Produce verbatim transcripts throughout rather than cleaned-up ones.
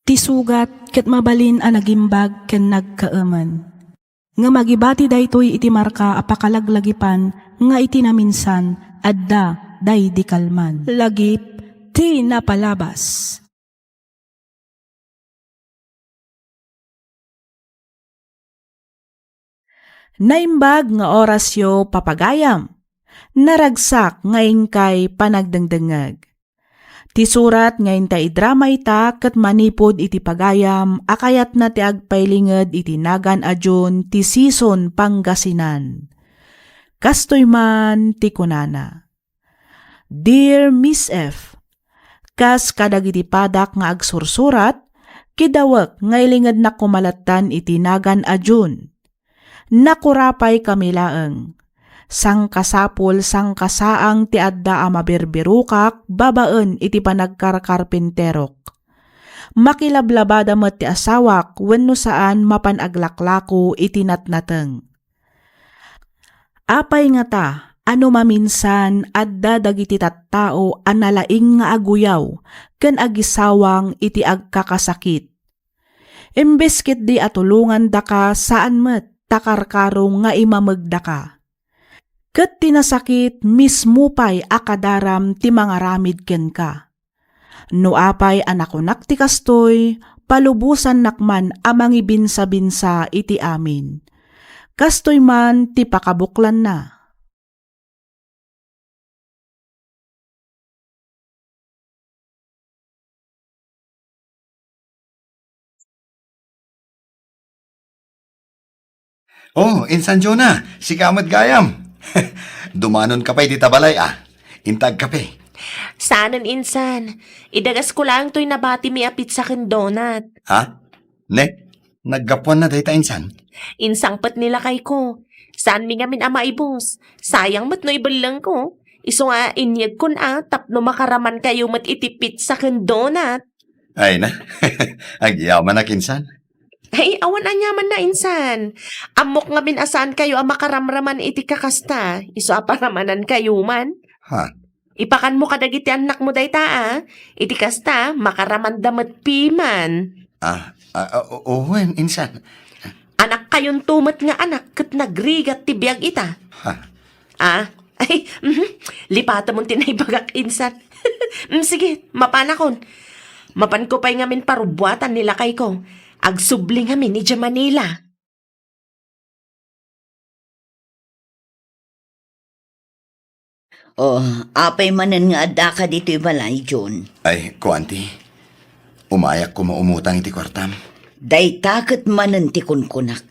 Ti sugat ket mabalin a nagimbag ken nagkaemen. Ngem agibati daytoy iti marka a pakalaglagipan nga iti naminsan adda daydi kalman. Lagip ti napalabas. Naimbag nga orasyo, papagayam. Naragsak nga inkay panagdengdengngeg. Ti surat nga inta idrama ita ket manipud iti pagayam a kayatna ti agpailinged iti nagan a June ti Sison, Pangasinan. Kastoy man ti kunana, "Dear Miss F, kas kadagiti padak nga agsursurat, kidawek nga ilingednak koma lattan iti nagan a June. Nakurapay kami laeng. Sangkasapul, sangkasaang ti adda a mabirbirokak babaen iti panagkarkarpinterok. Makilablabada met ti asawak wenno saan mapan aglaklako iti natnateng. Apay ngata a no maminsan adda dagiti tattao a nalaing nga aguyaw ken agisawang iti agkakasakit? Imbes ketdi a tulongandaka, saan met ta karkarong nga imamegdaka. Ket ti nasakit mismo pay a kadaram ti mangaramid kenka. No apay a nakunak ti kastoy, palubosannak man a mangibinsabinsa iti amin." Kastoy man ti pakabuklanna. Oh, Insan Jonah, sika met gayam. Dumanonka pay dita balay, a. Inta agkape. Saanen, Insan. Idagasko laeng toy nabatimi a pizza ken donut. Ha? Ne? Naggapuanna dayta, Insan? Insangpet ni lakayko. Saanmi ngamin a maibus. Sayang met no ibellengko. Isu nga inyegkon a tapno makaramankayo met iti pizza ken donut. Ay na. Agyamanak, Insan. Ay, awan aniamanna, Insan. Ammok ngamin a saankayo a makaramraman iti kakasta. Isu a paramanankayo man. Ha? Ipakanmo kadagiti annakmo dayta, a. Iti kasta, makaramanda met piman. Ah, ah, ah, o-, wen, Insan. Anakkayonto met nga anak ket nagrigat ti biag ita. Ha? Ah, ay, mhm. Lipatemon ti naibagak, Insan. Mm, sige, mapanakon. Mapanko pay ngamin parubbuatan ni lakayko. Agsubli ngamin idiay Manila. Oh, apay manen nga addaka ditoy balay, Jun? Ay, ko, Auntie. Umayak koma umutang iti kuartam. Dayta ket manen ti kunkunak.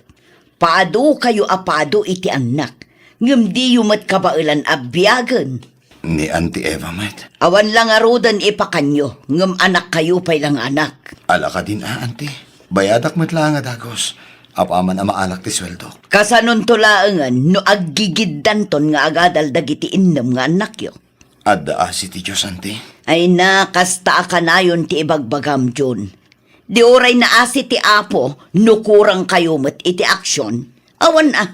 Padukayo a padu iti annak, ngem diyo met kabaelan a biagen. Ni Auntie Eva met. Awan la ngaruden ipakanyo, ngem anakkayo pay la nga anak. Ala kadin a, Auntie. Bayadak met la nga dagus, apaman a maalak ti sueldok. Kasanonto laengen no aggigiddanton nga agadal dagiti innem nga annakyo? Adda asi ti Dios, Auntie. Ay na, kasta a kanayon ti ibagbagam, Jun. Di uray naasi ti Apo no kurangkayo met iti aksyon. Awan a,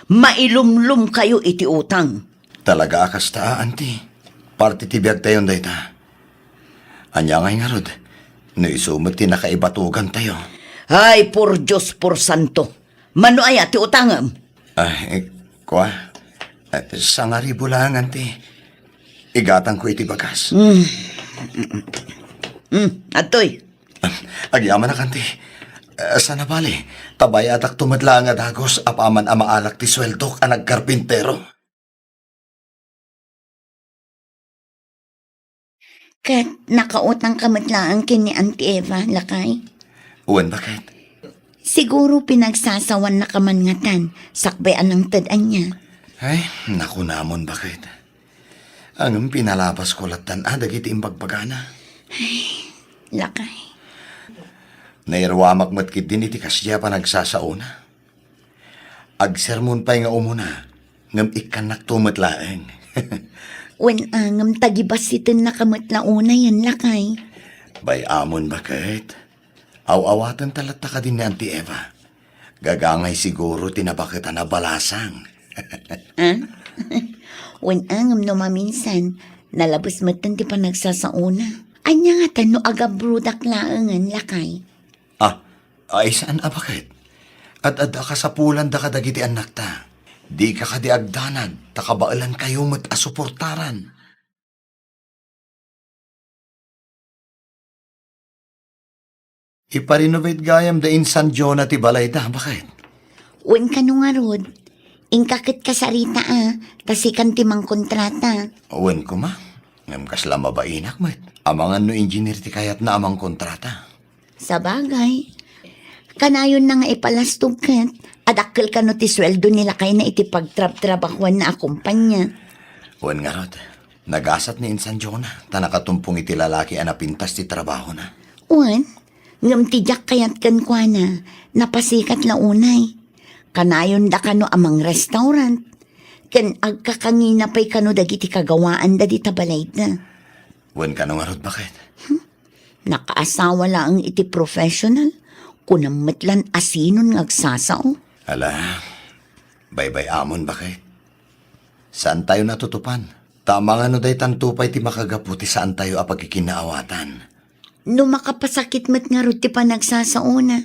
mailumlomkayo iti utang. Talaga a kasta a, Auntie. Parte ti biagtayon dayta. Ania ngay ngarud, no isu met ti nakaibatugantayo? Ay, por Dios, por santo. Mano aya ti utangem? Ah, eh, kua? Eh, sangaribu laeng, Auntie. Igatangko iti bagas. Mm. Mm, adtoy. Agyamanak, Auntie. Eh, sana bali, ta bayadakto met laeng a dagus apaman a maalak ti sueldok a nagkarpintero. Ket nakautangka met laeng ken ni Auntie Eva, lakay? Wen, baket. Siguro pinagsasawannaka man ngatan, sakbay a nangted ania. Ay, nakunamon, baket. Ngem pinalabasko lattan a dagiti imbagbagana. Ay, lakay. Nairuamak met ketdin iti kasdiay a panagsasaona. Agsermon pay nga umuna, ngem ikkannakto met laeng. Wen, ah, ngem tagibassitennaka met la unayen, lakay. Bay-amon, baket. Aw-awatenta latta kadin ni Auntie Eva. Gagangay siguro ti nabaketan a balasang. Ah? Wen, ah, ngem no maminsan, nalabes metten ti panagsasaona. Ania ngata no agabrodak laengen, lakay? Ah, ay saan a baket. Ad-adda a kasapulanda kadagiti annakta. Dika kadi agdanag, ta kabaelankayo met a suportaran. Iparenovate gayam da insan Jonah ti balayda, baket? Wen kano ngarud, inka ket kasarita a, ta sikan ti mangkontrata. Wen koma, ngem kasla mabainak met. Amangan no engineer ti kayatna a mangkontrata. Sabagay, kanayon na nga ipalastog ket adakkel kano ti sueldo ni lakayna iti pagtrabtrabahoanna a kumpanya. Wen ngarud, nagasat ni insan Jonah, ta nakatumpong iti lalaki a napintas ti trabahona. Wen, ngem ti diak kayat kenkuana, napasikat la unay. Kanayonda kano a mangrestaurant, ken agkakangina pay kano dagiti kagawaanda dita balayda. Wen kano ngarud, baket? Hmm? Nakaasawa laeng iti professional, kunam met lan asinon nga agsasao. Ala, baybay-amon, baket. Saantayo natutupan. Ta amangan no daytanto pay ti makagapu ti saantayo a pagkikinaawatan. No makapasakit met ngarud ti panagsasaona,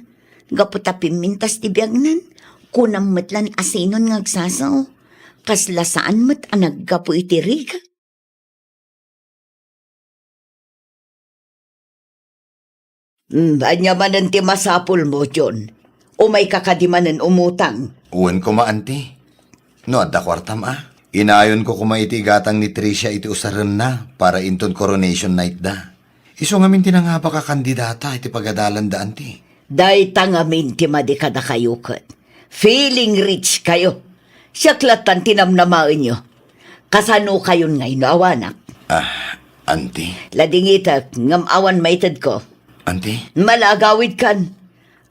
gapu ta pimmintas ti biagnan, kunam met lan asinon nga agsasao. Kasla saan met a naggapu iti rigat. Hmm, ania manen ti masapulmo, John? Umayka kadi manen umutang? Wen koma, anti. No adda kuartam a, inayonko koma iti igatang ni Tricia iti usarenna para inton coronation night da. Isu ngamin ti nangabak a kandidata iti pagadalanda, anti. Dayta ngamin ti madi kadakayo ket feeling rich kayo. Siak lattan ti namnamaenyo. Kasano kayon ngay no awanak? Ah, anti. Ladingitek ngem awan maitedko. Anti? Malagawidkan.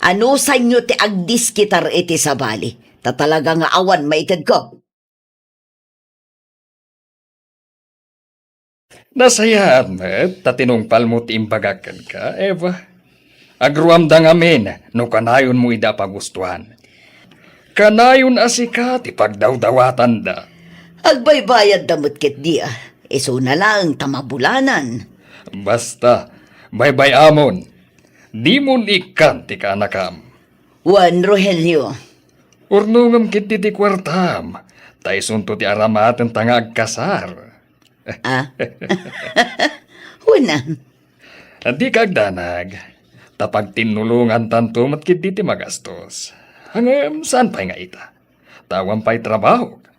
Anusanyo ti agdiskitar iti sabali? Ta talaga nga awan maitedko. Nasayaat met ta tinungpalmo ti imbagak kenka, Eva. Agruamda ngamin no kanayonmo ida a pagustuan. Kanayon a sika ti pagdawdawatanda. Agbaybayadda met ketdi a, isuna laeng ta mabulanan. Basta, baybay-amon, dimon ikkan ti kaanakam. Wen, Rogelio. Urnongem ketdi ti kuartam, ta isunto ti aramatenta nga agkasar. Ah? Wen a. Dika agdanag, ta pagtinnulongantanto met ketdi ti magastos. Ngem saan pay nga ita? Ta awan pay trabahok.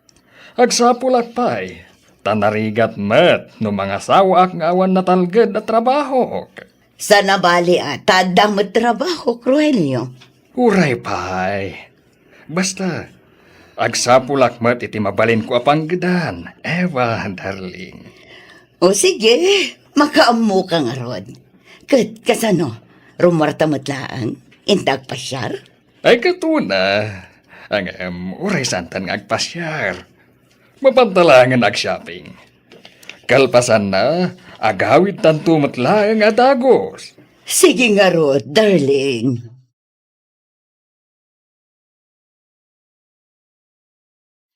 Agsapulak pay, ta narigat met no mangasawaak nga awan natalged a trabahok. Saan a bali a, ta adda met trabahok, Rogelio. Uray pay. Basta, agsapulak met iti mabalinko a panggedan, Eva, darling. O sige, makaammoka ngarud. Ket kasano, rummuarta met laeng, inta agpasiar? Ay, ket una. Ngem, uray saantan nga agpasiar. Mapanta laengen agshopping. Kalpasanna, agawidtanto met laeng a dagus. Sige ngarud, darling.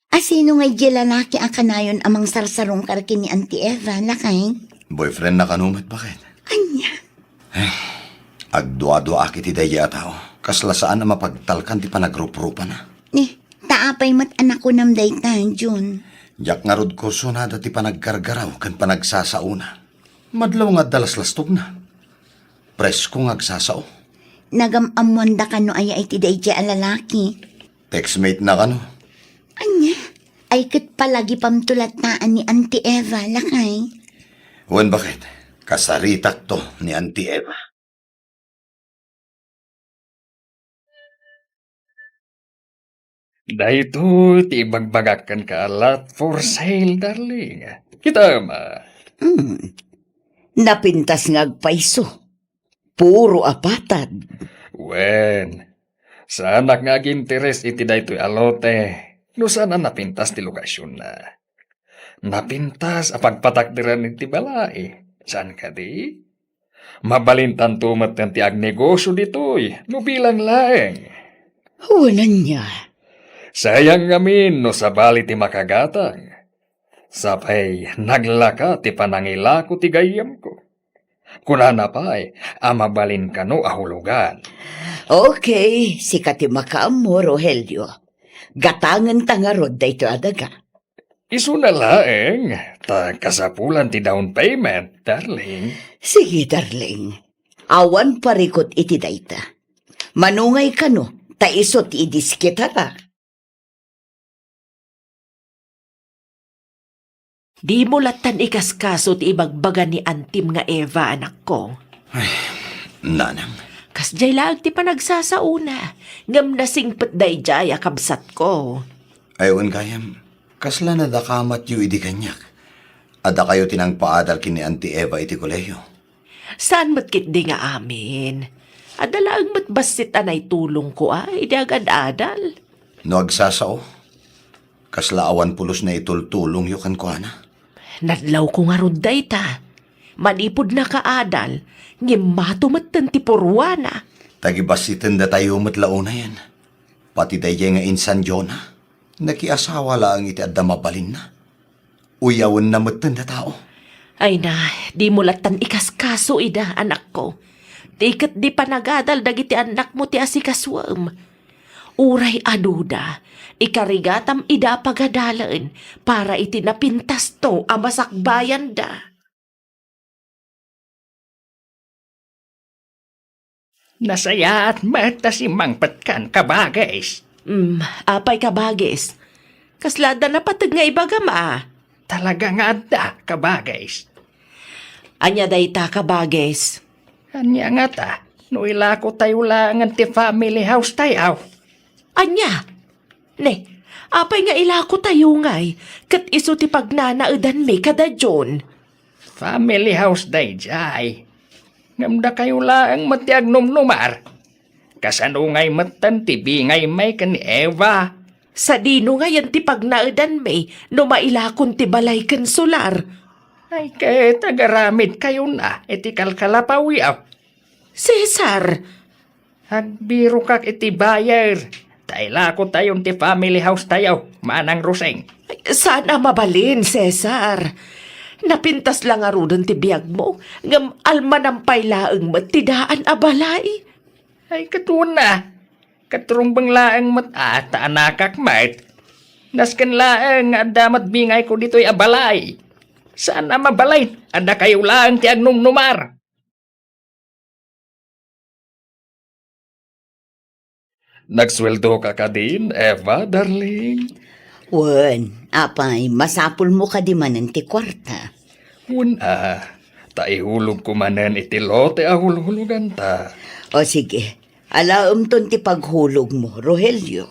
A sino ngay diay lalaki a kanayon a mangsarsarungkar ken ni Auntie Eva, lakay? Boyfriend na kano met, baket? Ania? Ay, agduaduaak iti daydiay a tao. Kasla saan a mapagtalkan ti panagruprupana. Ni, ta apay met a nakunam dayta, Jun? Diak ngarud kursunada ti panaggargaraw ken panagsasaona. Madlaw nga adda laslastogna. Presko nga agsasao. Nagam-ammoanda kano aya iti daydiay a lalaki? Textmate na kano. Ania? Ay ket palagipamto latta a ni Auntie Eva, lakay? Wen, baket, kasaritakto ni Auntie Eva. Daytoy ti ibagbagak kenka a lot for sale, darling. Kitaem a. Hmm. Napintas nga agpayso. Puro apatad. Wen, saanak nga aginteres iti daytoy a lote no saan a napintas ti lokasionna. Napintas a pagpatakderan iti balay, saan kadi? Mabalintanto metten ti agnegosio ditoy no bilang laeng. Wen, ania? Sayang ngamin no sabali ti makagatang. Sapay naglaka ti panangilako ti gayyemko. Kunana pay a mabalin kano a hulugan. Okay, sika ti makaammo, Rogelio. Gatangenta ngarud daytoy a daga. Isuna laeng, ta kasapulan ti down payment, darling. Sige, darling. Awan parikut iti dayta. Manungay kano, ta isu ti idiskitara. Dimo lattan ikaskaso ti ibagbaga ni antim nga Eva, anakko. Ay, nanang. Kasdiay laeng ti panagsasaona, ngem nasingpet daydiay a kabsatko. Ay, wen gayam, kasla nadakamatyo idi kaniak? Adda kayo ti nangpaadal ken ni Auntie Eva iti kolehiyo? Saan met ketdi nga amin? Adda laeng met bassit a naitulongko a idi agad-adal. No agsasao, kasla awan pulos naitultulongyo kenkuana? Nadlawko ngarud dayta. Manipud nakaadal, ngem mato metten ti purwana. Tagibassitendatayo met la unayen. Pati daydiay nga insandiona, nakiasawa laeng iti adda mabalinna. Uyawenna metten da tao. Ay na, dimo lattan ikaskaso ida, anakko. Ti ketdi panagadal dagiti annakmo ti asikasuem. Uray aduda, ikarigatam ida a pagadalen para iti napintasto a masakbayanda. Nasayaat met ta simmangpetkan, kabagis. Mm, apay, kabagis? Kasla adda napateg nga ibagam a? Talaga nga adda, kabagis. Ania dayta, kabagis? Ania ngata, no ilakotayo laengen ti family house tayo? Ania? Ne, apay nga ilakotayo ngay, ket isu ti pagnanaedanmi kada June? Family house daydiay. Ngem dakayo laeng met ti agnumnumar. Kasano ngay metten ti bingaymi ken ni Eva? Sadino ngayen ti pagnaedanmi no mailakon ti balay ken solar? Ay, ket agaramidkayona iti kalkalapawyo. Cesar! Agbirokak iti buyer. Ta ilakotayon ti family house tayo, Manang Roseng. Ay, saan a mabalin, Cesar. Napintas la ngaruden ti biagmo, ngem almanam pay laeng met ti daan a balay. Ay, ket wen a. Ket rumbeng laeng met a ta anakak met. Nasken laeng nga adda met bingayko ditoy a balay. Saan a mabalin a dakayo laeng ti agnumnumar. Nagsueldoka kadin, Eva, darling? Wen, apay, masapulmo kadi manen ti kuarta? Wen a, ta ihulogko manen iti lote a hulhuloganta. O sige, alaemton ti paghulogmo, Rogelio.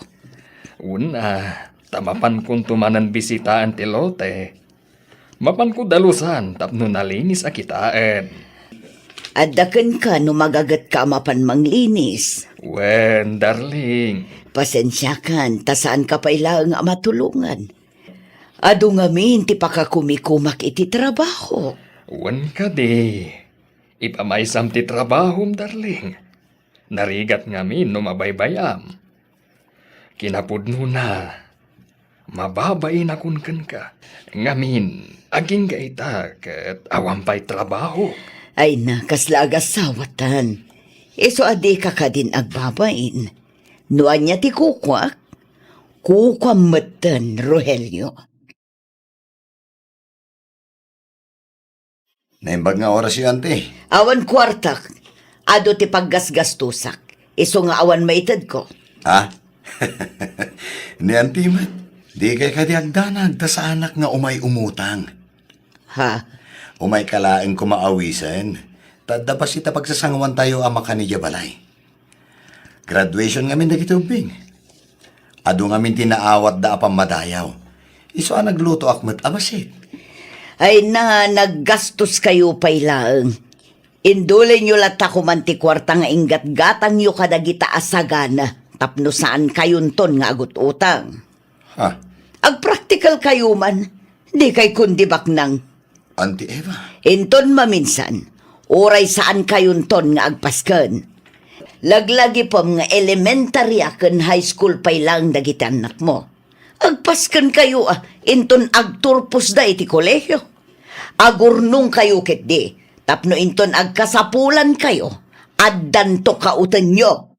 Wen a, ta mapankonto manen bisitaen ti lote. Mapanko dalusan tapno nalinis a kitaen. Adda kenka no magagetka a mapan manglinis. Wen, darling. Pasensiakan, ta saanka pay laeng a matulongan. Adu ngamin ti pakakumikumak iti trabaho. Wen kadi, ipamaysam ti trabahom, darling. Narigat ngamin no mabaybay-am. Kinapudnona, mababainakon kenka. Ngamin, agingga ita ket awan pay trabaho. Ay na, kasla agasawatan. Isu a dika kadin agbabain. No ania ti kukuak, kukuam metten, Rogelio. Naimbag nga orasyo, anti. Awan kuartak. Adu ti paggasgastosak. Isu nga awan maitedko. Ha? Ni anti met, dikay kadi agdanag ta saanak nga umay umutang. Ha? Umayka laeng koma awisen. Ta adda bassit a pagsasangoantayo a makan idiay balay. Graduation ngamin dagiti ubbing. Adu ngamin ti naawatda a pammadayaw. Isu a naglutoak met a bassit. Ay na, naggastoskayo pay laeng. Indulenyo latta koman ti kuarta nga inggatgatangyo kadagita a sagana tapno saankayonton nga agut-utang. Ha? Agpraktikalkayo man, dikay kundi baknang. Auntie Eva. Inton maminsan, uray saankayonton nga agpasken. Laglagipem nga elementary a ken high school pay laeng dagiti annakmo. Agpaskenkayo a inton agturposda iti kolehio. Agurnongkayo ketdi Tapno inton agkasapulankayo, addanto kautenyo.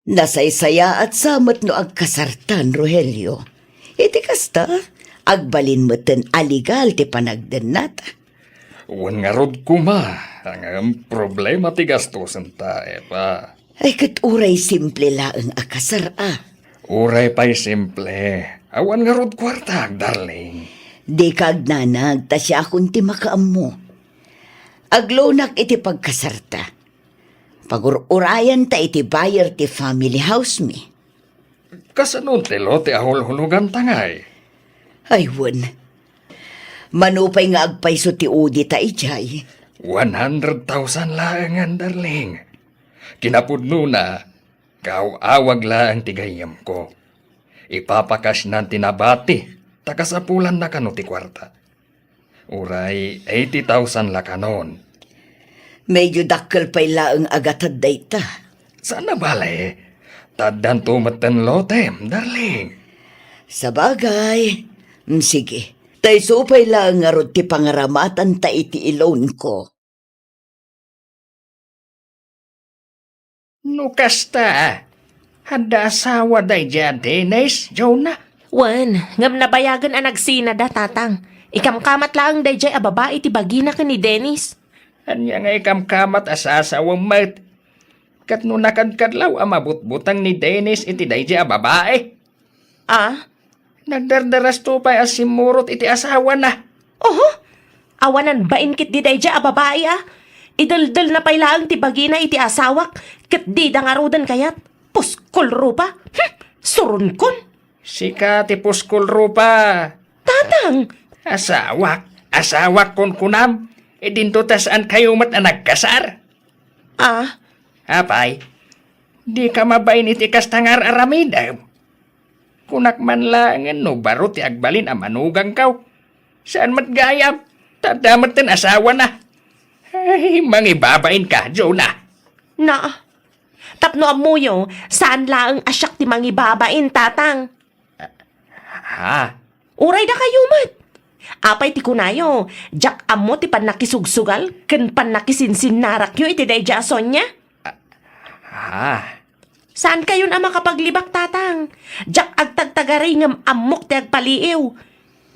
Nasaysayaat sa met no agkasartan, Rogelio. Iti kasta, agbalin metten a legal ti panagdennata. Wen ngarud koma, ngem problema ti gastosen ta, Eva. Ay, ket uray simple laeng a kasar, a. Uray pay simple, awan ngarud kuartak, darling. Dika agnanag, ta siakon ti makaammo. Agloanak iti pagkasarta. Pagur-urayanta iti buyer ti family house mi. Kasano ti lote a hulhuloganta ngay? Ay, wen. Mano pay nga agpayso ti udita idiay? One hundred thousand laengen, darling. Kinapudnona, kaaw-awag laeng ti gayyemko. Ipapakasnan ti nabati, ta kasapulanna kano ti kuarta. Uray eighty thousand la kanon. Medyo dakkel pay laeng a gatad dayta. Saan a bale, ta addanto metten lotem, darling. Sabagay. Mm, sige. Ta isu pay laeng ngarud ti pangaramatanta iti i-loan ko. No kasta, adda asawa daydiay a Dennis, Jonah? Wen, ngem nabayagen a nagsinada, Tatang. Ikamkamat laeng daydiay a babai ti bagina ken ni Dennis. Ania nga ikamkamat a sasawem met? Ket no nakadkadlaw a mabutbuteng ni Dennis iti daydiay a babai? Ah? Nagdardarasto pay a simmurot iti asawana. Oho! Awanan bain ketdi daydiay a babai, a. Ideldelna pay laeng ti bagina iti asawak, ket dida ngaruden kayat. Puskol rupa! Hm! Suronkon! Sika ti puskol rupa. Tatang! Asawak, asawak kunkunam. Idinto ta saankayo met a nagkasar? Ah? Apay, dika mabain iti kasta nga ar-aramidem? Kunak man laengen no baro ti agbalin a manugangkaw. Saan met gayam, ta adda metten asawana. Ay, mangibabainka, Jonah. Na, tapno ammoyo, saan laeng a siak ti mangibabain, Tatang. Ha? Uray dakayo met. Apay ti kunayo, diak ammo ti pannakisugsugal ken pannakisinsinnarakyo iti daydiay a Sonia? Ah. Saankayon a makapaglibak, Tatang. Diak agtagtagari ngem ammok ti agpaliiw.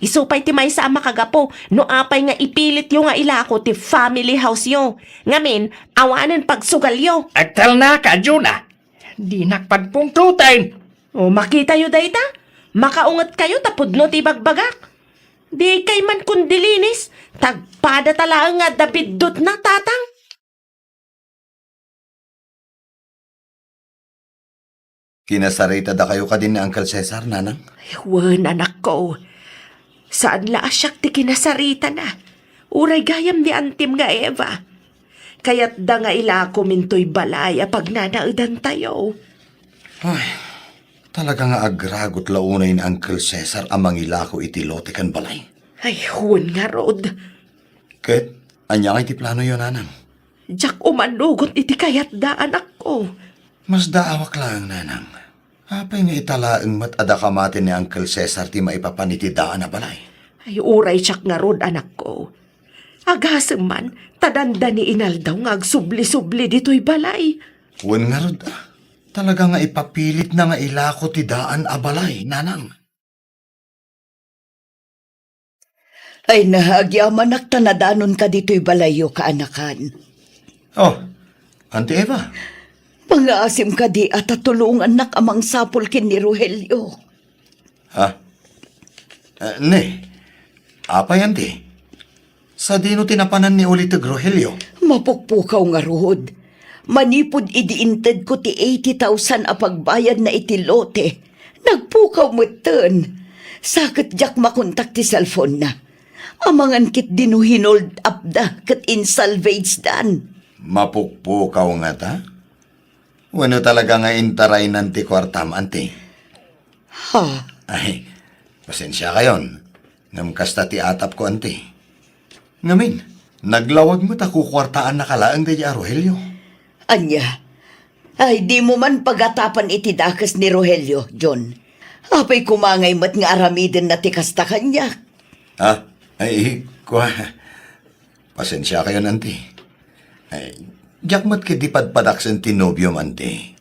Isu pay ti maysa a makagapu no apay nga ipilityo nga ilako ti family house-yo. Ngamin, awanen pagsugalyo. Agtalnaka, Jonah. Dinak pagpungtoten. O, makitayo dayta? Makaungetkayo ta pudno ti ibagbagak. Dikay man kundilinis, ta agpadata laeng nga adda biddutna, Tatang. Kinasarita dakayo kadi ni Uncle Cesar, Nanang? Ay, wen, anakko. Saan la a siak ti kinasaritana. Uray gayam ni antim nga Eva. Kayatda nga ilakom intoy balay a pagnanaedantayo. Ay, talaga nga agragot la unay ni Uncle Cesar a mangilako iti lote ken balay. Ay, wen ngarud. Ket, ania ngay ti planoyo, Nanang? Diak umanugot iti kayatda, anakko. Masdaawak laeng, Nanang. Apay nga ita laeng met a daka maten ni Uncle Cesar ti maipapan iti daan a balay? Ay, uray siak ngarud, anakko. Agasem man, ta dandani inaldaw nga agsubli-subli ditoy balay. Wen ngarud, a. Talaga nga ipapilitna nga ilako ti daan a balay, Nanang. Ay na, agyamanak ta nadanonka ditoy balayyo, kaanakan. Oh, Auntie Eva. Mangaasim kadi a ta tulongannak a mangsapul ken ni Rogelio. Ha? Eh, ne, apay, Auntie? Sadino ti napanan ni Uliteg Rogelio? Mapukpukaw ngarud. Manipud idi intedko ti eighty thousand a pagbayadna iti lote, nagpukaw metten. Sa ket diak makontak ti cellphone-na. Amangan ketdi no hinold up da ket insalvage dan. Mapukpukaw ngata? Wenno talaga nga intaraynan ti kuartam, Auntie? Ha? Ay, pasensiakayon. Ngem kasta ti atapko, Auntie. Ngamin, naglawag met a kukuartaannaka laeng daydi a Rogelio. Ania? Ay, dimo man pagatapan iti dakes ni Rogelio, John. Apay koma ngay met nga aramidenna ti kasta kaniak? Ha? Ay, kua, pasensiakayon, anti. Ay, diak met ketdi padpadaksen ti nobiom, anti.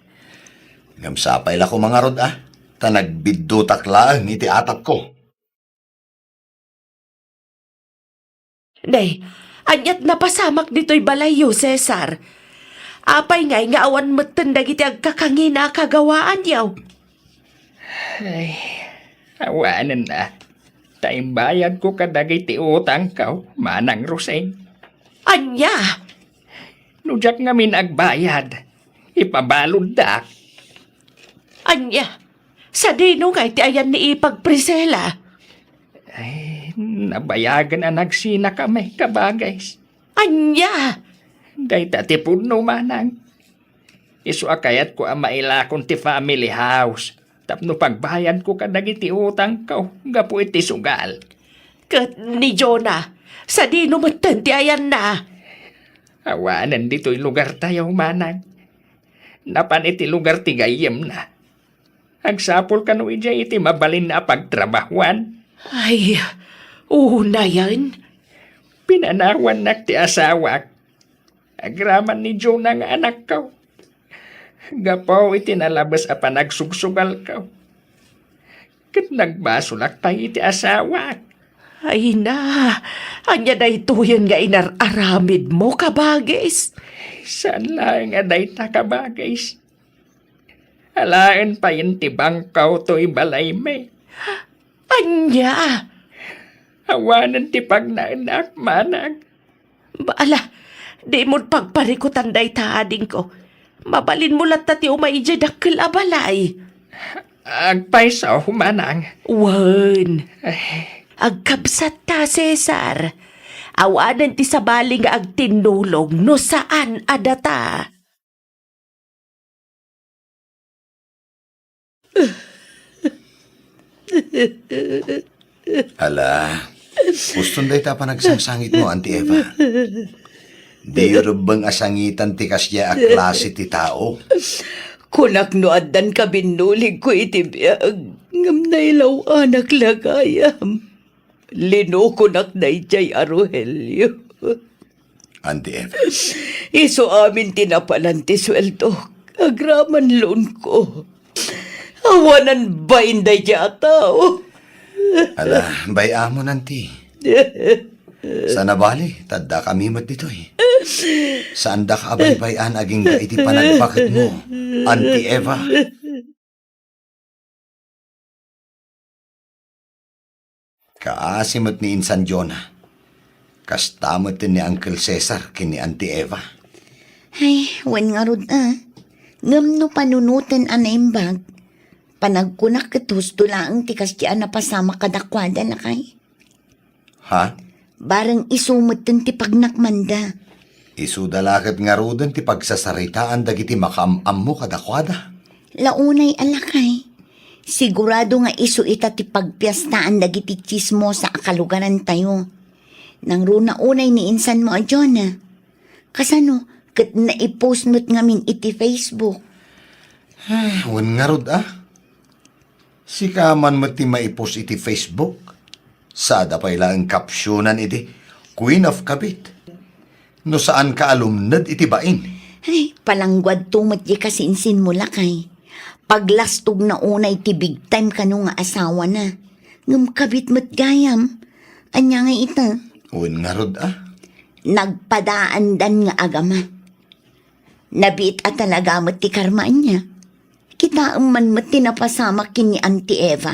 Ngem sapay la koma ngarud, a, ta nagbiddutak laeng iti atapko. Nay, aniat napasamak ditoy balayyo, Cesar? Apay ngay nga awan metten dagiti agkakangina a kagawaanyo? Ay, awanen a. Ta imbayadko kadagiti utangko, Manang Rosing. Ania? No diak ngamin agbayad, ipabaluddak. Ania? Sadino ngay ti ayan ni ipag Priscilla? Ay, nabayagen a nagsinakami, kabagis. Ania? Dayta ti pudno, manang. Isu a kayatko a mailakon ti family house tapno pagbayadko kadagiti utangko gapu iti sugal. Ket ni Jonah, sadino metten ti ayanna? Awanen ditoy lugartayo, manang. Napan iti lugar ti gayyemna. Agsapul kano idiay iti mabalin a pagtrabahuan? Ay, unayen. Pinanawannak ti asawak. Agraman ni Jonah nga anakko. Gapu iti nalabes a panagsugsugalko. Ket nagbasolak pay iti asawak. Ay na, ania daytoyen nga inar-aramidmo, kabagis? Saan laeng a dayta, kabagis. Alaen payen ti bangko toy balaymi. Ania? Awanen ti pagnaenak, manang. Ba, ala, dimon pagparikutan dayta, adingko. Mabalinmo latta ti umay idiay dakkel a balay. Agpayso, manang. Wen. Ay. Agkabsatta, Cesar. Awanen ti sabali nga agtinnulong no saan a data. Ala, uston dayta a panagsangsangitmo, Auntie Eva. Diyo rebbeng a sangitan ti kasdiay a klase ti tao. Kunak no addan kabinnuligko iti biag, ngem nailaw-anak la gayam. Linukonak daydiay a Rogelio. Auntie Eva. Isu amin ti napalan ti sueldok. Agraman loanko. Awanan bain daydiay a tao. Ala, bay-amon, Auntie. Saan a bale, ta addakami met ditoy. Saandak a baybay-an agingga iti panagbaketmo, Auntie Eva. Kaasi met ni Insan Jonah. Kasta met ni Uncle Cesar ken ni Auntie Eva. Ay, wen ngarud a. Ngem no panunoten a naimbag, panagkunak ket husto laeng ti kasdiay a napasamak kadakuada, lakay. Ha? Bareng isu metten ti pagnakmanda. Isuda la ket ngaruden ti pagsasaritaan dagiti makaam-ammo kadakuada. La unay a lakay. Sigurado nga isu ita ti pagpiestaan dagiti tsismosa a kalugarantayo. Nangruna unay ni insanmo a Jonah. Kasano ket naipost met ngamin iti Facebook? Ay, wen ngarud a. Sika man met ti maipost iti Facebook. Sada pay laeng captionan iti Queen of Kabit. No saanka a lumned iti bain. Ay, palangguadto met diay kasinsinmo, lakay. Paglastogna unay ti big time kano nga asawana. Ngem kabit met gayam. Ania nga ita? Wen ngarud a. Nagpadaandan nga agama. Nabiit a talaga met ti karma ania. Kitaem man met ti napasamak ken ni Auntie Eva.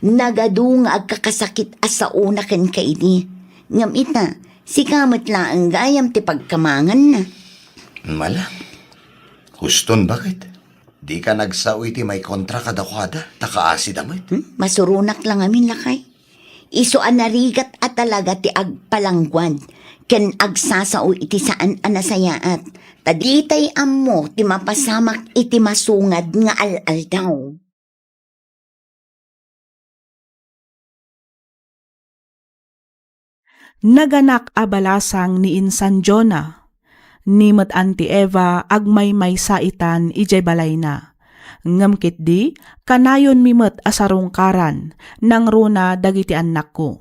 Nagadu nga agkakasakit a saona kenka idi. Ngem ita, sika met laeng gayam ti pagkamanganna. Mala. Huston, baket? Dika nagsao iti maikontra kadakuada, ta kaasida met. Hmm? Masuronak la ngamin, lakay. Isu a narigat a talaga ti agpalangguad ken agsasao iti saan a nasayaat, ta ditay ammo ti mapasamak iti masungad nga al-aldaw. Naganak a balasang ni insan Jonah. Ni met Auntie Eva agmaymaysa itan idiay balayna. Ngem ketdi, kanayonmi met a sarungkaran nangruna dagiti annakko.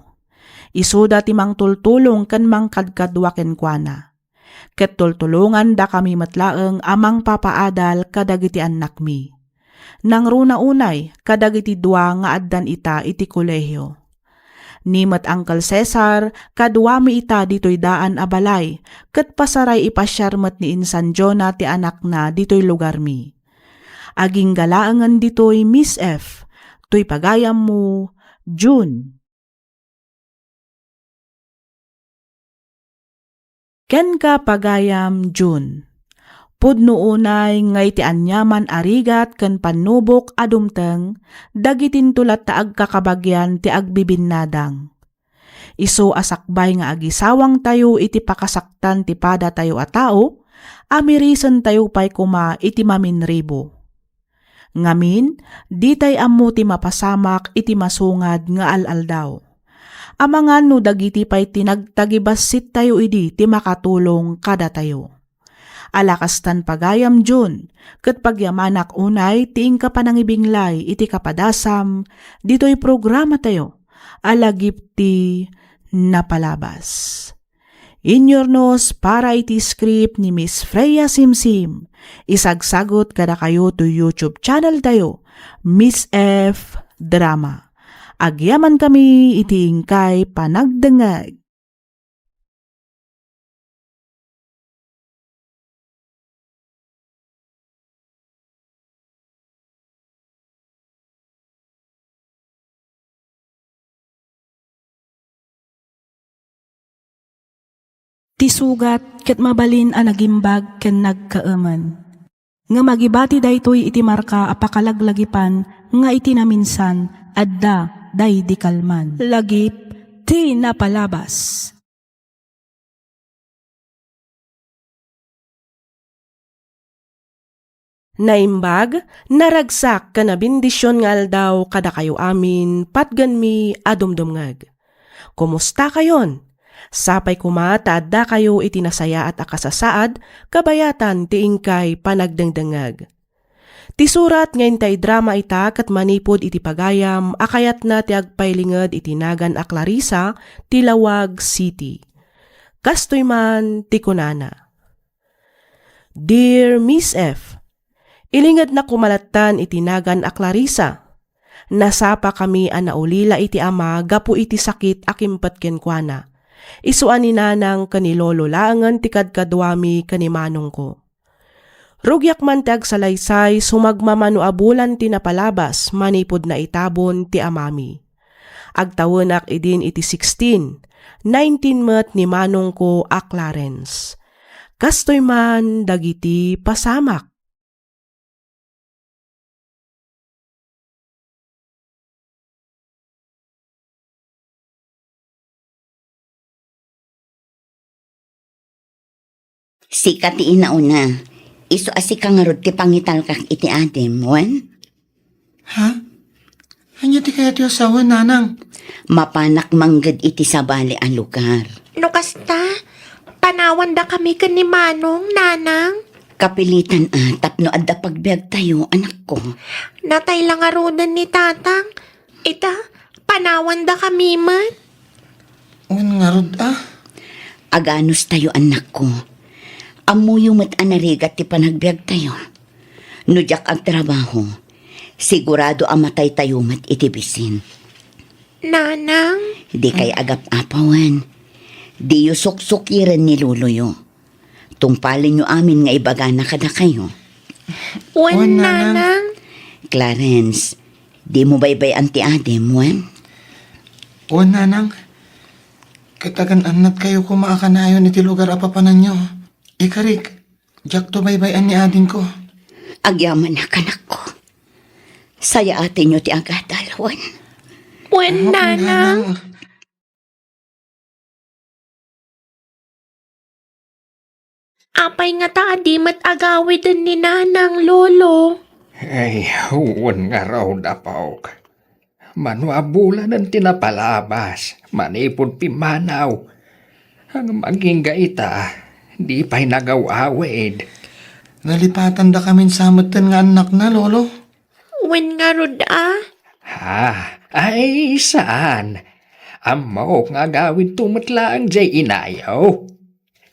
Isuda ti mangtultulong ken mangkadkadua kenkuana. Ket tultulongandakami met laeng a mangpapaadal kadagiti annakmi. Nangruna unay kadagiti dua nga addan ita iti kolehio. Ni met Uncle Cesar, kaduami ita ditoy daan a balay, ket pasaray ipasiar met ni Insan Jonah ti anakna ditoy lugarmi. Agingga laengen ditoy, Miss F. Toy pagayammo, June. Kenka, pagayam, June. Pudno unay nga iti aniaman a rigat ken pannubok a dumteng, dagitinto latta agkakabagian ti agbibinnadang. Isu a sakbay nga agisawangtayo iti pakasaktan ti padatayo a tao, amirisentayo pay koma iti maminribo. Ngamin, ditay ammo ti mapasamak iti masungad nga al-aldaw. Amangan no dagiti pay ti nagtagibassittayo idi ti makatulong kadatayo. Ala kastan, pagayam June, ket pagyamanak unay ti inka panangibinglay iti kapadasam ditoy programatayo a lagip ti napalabas. Inyurnos para iti script ni Miss Freya Simsim. Isagsagut kadakayo to YouTube channel tayo, Miss F Drama. Agyamankami iti inkay panagdengngeg. Ti sugat ket mabalin a nagimbag ken nagkaemen. Ngem agibati daytoy iti marka a pakalaglagipan nga iti naminsan, adda daydi kalman. Lagip ti napalabas. Naimbag, naragsak ken nabendision nga aldaw kadakayo amin, patgenmi a dumdumngeg. Kumustakayon? Sapay koma ta addakayo iti nasayaat a kasasaad, kabayatan ti inkay panagdengdengngeg. Ti surat nga inta idrama ita ket manipud iti pagayam a kayatna ti agpailinged iti nagan a Clarissa ti Laoag City. Kastoy man ti kunana, Dear Miss F, ilingedna koma lattan iti nagan a Clarissa. Nasapakami a naulila iti ama gapu iti sakit a kimpet kenkuana. Isu a ni Nanang ken ni Lolo laengen ti kadkaduami ken ni Manongko. Rugiak man ti agsalaysay, sumagmamano a bulan ti napalabas manipud naitabon ti amami. Agtawenak idin iti sixteen, nineteen met ni Manongko a Clarence. Kastoy man dagiti pasamak. Sika ti inauna. Isu a sika ngarud ti pangitalkak iti adim, wen? Ha? Ania ti kayatyo a sawen, Nanang? Mapanak mangged iti sabali a lugar. No kasta, panawandakami ken ni Manong, Nanang. Kapilitan a tapno adda pagbiagtayo, anakko. Natay la ngaruden ni Tatang. Ita, panawandakami met. Wen ngarud a? Aganustayo, annakko. Ammoyo met a narigat ti panagbiagtayo. No diak agtrabaho, sigurado a mataytayo met iti bisin. Nanang? Dikay agap-apawen. Diyo suksukiren ni loloyo. Tungpalenyo amin nga ibagana kadakayo. Wen, Wen, Nanang. Nanang. Clarence, dimo baybay-an ti adim, wen? Wen, Nanang. Ket agan-annatkayo koma a kanayon iti lugar a papananyo. Ikarik, diakto baybay-an ni adingko. Agyamanak, anakko. Sayaatenyo ti agadal, wen? Wen, Wen, Nanang. Nanang. Apay ngata a di met agawiden ni Nanang, Lolo? Ay, wen ngarud, apok. Mano a bulanen ti napalabas manipud pimmanaw. Ngem agingga ita, di pay nagaw-awid. Nalipatandakamin sa metten nga annakna, Lolo. Wen ngarud a? Ha? Ay, saan. Ammok nga agawidto met laeng jay inayo.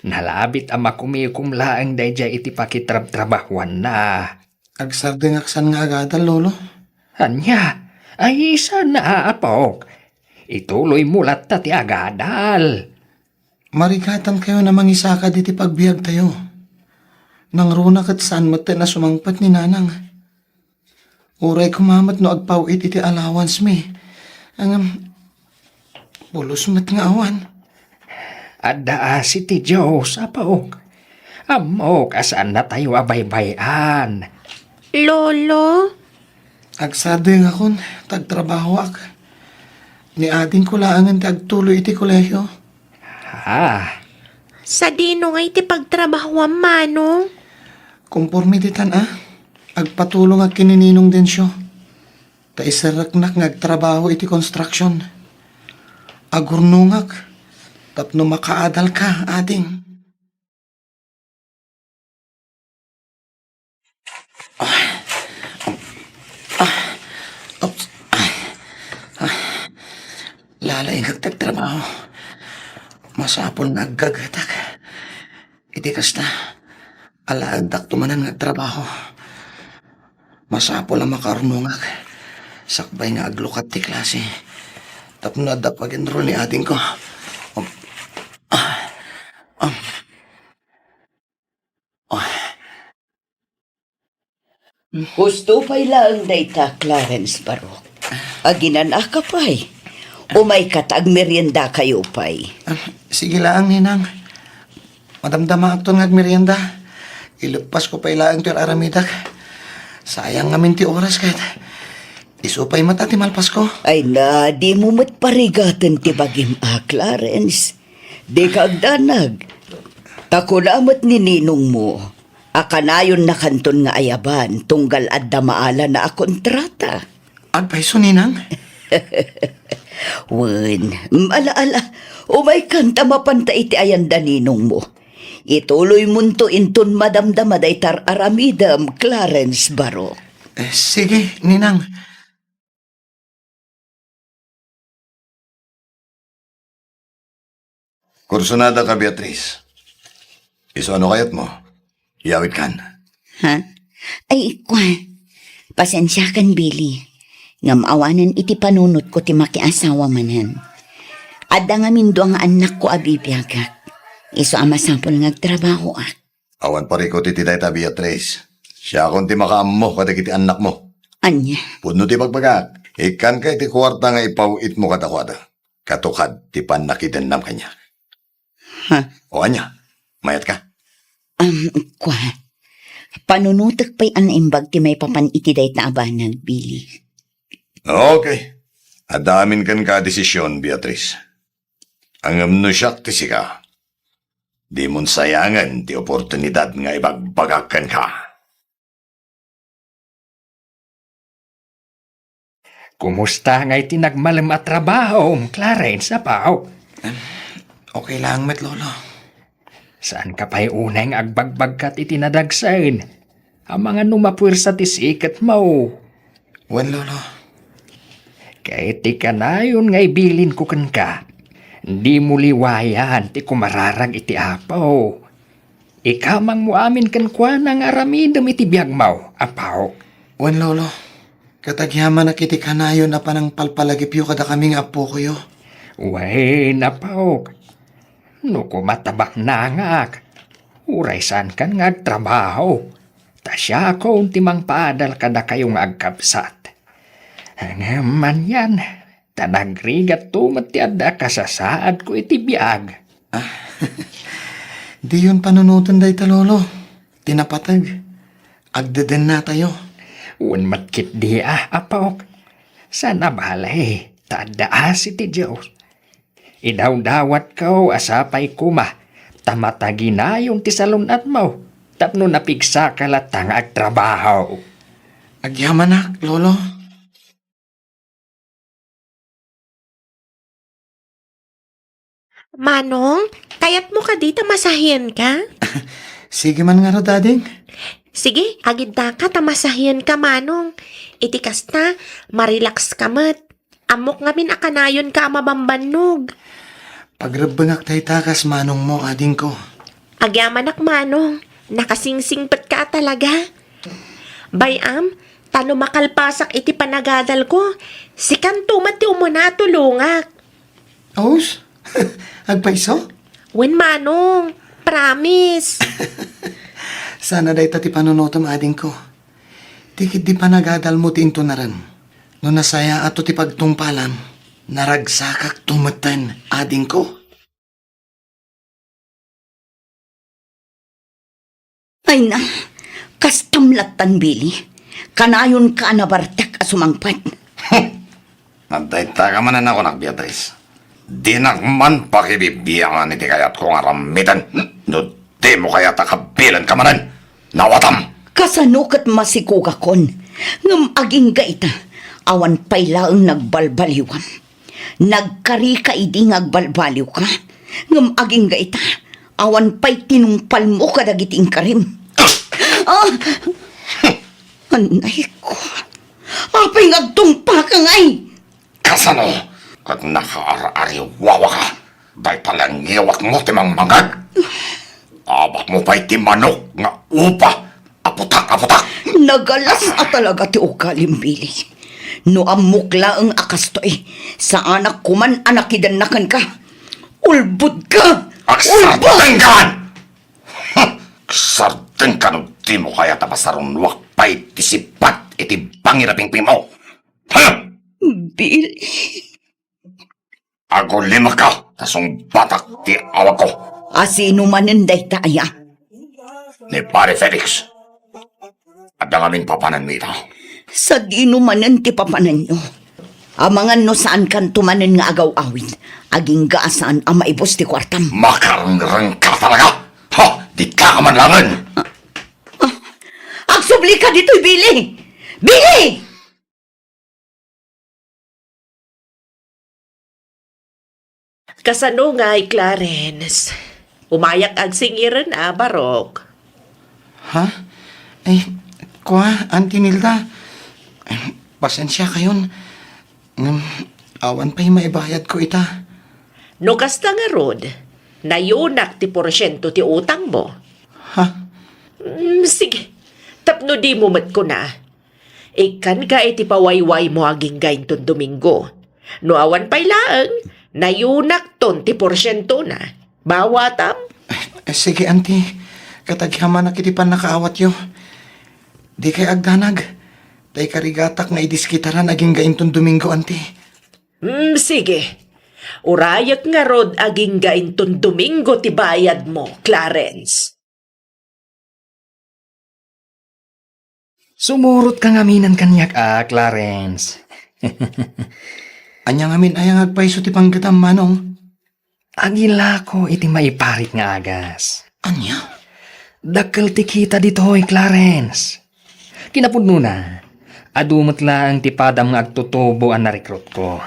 Nalabit a makumikom laeng dayjay iti pakitrabtrabahuanna. Agsardengak saan nga agadal, Lolo. Ania? Ay, saan a, apok. Ituloymo latta ti agadal. Marigatankayon a mangisakad iti pagbiagtayo. Nangruna ket saan metten a sumangpet ni Nanang. Uray koma met no agpaw-it iti allowance mi. Ngem, pulos met nga awan. Adda asi ti Dios, apok. Ammok a saannatayo a baybay-an. Lolo? Agsardengakon, ta agtrabahoak. Ni adingko laengen ti agtuloy iti kolehio. Ha? Sadino ngay ti pagtrabahoam, Manong? Konforme ditan a, agpatulongak ken ni Ninong Dencio. Ta iserreknak nga agtrabaho iti construction. Agurnongak tapno makaadalka, ading. Ah. Ah. Oops. Ah. Ah. Lalaingek ti agtrabaho. Masapul nga aggagetak. Iti kasta, alaedakto manen nga agtrabaho. Masapul a makaurnongak sakbay nga aglukat ti klase tapno adda pag-enroll ni adingko. Um, ah, um. Ah. Husto pay laeng dayta, Clarence Barok. Aginan-aka pay. Umayka ta agmeriendakayo pay. Ah, sige laeng, Ninang. Madamdamaakton nga agmerienda. Ileppasko pay laeng ti ar-aramidek. Sayang ngamin ti oras ket isu pay met a ti malpasko. Ay na, dimo met parigaten ti bagim a, Clarence. Dika agdanag. Ta kuna met ni ninongmo a kanayonnakanton nga ayaban tunggal adda maalana a kontrata. Agpayso, Ninang? Wen, ala, ala, umaykan ta mapanta iti ayan da ninongmo. Ituloymonto inton madamdama dayta ar-aramidem, Clarence Barok. Eh, sige, Ninang. Kursunada ka, Beatriz. Isu ano kayatmo? Iyawidkan. Ha? Ay, kua. Pasensiakan, Billy. Ngem awanen iti panunotko ti makiasawa manen. Adda ngamin dua nga annakko a bibiagak. Isu a masapul nga agtrabahoak. Awan parikut iti dayta, Beatriz. Siakon ti makaammo kadagiti annakmo. Ania? Pudno ti bagbagak. Ikkanka iti kuarta nga ipaw-itmo kadakuada. Katukad ti pannakidennam kaniak. Ha? O ania? Mayatka? Um, kua. Panunotek pay a naimbag ti maipapan iti dayta a banag, Billy. Okay. Adda amin kenka a desisyon, Beatriz. Ngem no siak ti sika, dimon sayangen ti oportunidad nga ibagbagak kenka. Kumusta ngay ti nagmalem a trabahom, Clarence, apo? Em, okay lang met, Lolo. Saanka pay unay nga agbagbagkat iti nadagsen? Amangan no mapuersa ti siketmo. Wen, Lolo. Ket ti kanayon nga ibilinko kenka, dimo liwayan ti kumararag iti Apo. Ikamangmo amin kenkuana nga aramidem iti biagmo, apo. Wen, Lolo. Ket agyamanak iti kanayon a panangpalpalagipyo kadakami nga appokoyo. Wen, apo. No koma ta baknangak, uray saankan nga agtrabaho, ta siakon ti mangpaadal kadakayo nga agkabsat. Ngem anian, ta nagrigatto met ti adda a kasasaadko iti biag. Ah, diyon panunoten dayta, Lolo. Ti napateg, agdedennatayo. Wen met ketdi a, apok. Saan a bale, ta adda asi ti Dios. Idawdawatko a sapay koma ta mataginayon ti salun-atmo tapno napigsaka latta nga agtrabaho. Agyamanak, Lolo. Manong, kayatmo kadi ta masahienka? Sige man ngarud, ading. Sige, agiddaka ta masahienka, Manong. Iti kasta, marelax ka met. Ammok ngamin a kanayonka a mabambannog. Pagrebbengak dayta kas manongmo, adingko. Agyamanak, Manong. Nakasingsingpetka a talaga. Bay-am, ta no makalpasak iti panagadalko, sikanto met ti umuna a tulongak. Aws? Agpayso? Wen, Manong. Promise. Sana dayta ti panunotem, adingko. Ti ketdi panagadalmo ti intunarem. No nasayaatto ti pagtungpalam, naragsakakto metten, adingko. Ay na, kastam lattan, Billy. Kanayonka a nabartek a sumangpet. Adda ita ka manen a kunak, Beatrice. Dinak man pakibibiangan iti kayatko nga aramiden. No dimo kayat a kabilenka manen, nawatam. Kasano ket masikugakon? Ngem agingga ita, awan pay laeng nagbalbaliwam. Nagkarika idi nga agbalbaliwka, ngem agingga ita, awan pay tinungpalmo kadagiti inkarim. Ah! Anayko. Apay nga agtungpaka ngay? Kasano? Ket nakaar-ariwawaka. Dayta la ngiwatmo ti mangmangag. Abakmo pay ti manok nga upa a putak a putak. Nagalas a talaga ti ugalim, Billy. No ammok laeng a kastoy, saanak koman a nakidenna kenka. Ulbodka! Ulbod! Agsardengkan! Huh! Agsardengkan no dimo kayat a pasarunoak pay ti sibat iti bangir a pingpingmo. Huh! Billy. Agulimekka ta sungbatak ti awagko. A sino manen dayta aya? Ni Pare Felix. Adda ngamin papananmi ita. Sadino manen ti papananyo? Amangan no saankanto manen nga agaw-awid, agingga a saan a maibus ti kuartam. Makarengrengka talaga! Ha! Dika ka man laengen! Ah, ah, agsublika ditoy, Billy! Billy! Kasano ngay, Clarence? Umayak agsingiren a, barok. Ha? Eh, kua, Auntie Nilda. Pasensiakayon. Ngem, awan pay maibayadko ita. No kasta ngarud, nayunak ti porsiento ti utangmo. Ha? Mm, sige. Tapno dimo met kuna. Ikkanka iti pawaywaymo agingga inton Domingo. No awan pay laeng, nayunakton ti porsientona. Mawatam? Eh, sige, Auntie. Ket agyamanak iti pannakaawatyo. Dikay agdanag. Ta ikarigatak nga idiskitaran agingga inton Domingo, Auntie. Mm, sige. Urayek ngarud agingga inton Domingo ti bayadmo, Clarence. Sumurotka ngaminen kaniak a, Clarence. Ania ngamin aya nga agpayso ti panggetam, Manong? Agilako iti maiparit nga agas. Ania? Dakkel ti kita ditoy, Clarence. Kinapudnona, adu met laeng ti padam nga agtutubo a narekrutko.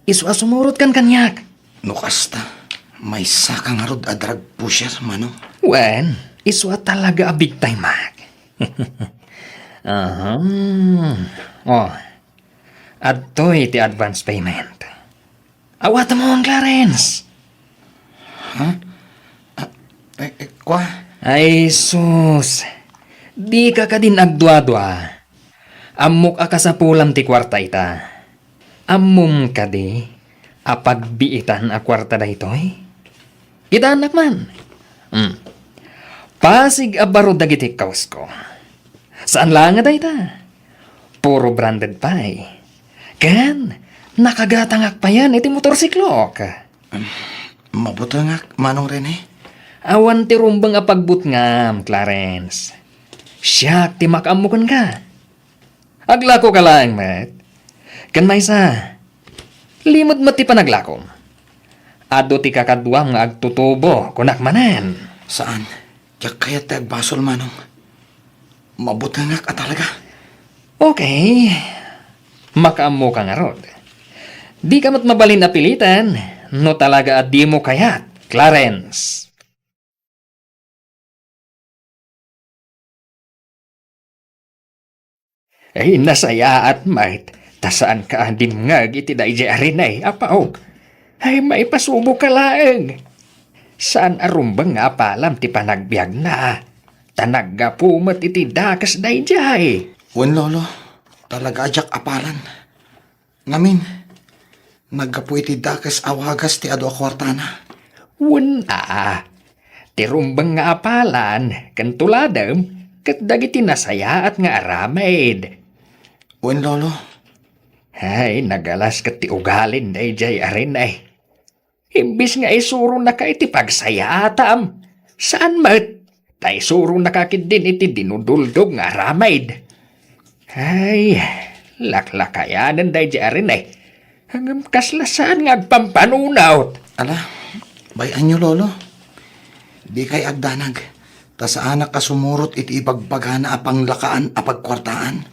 Isu a sumurotkan kaniak. No kasta, maysaka ngarud a drug pusher, Manong? Wen, isu a talaga a big time, Mac. Aha. Oh, adtoy ti advance payment. Awatam, Clarence. Ha? Ah, eh, eh, kua? Ay, sus. Dika kadin agduadua. Ammok a kasapulam ti kuarta ita. Ammom kadi a pagbiitan a kuarta daytoy? Kitaennak man. Hmm. Pasig a baro dagiti kawsko. Saan laeng a dayta. Puro branded pay. Ken, nakagatangak payen iti motorsiklok. Mabutengak, Manong Rene. Awan ti rumbeng a pagbutngam, Clarence. Siak ti makaammo kenka. Aglakoka laeng met. Ken maysa, limed met ti panaglakom. Adu ti kakaduam nga agtutubo, kunak manen. Saan? Diak kayat ti agbasol, Manong. Mabutengak a talaga. Okay. Makaammoka ngarud. Dika met mabalin a piliten no talaga a dimo kayat, Clarence. Ay, nasayaat met, ta saanka a dimngeg iti daydiay a Rene, Apaok. Ay, maipasuboka laeng. Saan a rumbeng nga apalam ti panagbiagna, ta naggapu met iti dakes daydiay. Wen, Lolo, talaga a diak apalan. Ngamin, naggapu iti dakes a wagas ti adu a kuartana. Wen a, ti rumbeng nga apalan ken tuladem ket dagiti nasayaat nga aramid. Wen, Lolo. Ay, nagalas ket ti ugalin daydiay a Rene. Imbes nga isuronaka iti pagsayaatam, saan met, ta isuronaka ketdin iti dinuduldog nga aramid. Ay, laklakayanen daydiay a Rene. Ngem kasla saan nga agpampanunot. Ala, bay-anyo, Lolo. Dikay agdanag, ta saanak a sumurot iti ibagbagana a panglakaan a pagkuartaan.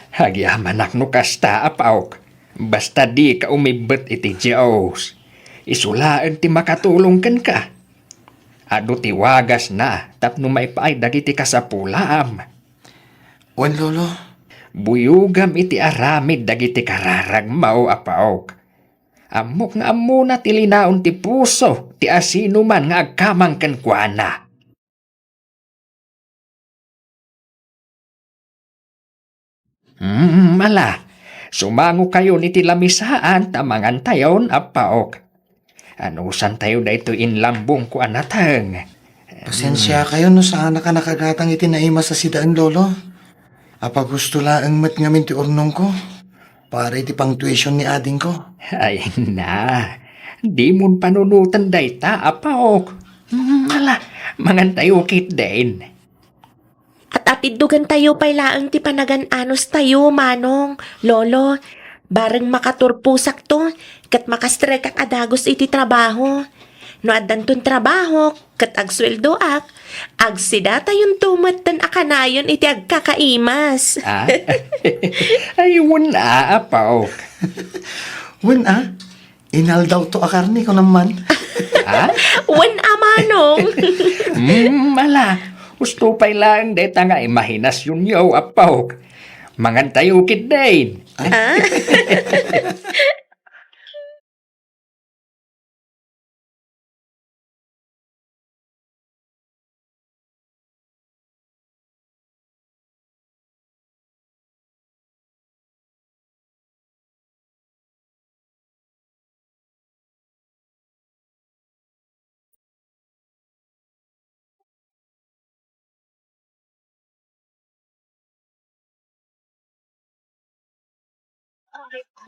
Agyamanak no kasta, Apaok. Basta dika umibbet iti Dios. Isu laeng ti makatulong kenka. Adu ti wagasna tapno maipaay dagiti kasapulaam. Wen, Lolo. Buyogam iti aramid dagiti kararagmo, Apaok. Ammok nga ammona ti linaon ti puso ti asinoman nga agkamang kenkuana. Hmm, ala, sumangokayon iti lamisaan ta mangantayon, Apaok. Anusantayo daytoy inlambongko a nateng. Pasensiakayo no saanak a nakagatang iti naimas a sidaen, Lolo. Apagusto laeng met ngamin ti urnongko para iti pangtuition ni adingko. Ay na, dimon panunoten dayta, Apaok. Hmm, ala, mangantayo ketdin. At-atiddogantayo pay laeng ti panagan-anostayo, Manong, Lolo. Bareng makaturposakto, ket makastrekak a dagus iti trabaho. No addanton trabaho, ket agsueldoak, agsidatayonto metten a kanayon iti agkakaimas. Ah? Ay, wen a, Apaok. Wen a? Inaldawto a karne, kunam man. Ha? Wen a, Manong. Mm, ala, husto pay laeng dayta nga imahinasyonyo, Apaok. Mangantayo ketdin. Ah?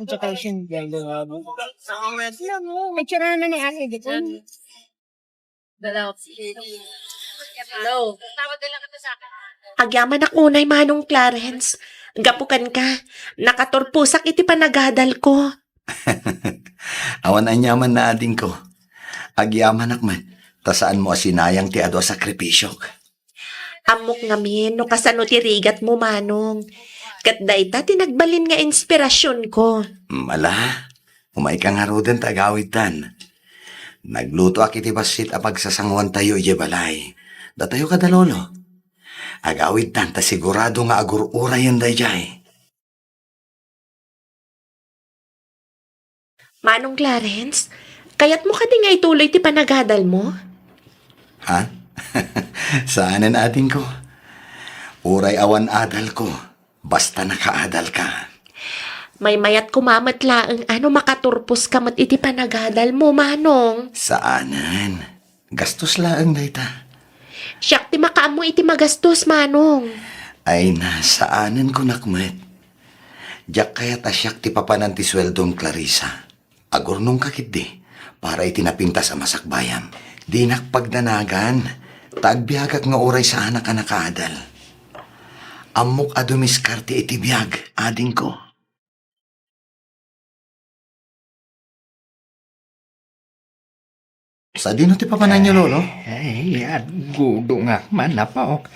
Education. Itsura naman ni Ate Gitun. Hello. Agyamanak unay, Manong Clarence. Gapu kenka, nakaturposak iti panagadalko. Awan aniaman na, adingko. Agyamanak met, ta saanmo a sinayang ti adu a sakripisiok. Ammok ngamin no kasano ti rigatmo, Manong. Ket dayta ti nagbalin nga inspirasionko. Mala, umayka ngaruden ta agawidtan. Naglutoak iti bassit a pagsasangoantayo idiay balay. Datayo kada lolo. Agawidtan ta sigurado nga agur-urayen daydiay. Manong Clarence, kayatmo kadi nga ituloy ti panagadalmo? Ha? Saanen, adingko. Uray awan adalko, basta nakaadalka. Maymayat koma met laeng a no makaturposka met iti panagadalmo, Manong. Saanen. Gastos laeng dayta. Siak ti makaammo iti magastos, Manong. Ay na, saanen kunak met. Diak kayat a siak ti papanan ti sueldom, Clarissa. Agurnongka ketdi para iti napintas a masakbayam. Dinak pagdanagan, ta agbiagak nga uray saanak a nakaadal. Ammok a dumiskarte iti biag, adingko. Sadino ti papananyo, Lolo? Ay, agudongak man, Apaok.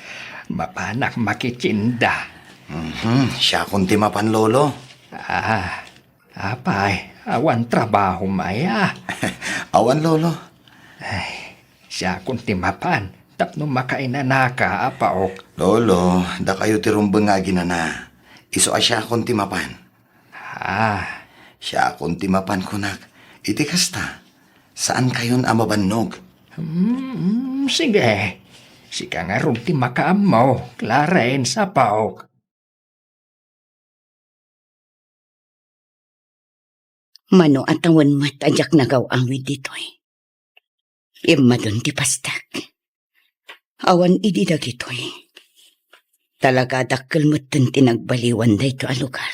Mapanak makitinda. Mhm, siakon ti mapan, Lolo. Ah, apay, awan trabaho maya? Awan, Lolo. Ay, siakon ti mapan tapno makainanaka, Apaok. Lolo, dakayo ti rumbeng nga aginana. Isu a siakon ti mapan. Ah. Siakon ti mapan, kunak. Iti kasta, saankayon a mabannog. Hmm, sige. Sika ngarud ti makaammo, Clarence, apok. Mano a tawen met a diak nagaw-awid ditoy. Immadun ti pastak. Awan idi dagitoy. Talaga dakkel metten ti nagbaliwan daytoy a lugar.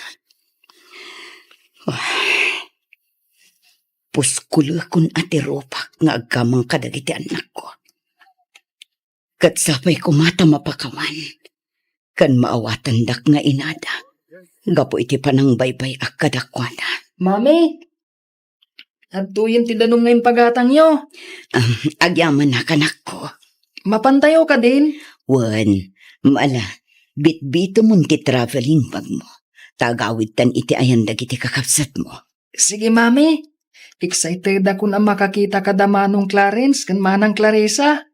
Puskulekon a ti rupak nga agkamang kadagiti annakko. Ket sapay koma ta mapakawan ken maawatandak nga inada gapu iti panangbaybay-ak kadakuada. Mami, adtoyen ti danum nga impagatangyo. Ah, agyamanak, anakko. Mapantayo kadin? Wen, ala, bitbitemon ti traveling bagmo. Ta agawidtan iti ayan dagiti kakabsatmo. Sige, Mami. Excitedakon a makakita kada Manong Clarence ken Manang Clarissa.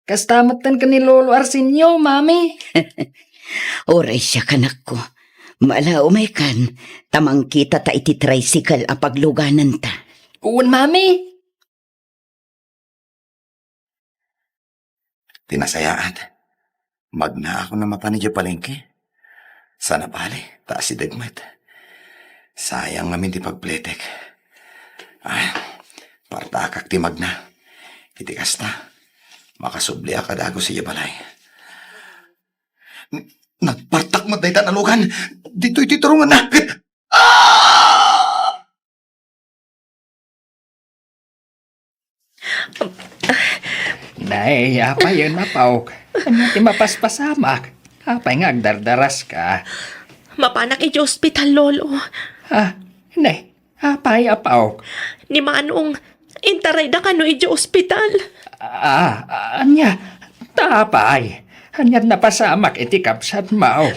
Kasta metten ken ni Lolo Arsenio, Mami. Uray siak, anakko. Ala, umaykan, ta mangkitata iti tricycle a paglugananta. Wen, Mami. Ti nasayaat, magnaakon a mapan idiay palengke. Sana bale, ta asideg met. Sayang ngamin ti pagpletek. Ay, partakak ti magna. Iti kasta, makasubliak a dagus idiay balay. N-, nagpartak met dayta a lugan. Ditoy ti turunganna. Ah! Nay, apayen, apok? Ania ti mapaspasamak? Apay nga agdardaraska? Mapanak idiay ospital, Lolo. Ah, nay, apay, apok? Ni Manong, intarayda kano idiay ospital. Ah, ania? Ta apay? Ania ti napasamak iti kabsatmo?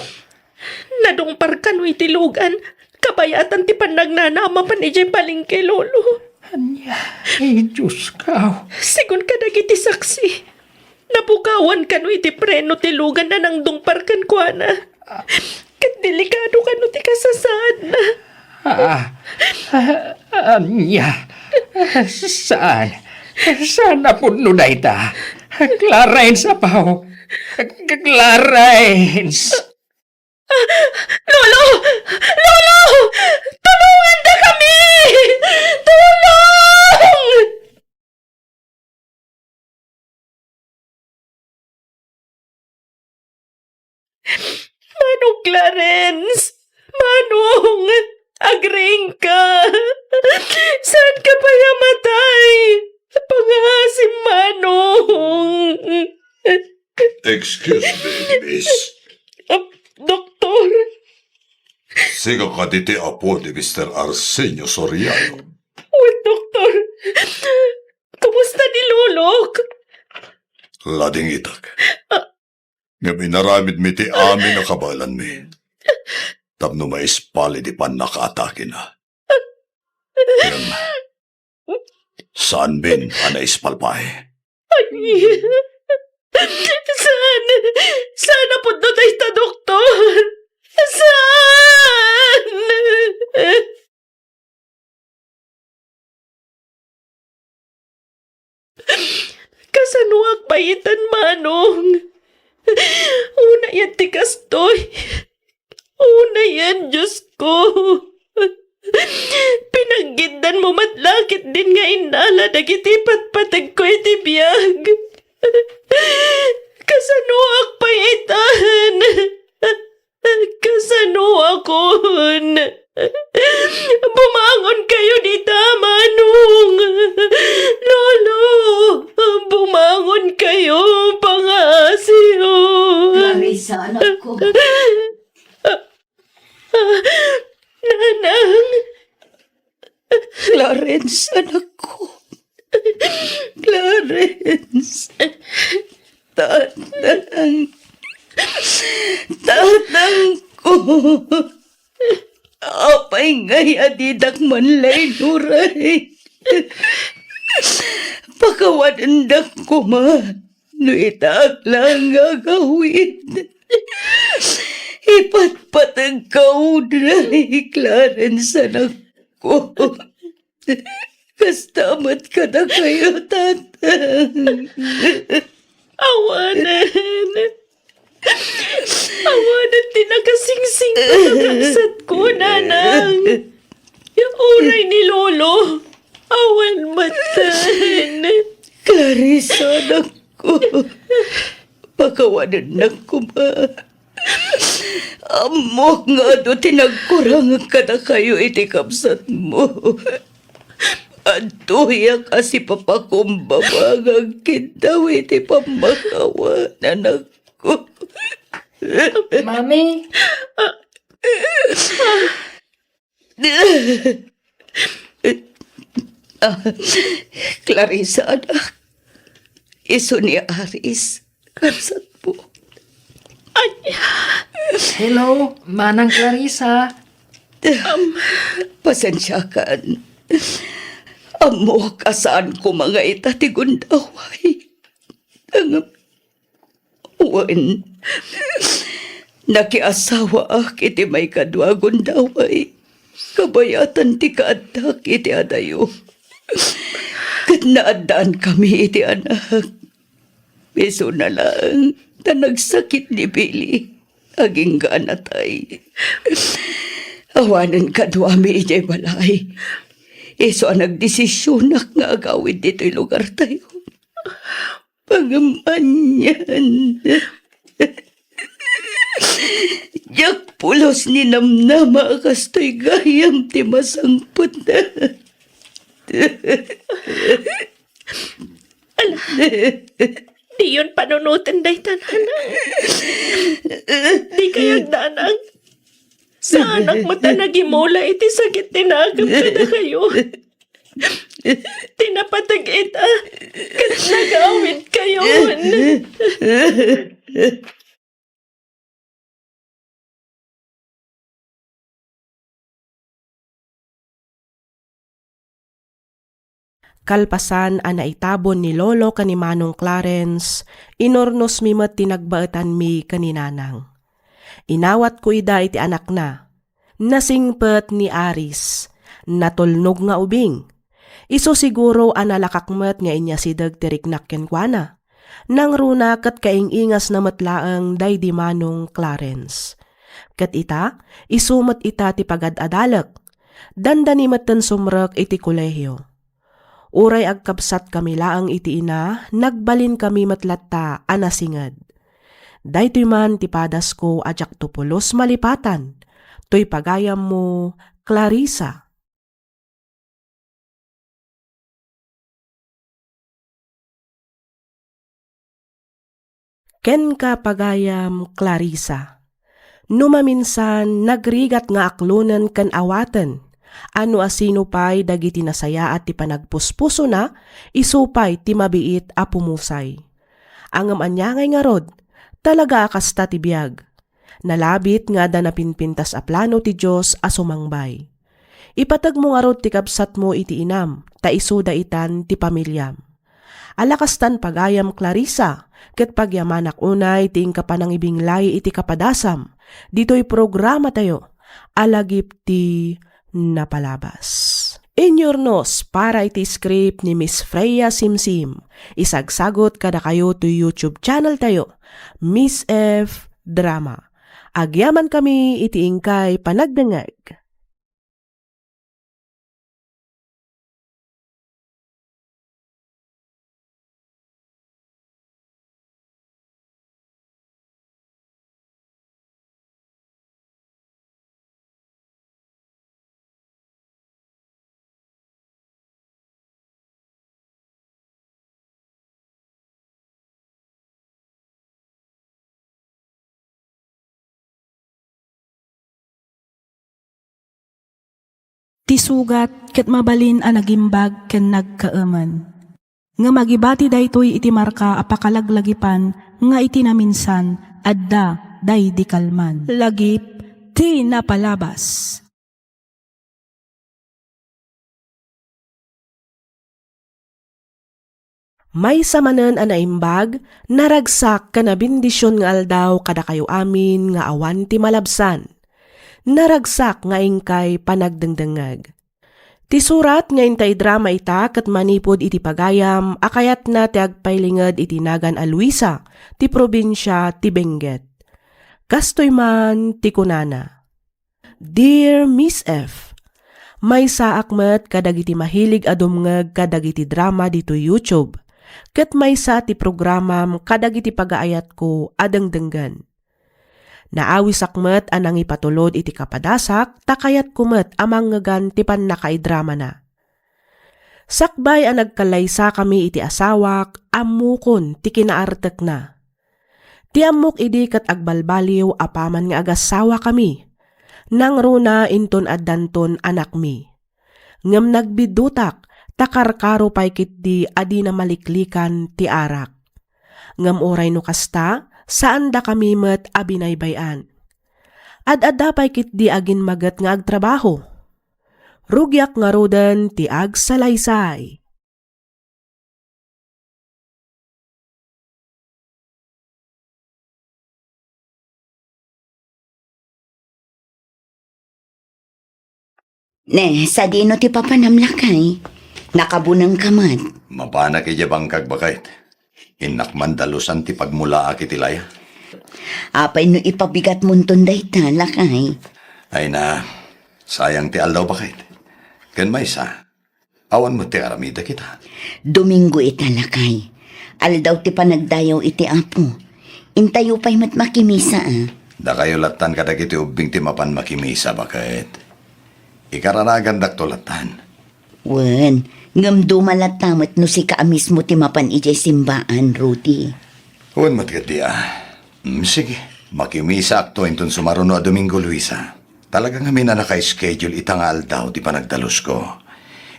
Nadungpar kano iti lugan, kabayatan ti pannagnana a mapan idiay palengke, Lolo. Ania? Ay, Diosko. Sigun kadagiti saksi, napukawan kano iti preno ti lugan a nangdungpar kenkuana. Ket delikado kano ti kasasaadna. Ah, ah, ania? Saan? Saan a pudno dayta? Clarence, apo. Clarence! Lolo! Lolo! Tulongandakami! Tulong! Manong Clarence! Manong! Agriingka! Saanka pay a matay? Pangaasim, Manong! Excuse me, miss. Ah, doktor. Sika kadi ti apo ni Mister Arsenio Soriano? Wen, doktor. Kumusta ni Lolok? Ladingitak. Ah. Ngem inaramidmi ti amin a kabaelanmi tapno maispal iti pannakaatakena. Ngem, saanmin a naispal pay? Ay, saan? Saan a pudno dayta, doktor? Saan? Kasanoak pay itan, Manong? Unayen ti kastoy. Unayen, Diosko. Pinaggiddanmo met la ketdin nga innala dagiti patpategko iti biag. Kasanoak pay itan? Kasanoakon? Bumangonkayo dita, Manong! Lolo! Bumangonkayo, pangaasiyo! Clarissa, anakko. Nanang! Clarence, anakko. Clarence. Tatang. Tatangko. Apay ngay a didak man la inuray? Pakawanendak koma no itaak la nga agawid. Ipat Pategka unay, Clarence, anakko. Kasta met kadakayo, tatang. Awanen. Awanen ti nakasingsing kadagagsatkon, nanang. Uray ni Lolo, awan met. Clarissa, anakko. Pakawanennak koma. Ammok nga adu ti nagkurangek kadakayo iti kabsatmo. Adtoyak a sipapakumbaba nga agkiddaw iti pammakawan, anakko. Mami? Ah, Clarissa, anak. Isu ni Aris, kabsatmo. Ay. Hello, Manang Clarissa. Pasensiakan. Ammok a saan koma nga ita ti gundaway. Ngem, wen, nakiasawaak iti maikadua a gundaway. Kabayatan ti kaaddak iti adayo. Ket naaddaankami iti anak. Isuna laeng ta nagsakit ni Billy. Agingga a natay. Awanen kaduami idiay balay. Isu a nagdesisionak nga agawid ditoy lugartayo. Ngem anian, diak pulos ni namnama a kastoy gayam ti masangpet. Ala, diyon panunoten dayta, nanang. Dikay agdanag. Saanak met a nagimula iti sakit ti nakemkayo. Ti napateg ita, ket nagawidkayon. Kalpasan a naitabon ni Lolo ken ni Manong Clarence, inurnosmi met ti nagbaetanmi ken ni Nanang. Inawatko ida iti anakna. Nasingpet ni Aris. Natulnog nga ubing. Isu siguro a nalakak met nga inyasideg ti riknak kenkuana. Nangruna ket kaing-ingasna met laeng daydi Manong Clarence. Ket ita, isu met ita ti pagad-adalek. Dandani metten sumrek iti kolehio. Uray agkabsatkami laeng iti ina, nagbalinkami met latta a nasinged. Daytoy man ti padasko a diakto pulos malipatan. Toy pagayammo, Clarissa. Kenka, pagayam Clarissa. No maminsan, nagrigat nga aklonen ken awaten a no asino pay dagiti nasayaat ti panagpuspusona, isu pay ti mabiit a pumusay. Ngem ania ngay ngarud, talaga a kasta ti biag. Nalabit nga adda napinpintas a plano ti Dios a sumangbay. Ipategmo ngarud ti kabsatmo iti inam, ta isuda itan ti pamiliam. Ala kastan pagayam, Clarissa, ket pagyamanak unay ti inka panangibinglay iti kapadasam ditoy programatayo a Lagip ti Napalabas. Inyurnos para iti script ni Miss Freya Simsim. Isagsagut kadakayo toy YouTube channel tayo, Miss F Drama. Agyamankami iti inkay panagdengngeg. Ti sugat ket mabalin a nagimbag ken nagkaemen. Ngem agibati daytoy iti marka a pakalaglagipan nga iti naminsan, adda daydi kalman. Lagip ti Napalabas. Maysa manen a naimbag, naragsak ken nabendision nga aldaw kadakayo amin nga awan ti malabsan. Naragsak nga inkay panagdengdengngeg. Ti surat nga inta idrama ita ket manipud iti pagayam a kayatna ti agpailinged iti nagan a Luisa ti probinsia ti Benguet. Kastoy man ti kunana, "Dear Miss F, maysaak met kadagiti mahilig a dumngeg kadagiti drama ditoy YouTube, ket maysa ti programam kadagiti pagaayatko a dengdenggen. Naawisak met a nangipatulod iti kapadasak ta kayatko met a mangngegan ti pannakaidramana. Sakbay a nagkallaysakami iti asawak, ammokon ti kinaartekna. Ti ammok idi ket agbalbaliw apaman nga agassawakami. Nangruna inton addanton anakmi. Ngem nagbidutak ta karkaro pay ketdi a dina maliklikan ti arak. Ngem uray no kasta, saandakami met a binaybay-an. Ad-adda pay ketdi agimmaget nga agtrabaho. Rugiak ngaruden ti agsalaysay." Ne, sadino ti papanam, lakay? Nakabunengka met. Mapanak idiay bangkag, baket. Innak man dalusan ti pagmulaak iti laya. Apay no ipabigatmonton dayta, lakay? Ay na, sayang ti aldaw, baket. Ken maysa, awan met ti aramidek ita. Domingo ita, lakay. Aldaw ti panagdayaw iti Apo. Intayo pay met makimisa, a. Dakayo lattan kadagiti ubbing ti mapan makimisa, baket. Ikararagandakto lattan. Wen, ngem duma latta met no sika a mismo ti mapan idiay simbaan, Rudy. Wen met ketdi, a. Mm, sige, makimisaakto inton sumaruno a Domingo, Luisa. Talaga ngamin a naka-schedule ita nga aldaw ti panagdalusko.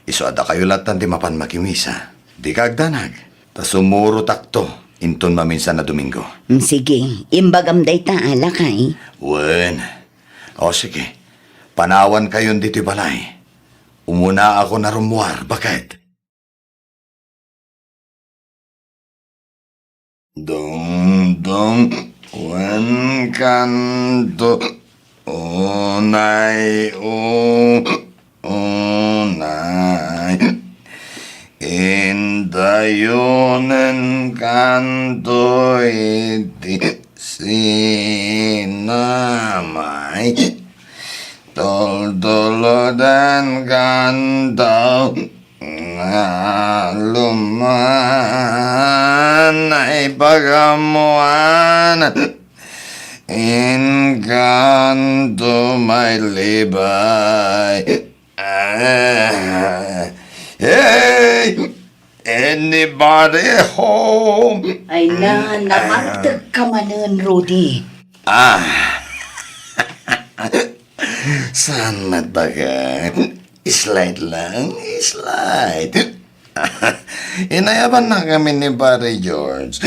Isu a dakayo lattan ti mapan makimisa. Dika agdanag, ta sumurotakto inton maminsan a Domingo. Mm, sige, imbagam dayta, a, lakay. Wen. O, sige. Panawankayon ditoy balay. Umunaakon a rummuar, baket. Dongdong, wen kanto, unay, o, unay. Indayonen kanto iti sinamay. Tultuloden kanto nga luman ay pagamuan. Inkanto may libay. Ah, hey! Anybody home? Ay na, namartek ka manen, Rudy. Ah. Saan met, baket? Slide lang, slide. Inayabanna kami ni Pare George.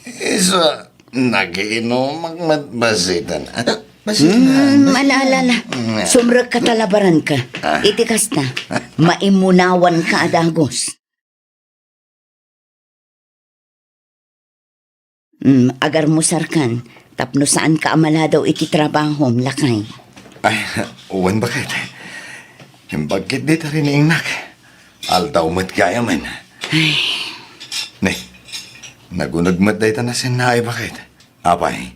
Isu a nagiinumak met bassit. Bassit lang. Hmm, ala, ala, ala. Hmm. Sumrekka ta labaranka. Ah. Iti kasta, maimunawanka a dagus. Hmm, agarmusarkan, tapno saanka a maladaw iti trabahom, lakay. Ay, wen, baket. Imbag ketdi ta rin ni Ingnak. Aldaw met gayamen. Ay. Ne, naguneg met dayta nasennaay, baket. Apay,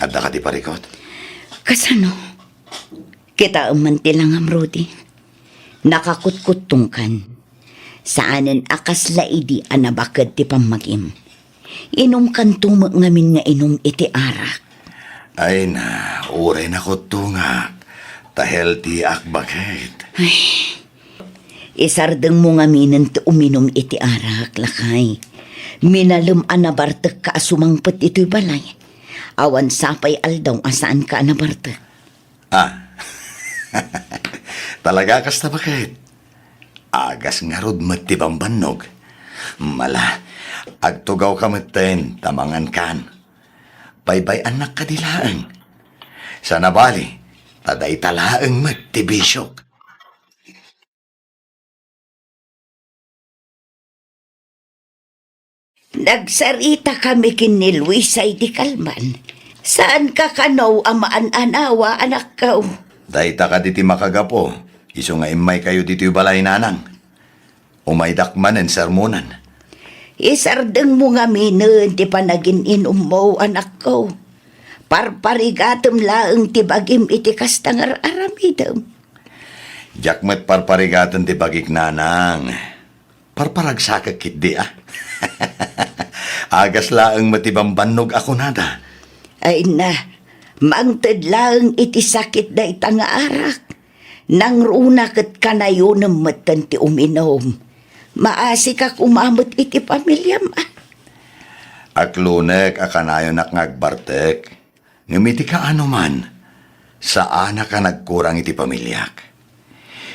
adda kadi parikut? Kasano? Kitaem man ti langam, Rudy. Nakakutkuttongkan. Saanen a kasla idi a nabaked ti pammagim. Inumkanto met ngamin nga inum iti arak. Ay na, uray nakuttongak. Ta healthyak, baket. Ay, isardengmo ngaminen ti uminum iti arak, lakay. Minalem a nabartekka a sumangpet itoy balay. Awan sapay aldaw a saanka a nabartek. Ah. Talaga kasta, baket? Agas ngarud met ti bambannog. Mala, agtugawka metten ta mangankan. Baybay-annak kadi laeng. Sana bali, ta dayta laeng met ti bisiok. Nagsaritakami ken ni Luisa idi kalman. Saanka kano a maan-anawa, anakko? Dayta kadi ti makagapu, isu nga immaykayo ditoy balay, nanang. Umaydak manen sermonan. Isardengmo ngaminen ti panagin-inummo, anakko. Parparigatem laeng ti bagim iti kasta nga ar-aramidem. Diak met parparigaten ti bagik, nanang. Parparagsakek ketdi, a. Agas laeng met ti bambannog a kunada. Ay na, mangted laeng iti sakit dayta nga arak. Nangruna ket kanayonem metten ti uminum. Maasika koma met iti pamiliam, a. Aklonek a kanayonak nga agbartek. Ngem iti kaano man, saanak a nagkurang iti pamiliak.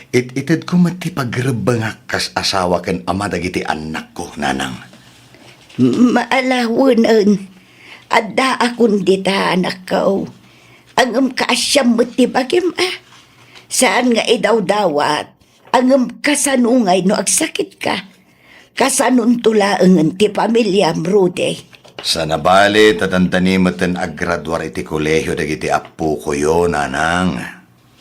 It-itedko met ti pagrebbengak kas asawa ken ama dagiti annakko, nanang. Maalawenen, addaakon dita, anakko. Ngem kaasiam met ti bagim, a. Saan nga idawdawat, ngem kasano ngay no agsakitka? Kasanonto laengen ti pamiliam, Rudy? Sana bale ta dandani metten aggraduar iti kolehio dagiti appokoyo, nanang.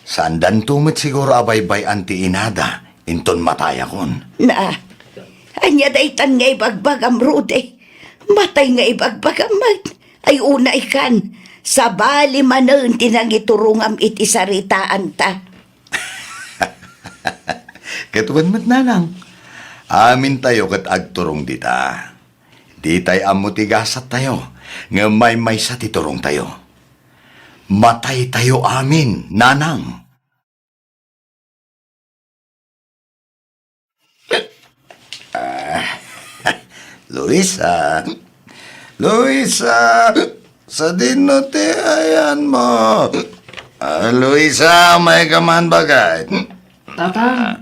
Saandanto met siguro a baybay-an ti inada inton matayakon. Na, ania daytan nga ibagbagam, Rudy? Matay nga ibagbagam met. Ay, unaykan, sabali manen ti nangiturongam iti saritaanta. Ket wen met, nanang, amintayo ket agturong dita. Ditay ammo ti gasattayo, ngem maymaysa ti turongtayo. Mataytayo amin, nanang. Ah, Luisa. Luisa! Sadino ti ayanmo? Ah, Luisa, umayka man, baket. Tatang,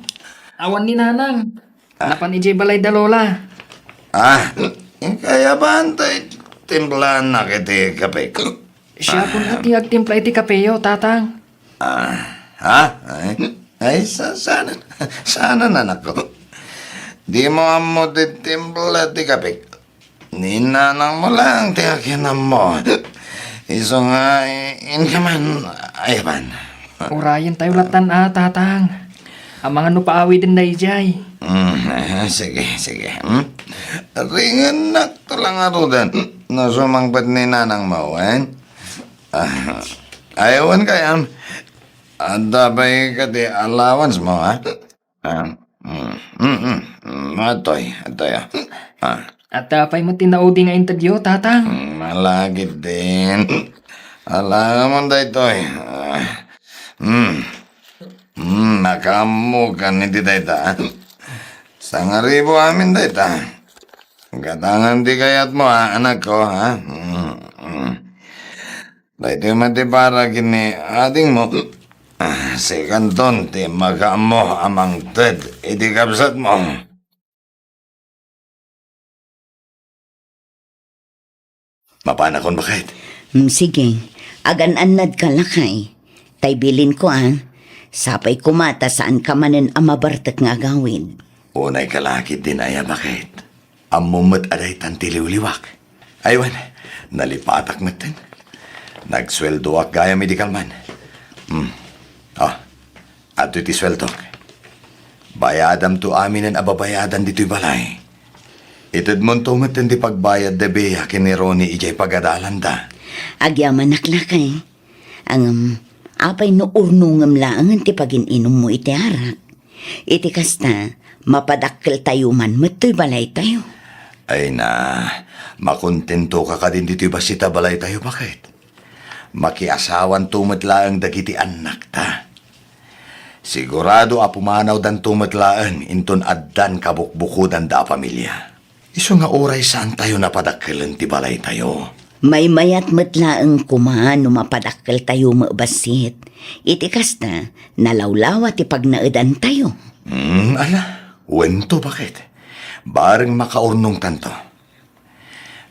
awan ni Nanang. Ah. Napan idiay balay da Lola. Ah, kayatmo ti timplaennak iti kape? Siak pay ti agtimpla iti kapeyo, Tatang. Ah, ha? Ay, ay, sa-, saan, saan, anakko? Dimo ammo ti timpla ti kape? Ni nanangmo lang ti akin ammo. Isu nga, i-, inka man, ay, ban. Urayentayo lattan a, Tatang. Amangan no paawiden daydiay. Mm, ah, sige, sige. Hmm? Ringennak to lang aruden. No sumangpet ni nanangmo, wen? Ah, ay, wen kayam. Adda pay kadi allowance mo, ha? Ah, mm, mm, mm, mm, atoy, atoy, ah. Ah. Adda pay met ti naudi nga intedyo, Tatang? Mm, malagip din. Alangan daytoy. Ah, mm. Mm, nakaammokan iti dayta, ah. Sangaribu amin dayta. Gatangan ti kayatmo, ha, anakko, ha? Mm, mm. Daytoy met ti para ken ni adingmo. Ah, sikanton ti makaammo a mangted iti kabsatmo. Mapanakon, baket. Mm, sige. Agan-annadka, lakay. Tay bilinko, a. Sapay koma ta saanka manen a mabartek nga agawid. Unayka la ketdin aya, baket. Ammom met a daytan ti liwliwak. Ay, wen, nalipatak metten. Nagsueldoak gayam idi kalman. Hmm. Ah, adtoy ti sueldok. Bayadamto aminen a babayadan ditoy balay. Itedmonto metten ti pagbayad da Bea ken ni Ronnie idiay pagadalanda. Agyamanak, lakay. Ngem, apay no urnongem laengen ti pagin-inummo iti arak? Iti kasta, mapadakkeltayo man met toy balaytayo. Ay na, makontentoka kadin ditoy bassit a balaytayo, baket? Makiasawanto met laeng dagiti annakta. Sigurado a pumanawdanto met laeng inton addan kabukbukodanda a pamilia. Isu nga uray saantayo napadakkelen ti balaytayo. Maymayat met laeng koma no mapadakkeltayo met bassit. Iti kasta, nalawlawa ti pagnaedantayo. Hmm, ala, wento, baket. Bareng makaurnongtanto.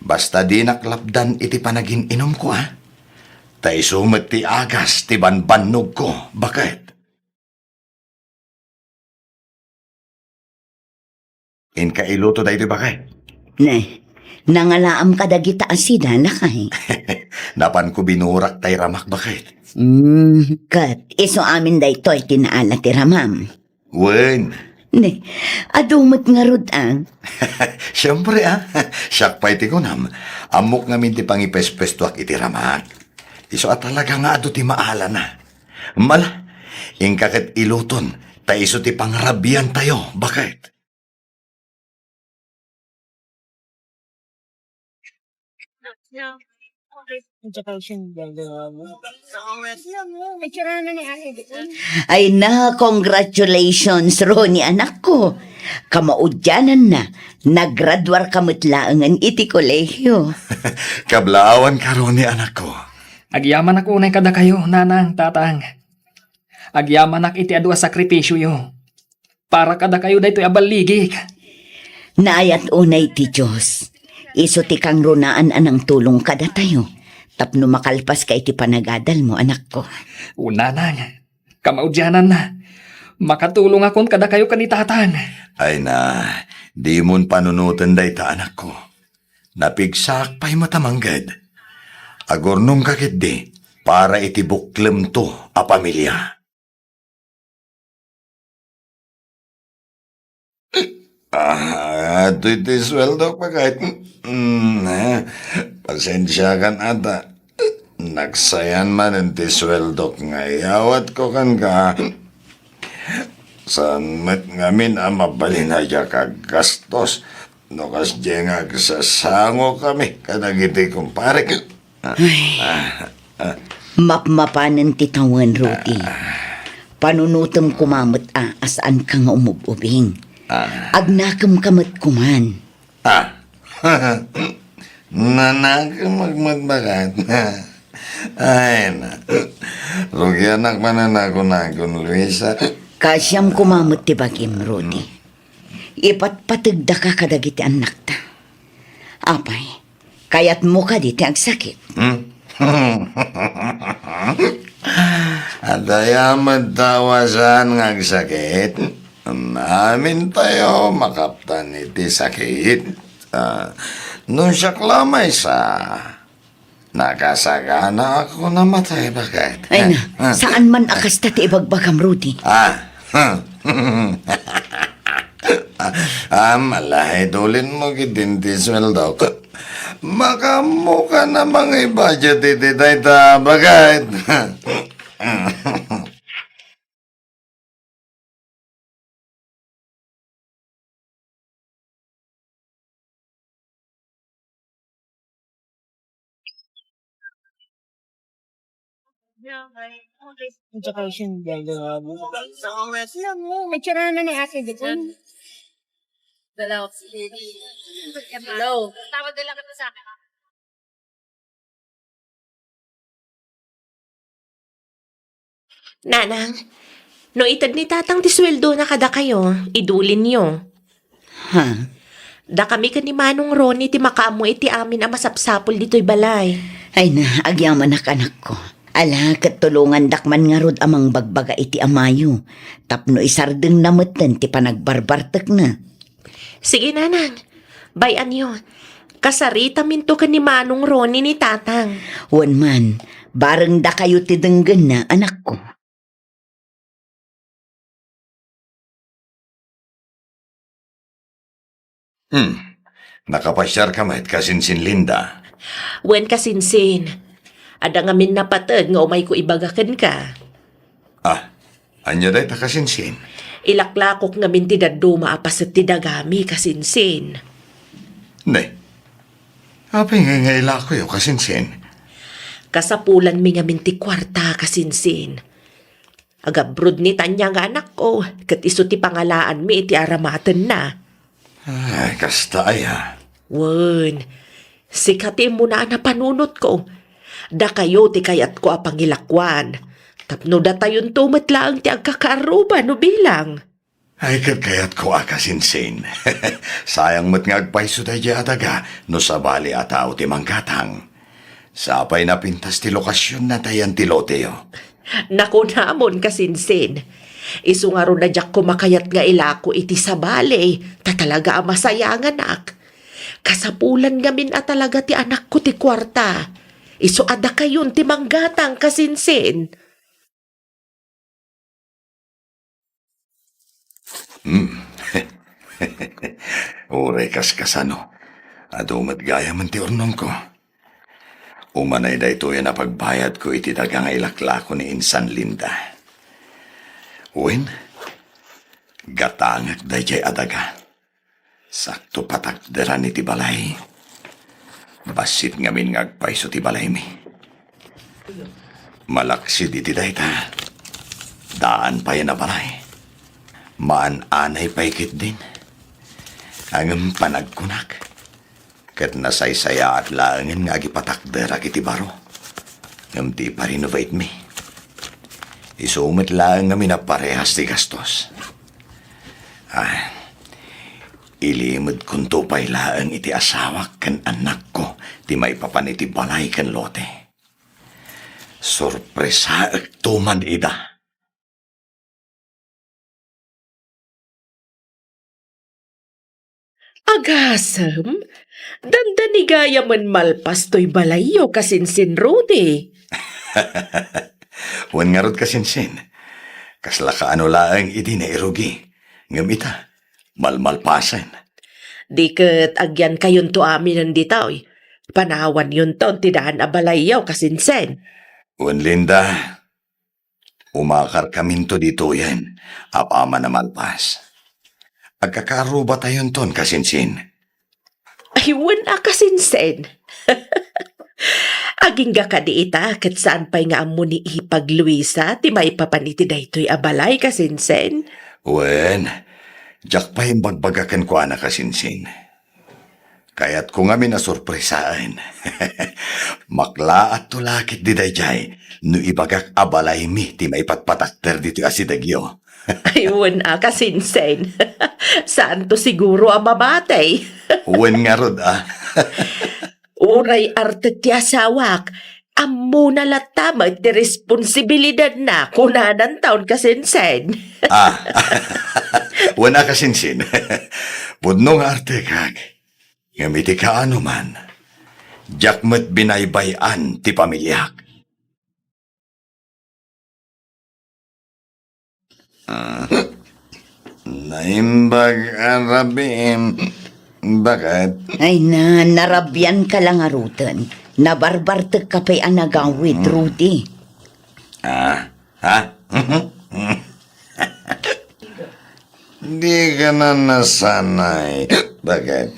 Basta dinak lapdan iti panagin-inumko, a. Ta isu met ti agas ti banbannogko, baket. Inka iluto daytoy, baket. Ne, nangalaam kadagita a sida, lakay. Napanko binurak tay ramak, baket. Hmm, ket isu amin daytoy ti naala ti ramam. Wen. Ne, adu met ngarud, ah. Siempre, ah. Siak pay ti kunam. Ammok ngamin ti pangipespestuak iti ramak. Isu a talaga nga adu ti maalana. Mala, inka ket iluton, ta isu ti pangrabiantayo, baket. Ay na, congratulations, Ronnie, anakko. Kamaudiananna, nagraduarka met laengen iti kolehio. Kablaawanka, Ronnie, anakko. Agyamanak unay kadakayo, nanang, tatang. Agyamanak iti adu a sakripisioyo. Para kadakayo daytoy a balligik. Naayat unay ti Dios. Isu ti kangrunaan a nangtulong kadatayo tapno makalpaska iti panagadalmo, anakko. O, nanang, kamaudiananna, makatulongakon kadakayo ken ni tatang. Ay na, dimon panunoten dayta, anakko. Napigsaak pay met a mangged. Agurnongka ketdi para iti buklemto a pamilia. Ah, adu ti sueldok, baket. Mm, eh, pasensiakan ata. Nagsayan manen ti sueldok nga iyawatko kenka. Saan met ngamin a mabalin a diak aggastos no kasdiay nga agsasangokami kadagiti kumparek. Ay. Ah, ah. Mapmapanen ti tawen, Rudy. Panunotem koma met a, a saanka nga umub-ubing. Ah. Agnakemka met koman. Ah. Nanakemek met, baket. Ay na. Rugianak manen a kunakon, Luisa. Kaasiam koma met ti bagim, Rudy. Ipatpategdaka kadagiti annakta. Apay, kayatmo kadi ti agsakit? Hmm? Adda met tao a saan nga agsakit. Amin tayo makaptan iti sakit. Ah, no siak la maysa, nakasaganaak a namatay, baket. Ay na, ah, saan man a kasta ti ibagbagam, Rudy. Ah. Ah, malay, idulinmo ketdin ti sueldok. Makaammokan a mangibajet iti dayta, baket. Education. Picture na ni Ate Dikon. Hello. Tawag na lang kita sa akin. Nanang, no ited ni Tatang ti sueldona kadakayo, idulinyo. Ha? Dakami ken ni Manong Ronnie ti makaammo iti amin a masapsapul ditoy balay. Ay na, agyamanak, anakko. Ala, ket tulongandak man ngarud a mangbagbaga iti amayo, tapno isardengna metten ti panagbarbartekna. Sige, nanang. Bay-anyo, kasaritaminto ken ni Manong Ronnie ni Tatang. Wen man, barengdakayo ti denggenna, anakko. Hmm. Nakapasiarka met, kasinsin Linda? Wen, kasinsin. Adda ngamin napated nga umayko ibaga kenka. Ah, ania dayta, kasinsin? Ilaklakok ngamin ti dadduma a paset ti dagami, kasinsin. Ne, apay ngay nga ilakoyo, kasinsin? Kasapulanmi ngamin ti kuarta, kasinsin. Agabrod ni Tanya nga anakko, ket isu ti pangalaanmi iti aramatenna. Ay, kasta aya. Wen, sika ti immuna a napanunotko. Dakayo ti kayatko a pangilakuan. Tapno datayonto met laeng ti agkakaarruba no bilang. Ay, ket kayatko a kasinsin. Sayang met nga agpayso daydiay a daga no sabali a tao ti manggatang. Sapay napintas ti lokasionna ta yan ti loteyo. Nakunamon, kasinsin. Isu ngarud a diak koma kayat nga ilako iti sabali, ta talaga a masayanganak. Kasapulan ngamin a talaga ti anakko ti kuarta. Isu a dakayon ti manggatang, kasinsin. Hmm. Uray kas kasano, adu met gayamen ti urnongko. Umanay daytoy a napagbayadko iti daga nga ilaklako ni Insan Linda. Wen, gatangek daydiay a daga. Sakto patakderan iti balay. Bassit ngamin nga agpayso ti balaymi. Malaksid iti dayta, daan pay a balay. Maan-anay pay ketdin. Ngem panagkunak, ket nasaysayaat laengen nga agipatakderak iti baro. Ngem ti iparenovatetmi, isu met laeng ngamin a parehas ti gastos. Ah, ilimedkonto pay laeng iti asawak ken annakko ti maipapan iti balay ken lote. Sorpresaekto man ida. Agasem, dandani gayamen malpas toy balayyo, kasinsin Rudy. Wen ngarud, kasinsin, kasla kaano laeng idi nairugi, ngem ita, malmalpasen. Di ket agyankayonto aminen ditoy. Panawanyonton ti daan a balayyo, kasinsin. Wen, Linda, umakarkaminto ditoyen apaman a malpas. Agkakarubatayonton, kasinsin. Ay, wen a, kasinsin. Agingga kadi ita, ket saan pay nga ammo ni Ipag Luisa ti maipapan iti daytoy a balay, kasinsin? Wen, diak pay imbagbaga kenkuana, kasinsin. Kayatko ngamin a sorpresaen. Maklaatto la ketdi daydiay no ibagak a balaymi ti maipatpatakder ditoy a sidegyo. Ay, wen a, kasinsin. Saanto siguro a mabatay. Wen ngarud a. Uray artek ti asawak, ammona latta met ti responsibilidadna, kunananton, kasinsin. Ah, wen a, kasinsin. Pudno nga artekak. Ngem iti kaano man, diak met binaybay-an ti pamiliak. Ah, naimbag a rabiim, baket. Ay na, narabianka la ngaruden. Nabarbartekka pay a nagawid, hmm, Rudy. Ah, ha? Dika nasanay, baket.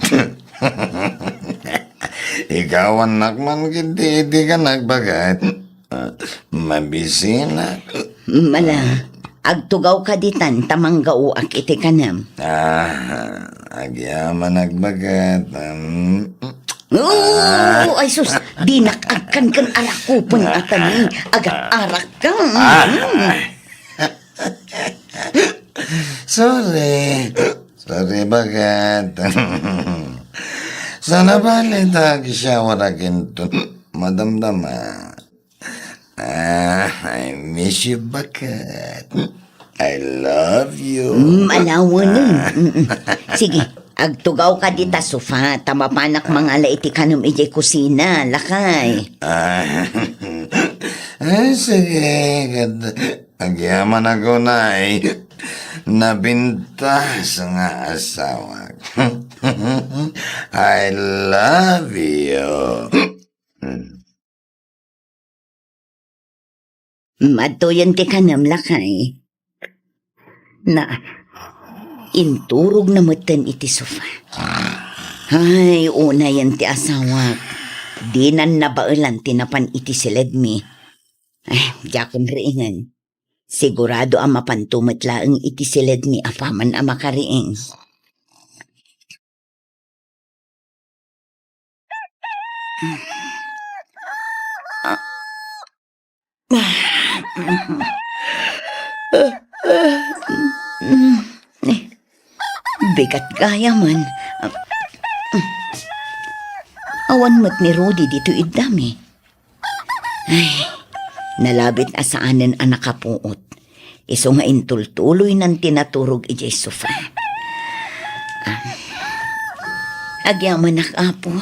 Igawannak man ketdi iti kanak, baket. Ah, mabisinak. Mala, agtugawka ditan ta manggaoak iti kanem. Ah, agyamanak, baket. Um, Oo, ah, ay sus, dinak agkan ken arakupen a tani, agat-arakka. Ah, mm. Sorry. Sorry, baket. Saan a bale ta agshower aginto. Madamdama. Ah, I miss you, baket. I love you. Mm, alawan, eh. Ah. Mm-mm. Sige, agtugawka dita sofa, ta mapanak mangala iti kanem idiay kusina, lakay. Ah, ay, sige, ket agyamanak unay. Nabintas nga asawak. I love you. Madtoyen ti kanem, lakay. Na, inturogna metten iti sofa. Ay, unayen ti asawak. Dinan nabaelan ti napan iti siledmi. Eh, diakon riingen. Sigurado a mapanto met laeng iti siledmi apaman a makariing. Bigat gayamen. Awan met ni Rudy ditoy iddami. Ay, nalabit a saanen a nakapuot. Isu nga intultuloynan ti naturog idiay sofa. Ah, agyamanak, Apo.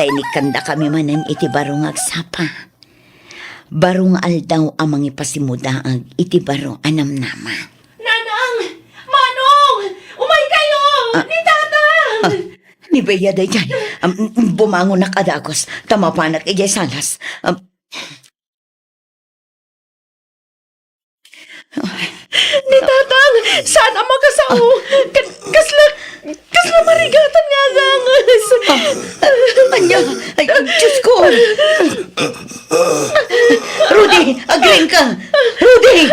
Ay, ni kandakami manen iti baro nga agsapa. Baro nga aldaw a mangipasimmudaag iti baro a namnama. Nanang! Manong! Umaykayo! Ah. Ni Tatang! Ah, ni Bea daydiay. Am, bumangonak a dagus, ta mapanak idiay salas. Am, Ni Tatang, saan a makasao? Ka-, kasla, kasla marigatan nga aganges. Ah, ania? Ay, Diyos ko! Rudy, agriingka! Rudy!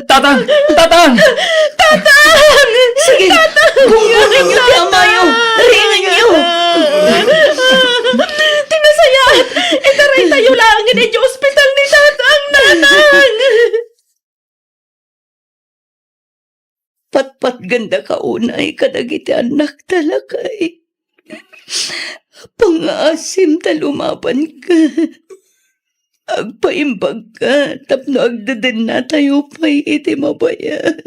Tatang! Tatang! Tatang! Sige, Tatang! Gunggongenyo ti amayo! Riingenyo! Ti nasayaat, itaraytayo laengen idiay ospital ni Tatang, Nanang! Patpatgandaka unay kadagiti annakta, lakay. Pangngaasim ta lumabanka. Agpaimbagka tapno agdedennatayo pay iti mabayan.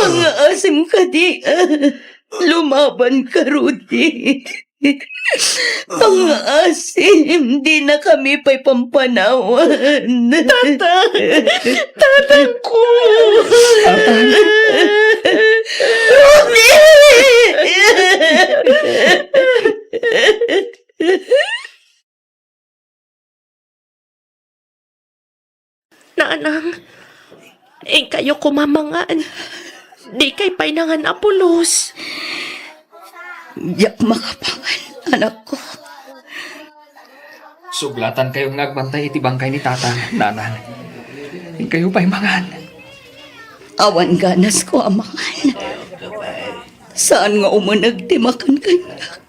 Pangngaasim kadi, lumabanka, Rudy. Pangngaasim, dinakami pay pampanawan. Tatang! Tatangko! Tatang! Rudy! Nanang, inkayo koma mangan. Dikay pay nangan a pulos. Diak makapangan, anakko. Sublatankayonto nga agbantay iti bangkay ni Tatang, Nanang. Inkayo pay mangan. Awan ganasko a mangan. Saan nga umuneg ti makan kaniak.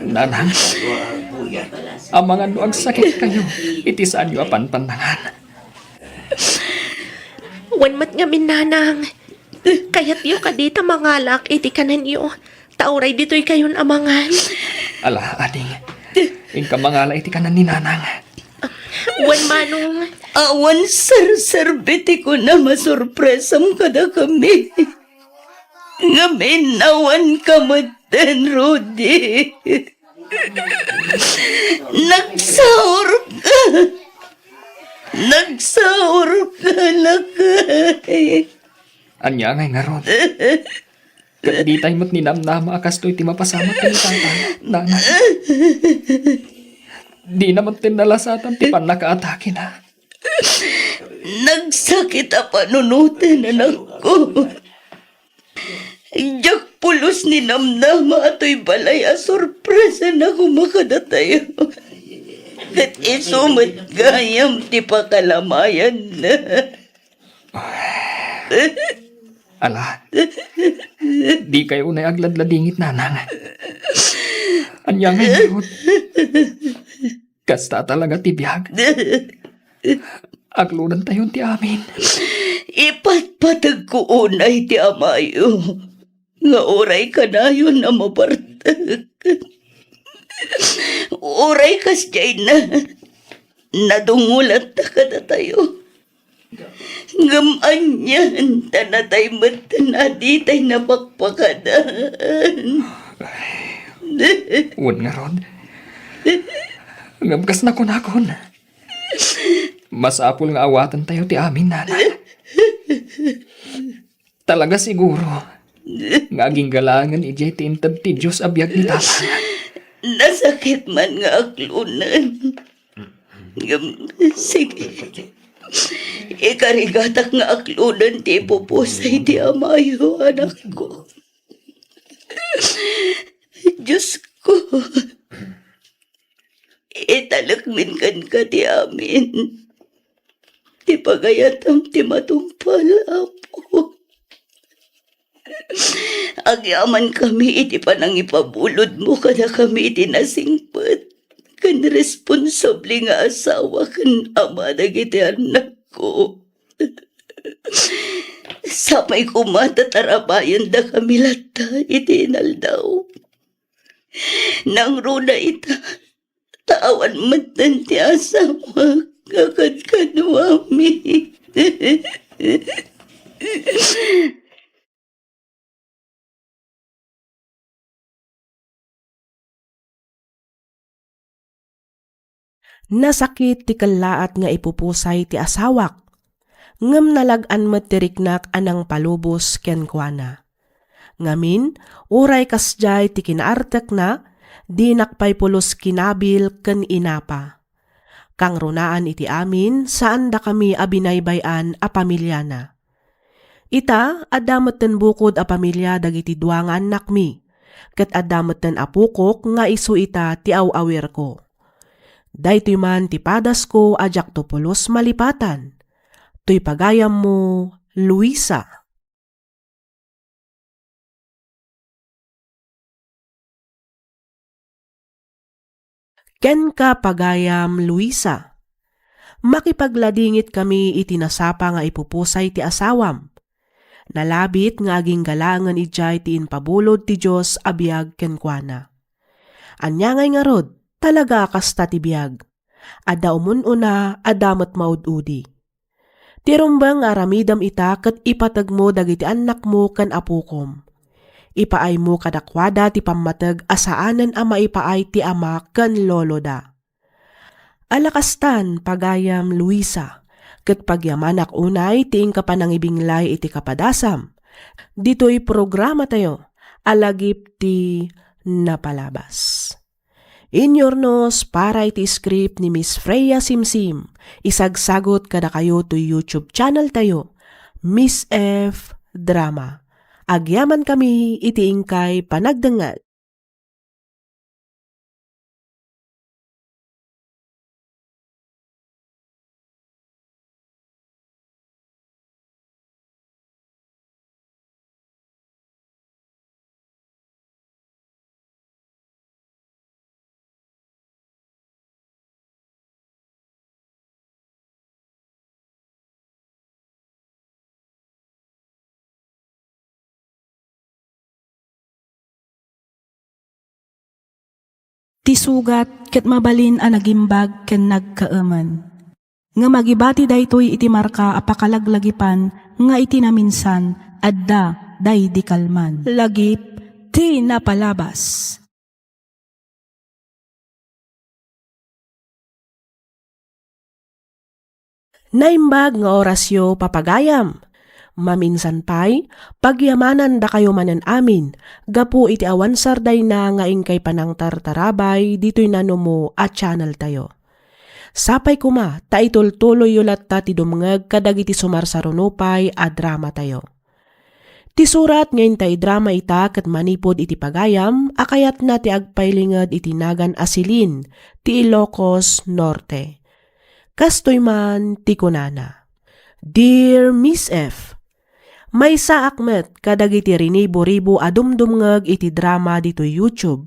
Nanang, amangan no agsakitkayo iti saanyo a panpannangan. Wen met ngamin, Nanang. Kayatyo kadi ta mangalak iti kanenyo, ta uray ditoykayon a mangan? Ala, ading. Inka mangala iti kanen ni Nanang. Wen, Manong. Awan serserbi ti kunam a sorpresam kadakami. Ngem innawanka metten, Rudy. Nagsaurka. Nagsaurka, lakay. Ania ngay ngarud? Ket ditay met ninamnama a kastoy ti mapasamak ken ni Tatang, Nanang. Dina metten nalasatan ti pannakaatakena. Nagsakit a panunoten, anakko. Diak pulos ninamnama a toy balay a sorpresana koma kadatayo. Ket isu met gayam ti pakalamayanna. Ala, dikay unay agladladingit, Nanang. Ania ngay ngarud? Kasta talaga ti biag. Aklodentayon ti amin. Ipatpategko unay ti amayo nga uray kanayon a mabartek. Uray kasdiayna, nadungolanto kadatayo. Ngem anian ta natay metten a ditay napakpakadan. Wen ngarud. Ngem kas nakunakon, masapul nga awatentayo ti amin, Nanang. Talaga siguro nga agingga laengen idiay ti inted ti Dios a biag ni Tatang. Nasakit man nga aklonen. Ngem, sige. Ikarigatak nga aklonen ti ipupusay ti amayo, anakko. Diosko, italekmin kenka ti amin ti pagayatam ti matungpal, Apo. Agyamankami iti panangipabulodmo kadakami iti nasingpet ken responsable nga asawa ken ama dagiti annakko. Sapay koma ta tarabayendakami latta iti inaldaw. Nangruna ita, ta awan metten ti asawak nga kadkaduami. Nasakit ti kellaat nga ipupusay ti asawak, ngem nalag-an met ti riknak a nangpalubos kenkuana. Ngamin, uray kasdiay ti kinaartekna, dinak pay pulos kinabil ken inapa. Kangrunaan iti amin, saandakami a binaybay-an a pamiliana. Ita, adda metten bukod a pamilia dagiti dua nga annakmi, ket adda metten apokok nga isu ita ti aw-awirko. Daytoy man ti padasko a diakto pulos malipatan. Toy pagayammo, Luisa. Kenka, pagayam Luisa. Makipagladingitkami iti nasapa nga ipupusay ti asawam. Nalabit nga agingga laengen idiay ti impabulod ti Dios a biag kenkuana. Ania ngay ngarud, talaga a kasta ti biag. Adda umun-una, adda met maud-udi. Ti rumbeng nga aramidem ita ket ipategmo dagiti annakmo ken apokom. Ipaaymo kadakuada ti pammateg a saanen a maipaay ti ama ken loloda. Ala kastan, pagayam Luisa, ket pagyamanak unay ti inka panangibinglay iti kapadasam. Ditoy programatayo a lagip ti napalabas. Inyurnos para iti script ni Miss Freya Simsim, isagsagut kadakayo toy YouTube channel tayo, Miss F Drama. Agyamankami iti inkay panagdengngeg. Ti sugat ket mabalin a nagimbag ken nagkaemen. Ngem agibati daytoy iti marka a pakalaglagipan nga iti naminsan, adda daydi kalman. Lagip ti napalabas. Naimbag nga orasyo, papagayam. Maminsan pay, pagyamanandakayo manen amin, gapu iti awan sardayna nga inkay panangtartarabay ditoy nanumo a channel tayo. Sapay koma ta itultuloyyo latta ti dumngeg kadagiti sumarsarunupay a drama tayo. Ti surat nga inta idrama ita ket manipud iti pagayam a kayatna ti agpailinged iti nagan a Celine ti Ilocos Norte. Kastoy man ti kunana, "Dear Miss F, maysaak met kadagiti rinibo-ribo a dumdumngeg iti drama ditoy YouTube.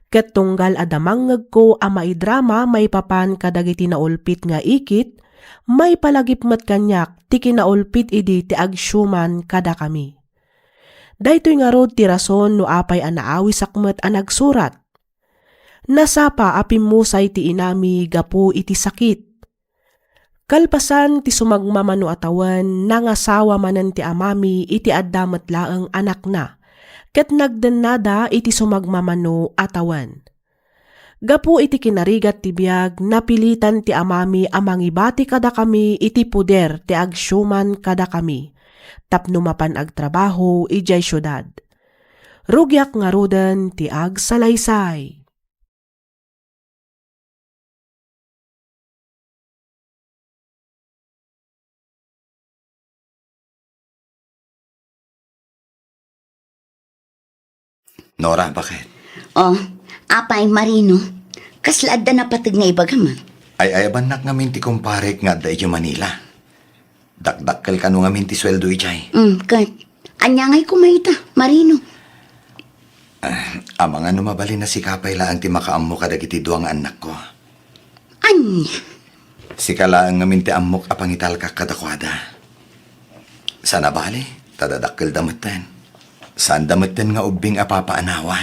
Ket tunggal a damangngegko a maidrama maipapan kadagiti naulpit nga ikit, maipalagip met kaniak ti kinaulpit idi ti agsiuman kadakami. Daytoy ngarud ti rason no apay a naawisak met a nagsurat. Nasapa a pimmusay ti inami gapu iti sakit. Kalpasan ti sumagmamano a tawen, nangasawa manen ti amami iti adda met laeng anakna, ket nagdennada iti sumagmamano a tawen. Gapu iti kinarigat ti biag, napilitan ti amami a mangibati kadakami iti poder ti agsiuman kadakami tapno mapan agtrabaho idiay siudad. Rugiak ngaruden ti agsalaysay." Nora, bakit? Oh, apay, Marino? Kasla adda napateg nga ibagam, a? Ay-ayabannak ngamin ti kumparek nga adda idiay Manila. Dakdakkel kano ngamin ti sueldo idiay. Mm, ket ania ngay koma ita, Marino? Ah, amangan no mabalin a sika pay laeng ti makaammo kadagiti dua nga annakko. Ania? Sika laeng ngamin ti ammok a pangitalkak kadakuada. Saan a bale, ta dadakkelda metten. Saanda metten nga ubbing a papaanawa.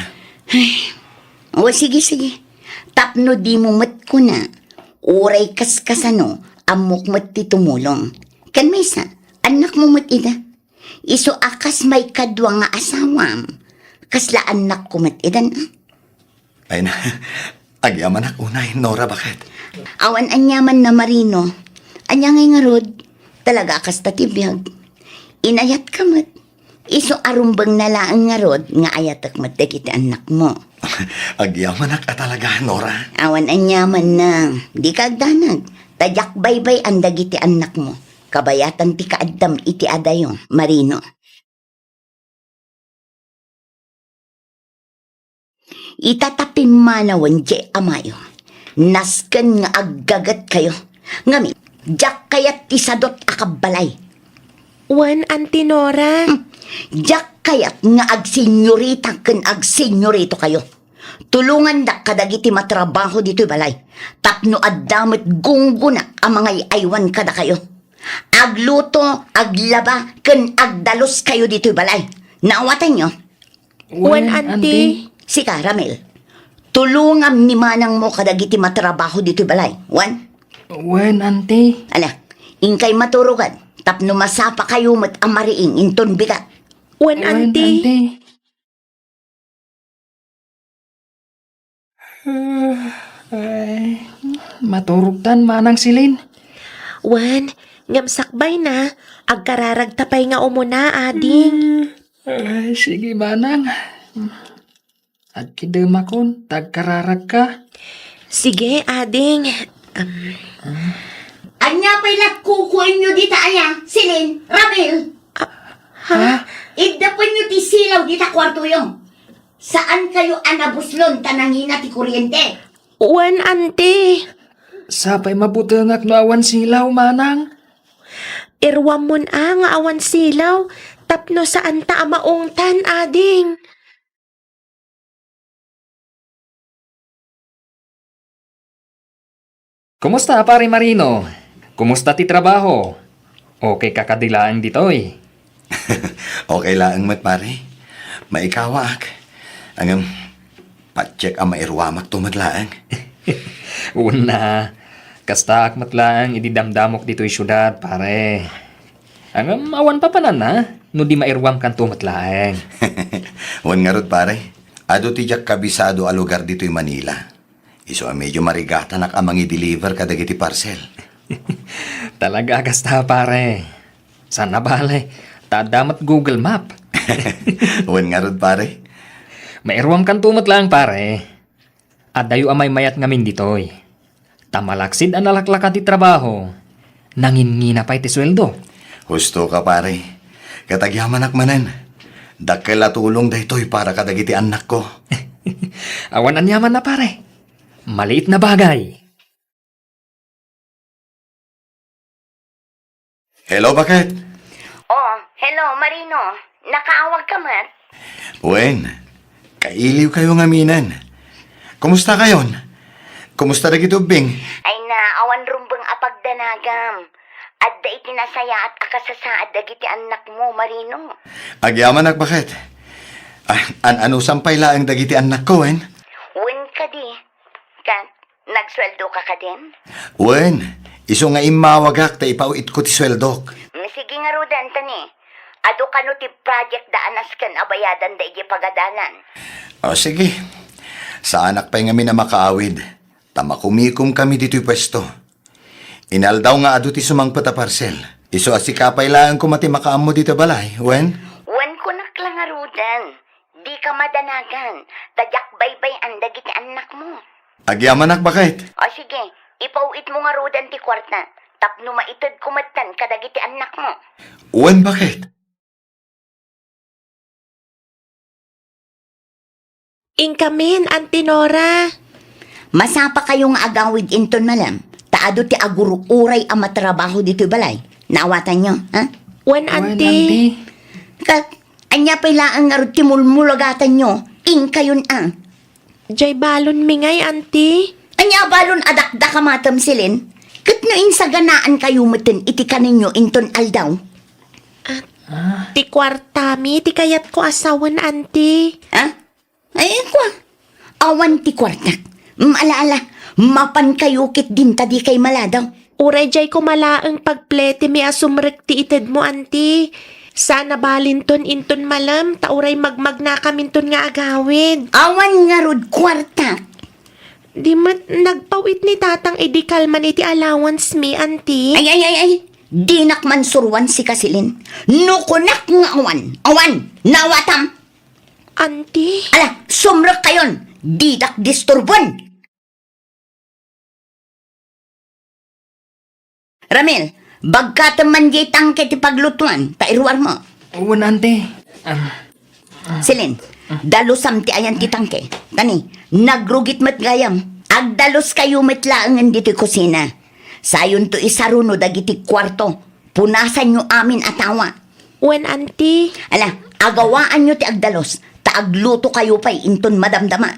Ay, o, sige, sige. Tapno dimo met kuna, uray kaskasano, ammok met ti tumulong. Ken maysa, annakmo met ida. Isu a kas maikadua nga asawam, kasla annakko met idan, a? Ay na, Agyamanak unay, Nora, baket? Awan aniamanna, Marino. Ania ngay ngarud? Talaga a kasta ti biag. Inayatka met. Isu a rumbengna laeng ngarud nga ayatek met dagiti annakmo. Agyamanak a talaga, Nora. Awan aniamanna. Dika agdanag. Ta diak baybay-an dagiti annakmo. Kabayatan ti kaaddam iti adayo, Marino. Ita ta pimmanawen jay amayo, nasken nga aggagetkayo. Ngem, diak kayat ti sadot a kabbalay. Wen, Auntie Nora. Hmm. Diak kayat nga agsenyorita ken agsenyoritokayo. Tulongandak kadagiti matrabaho ditoy balay tapno adda met gunggonak a mangay-aywan kadakayo. Agluto, aglaba, ken agdaluskayo ditoy balay. Naawatanyo? Wen, Wen, Auntie. Auntie. Sika, Ramil. Tulongam ni manangmo kadagiti matrabaho ditoy balay. Wen? Wen, Auntie. Ala, inkay maturogan, tapno masapakayo met a mariing inton bigat. Wen, Wen, Auntie. Auntie. Ay, maturogtan, Manang Celine. Wen, ngem sakbayna, agkararagta pay nga umuna, ading. Ay, sige, Manang. Agkidemakon, ta agkararagka. Sige, ading. Am. Ania pay la kukuenyo dita aya, Celine, Ramil? Ah, ha? Ha? Iddapenyo ti silaw dita kuartoyo. Saankayo a nabuslon ta nangina ti kuryente? Wen, Auntie. Sapay mabutengak no awan silaw, Manang. Iruammon a nga awan silaw, tapno saanta a maungtan, ading. Kumusta, Pare Marino? Kumusta ti trabaho? Okay ka kadi laeng ditoy? Okay laeng met, pare. Maikawaak. Ngem, patiek a mairuamakto met laeng. Wen a, kastaak met laeng idi damdamok ditoy siudad, pare. Ngem, awan papananna, no di mairuamkanto met laeng. Wen ngarud, pare. Adu ti diak kabisado a lugar ditoy Manila. Isu a medio marigatanak a mangi-deliver kadagiti parcel. Talaga a kasta, pare. Saan a bale, ta adda met Google Map. Wen ngarud, pare. Mairuamkanto met laeng, pare. Adayo a maymayat ngamin ditoy. Ta malaksid a nalaklaka ti trabaho, nangingina pay ti sueldo. Husto ka, pare. Ket agyamanak manen. Dakkel a tulong daytoy para kadagiti annakko. Awan aniamanna, pare. Maliit na bagay. Hello, baket? Oh, hello, Marino. Nakaawagka met? Wen, kailiwkayo ngaminen. Kumusta kayon? Kumusta dagiti ubbing? Ay na, awan rumbeng a pagdanagam. Adda iti nasayaat a kasasaad dagiti annakmo, Marino. Agyamanak, baket? Ah, an-anusam pay laeng dagiti annakko, wen? Wen kadi. Ket, nagsueldo ka kadin? Wen, isu nga immawagak ta ipaw-itko ti sueldok. Mm, sige ngaruden, tani. Adu kano ti project da a nasken a bayadan da iti pagadalan. O, sige. Saanak pay ngamin a makaawid, ta makumikom kami ditoy puesto. Inaldaw nga adu ti sumangpet a parcel. Isu a sika pay laeng koma ti makaammo ditoy balay, wen? Wen, kunak la ngaruden. Dika madanagan, ta diak baybay-an dagiti annakmo. Agyamanak, baket? O sige, ipaw-itmo ngaruden ti kuarta, tapno maitedko metten kadagiti annakmo. Wen, baket? Inkamin, Auntie Nora. Masapakayo nga agawid inton malem, ta adu ti agur-uray a matrabaho ditoy balay. Naawatanyo, ha? Wen, Wen, Auntie. Auntie. Ket, ania pay laeng ngarud ti mulmulagatanyo? Inkayon a. Jay balonmi ngay, Auntie. Ania balon a dakdakam, Celine? Ket no insaganaankayo metten iti kaninyo inton aldaw? Ah, Ah. Ti kuartami ti kayatko a sawen, Auntie. Ha? Ay, kua, awan ti kuartak. Mm, ala, ala, mapankayo ketdin ta dikay maladaw. Uray jay koma laeng pagpletimi a sumrek ti itedmo, Auntie. Saan a balinton inton malem, ta uray magmagnakaminton nga agawid. Awan ngarud kuartak. Di met nagpaw-it ni Tatang idi kalman iti allowance mi, Auntie. Ay, ay, ay, ay. Dinak man suruan sika, Celine. No kunak nga awan, awan. Nawatam. Auntie? Ala, sumrek kayon. Didak disturbon. Ramil, bagkatem man diay tangke ti paglutuan, ta iruarmo. Wen, Auntie. Ah. Celine, dalusam ti ayan ti tangke. Tani, nagrugit met gayam. Agdaluskayo met laengen ditoy kusina. Sayonto isaruno dagiti kuarto. Punasanyo amin a tawa. Wen, Auntie. Ala, agawaanyo ti agdalus, ta aglutokayo pay inton madamdama.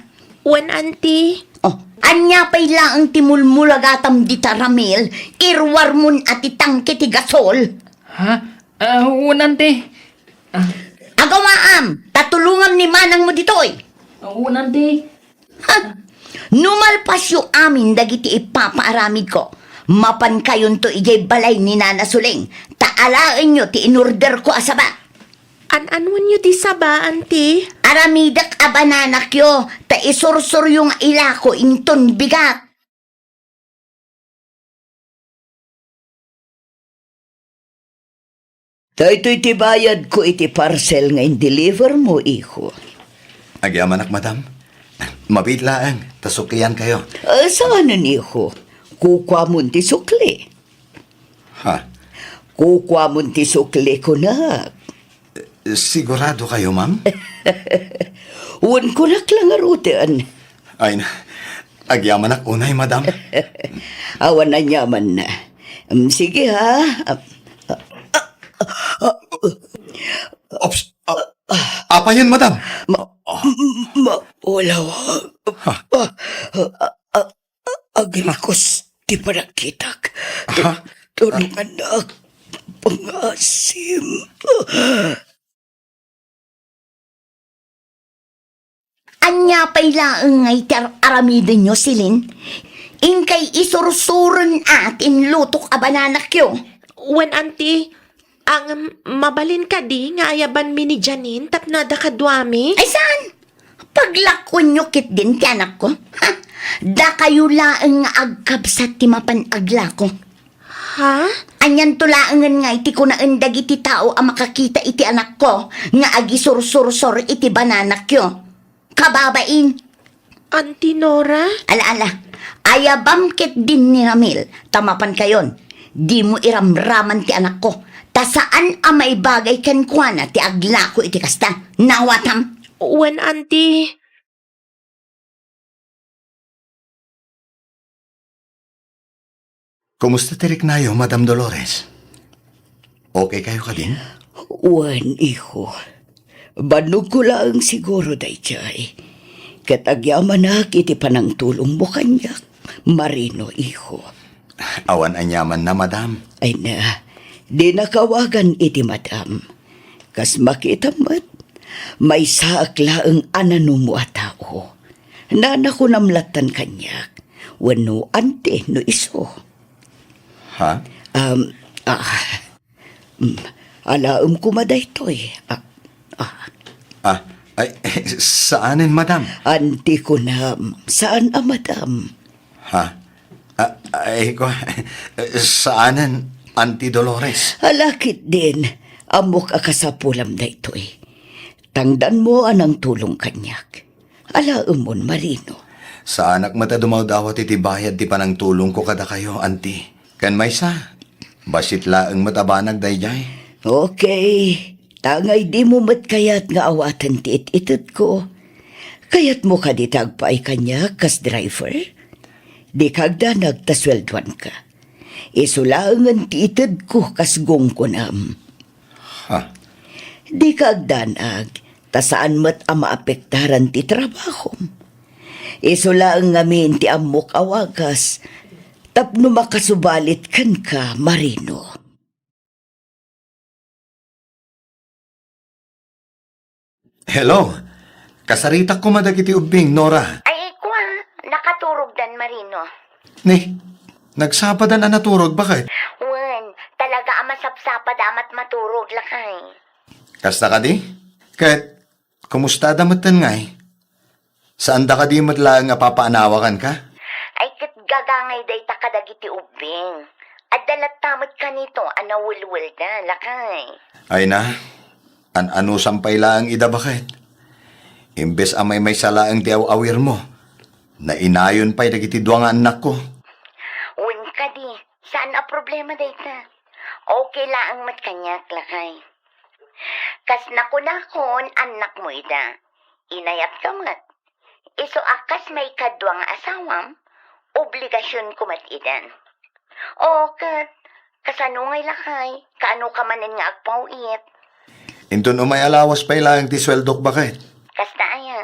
Wen, Auntie. Oh, ania pay laeng ti mulmulagatam dita, Ramil? Iruarmon a ti tangke ti gasol. Ha? Ah, wen, Auntie. Ah. Agawaam, ta tulongam ni manangmo ditoy. Ah, wen, Auntie. Ha? No malpasyo amin dagiti ipapaaramidko, mapankayonto idiay balay ni Nana Suling, ta alaenyo ti inorderko a saba. An-anuenyo ti saba, Auntie? Aramidek a bananakyo, ta isursuryo nga ilako inton bigat. Daytoy ti bayadko iti parcel nga in-deliver mo, iho. Agyamanak, madam. Mabiit laeng, ta sukliankayo. Ah, saanen, iho? Kukuamon ti sukli. Ha? Kukuamon ti sukli, kunak. Sigurado kayo, ma'am? Wen, kunak la ngaruden. Ay, na, agyamanak unay, madam. Awan aniamanna. Mm, sige, ha? Ops, a-, apayen, madam? Ma-, ma-, wala. Ha? Agrikus ti panagkitak. Ha? Tulongannak. Pangasim. Ania pay laeng nga iti ar-, aramidenyo, Celine? Inkay isursuren a ti inlutok a bananakyo. Wen, Auntie, ang mabalin kadi nga ayabanmi ni Janine tapno adda kaduami? Ay, saan? Paglakuenyo ketdin ti anakko? Ha? Dakayo laeng nga agkabsat ti mapan aglako. Ha? Anianto laengen nga iti kunaen dagiti tao a makakita iti anakko nga agisursursor iti bananakyo? Kababain! Auntie Nora? Ala, ala. Ayabam ketdin ni Ramil, ta mapankayon. Dimo iramraman ti anakko, ta saan a maibagay kenkuana ti aglako iti kasta. Nawatam? Wen, Auntie. Kumusta ti riknayo, Madam Dolores? Okay kayo kadin? Wen, iho. Bannogko laeng siguro daydiay. Ket agyamanak iti panangtulongmo kaniak, Marino, iho. Awan aniamanna, madam. Ay na, dinaka awagan iti madam. Kas makitam met, maysaak laeng a nanumo a tao. Nanakunam lattan kaniak, wenno auntie no isu. Ha? Um, ah, mm, alaem koma daytoy. Ah, ah. Ah, ay, saanen, madam? Auntie ko na, saan a madam? Ha? Ah, ay, ko, saanen, Auntie Dolores? Ala ketdin, ammok a kasapulam daytoy. Tangdanmo a nangtulong kaniak. Alaemon, Marino. Saanak met a dumawdawat iti bayad ti panangtulongko kadakayo, Auntie. Ken maysa, bassit laeng met a banag daydiay. Okay. Tangay dimo met kayat nga awaten ti it-itedko. Kayatmo kadi ti agpaay kaniak kas driver? Dika agdanag ta sueldoanka. Isu laengen ti itedko kas gunggonam. Ha? Dika agdanag, ta saan met a maapektaran ti trabahom. Isu laeng ngamin ti ammok a wagas tapno makasubalit kenka, Marino. Hello? Kasaritak koma dagiti ubbing, Nora. Ay, kua, nakaturogdan, Marino. Ni, nagsapadan a naturog, baket? Wen, talaga a masapsapad a mat maturog, lakay. Kasta kadi? Ket, kumusta da metten ngay? Saanda kadi met laeng a papaanawa kenka? Tangay dayta kadagiti ubbing. Adda latta met kanito a nawelwelda, lakay. Ay na, an-anusam pay laeng ida, baket. Imbes a maymaysa laeng ti aw-awirmo, nainayon pay dagiti dua nga annakko. Wen kadi, saan a problema dayta. Okay laeng met kaniak, lakay. Kas nakunakon, annakmo ida. Inayatka met. Isu a kas maikadua nga asawam, obligasionko met idan. O, ket, kasano ngay lakay? Kaano ka manen nga agpaw-it? Inton umay a lawas pay laeng ti sueldok, baket. Kasta aya.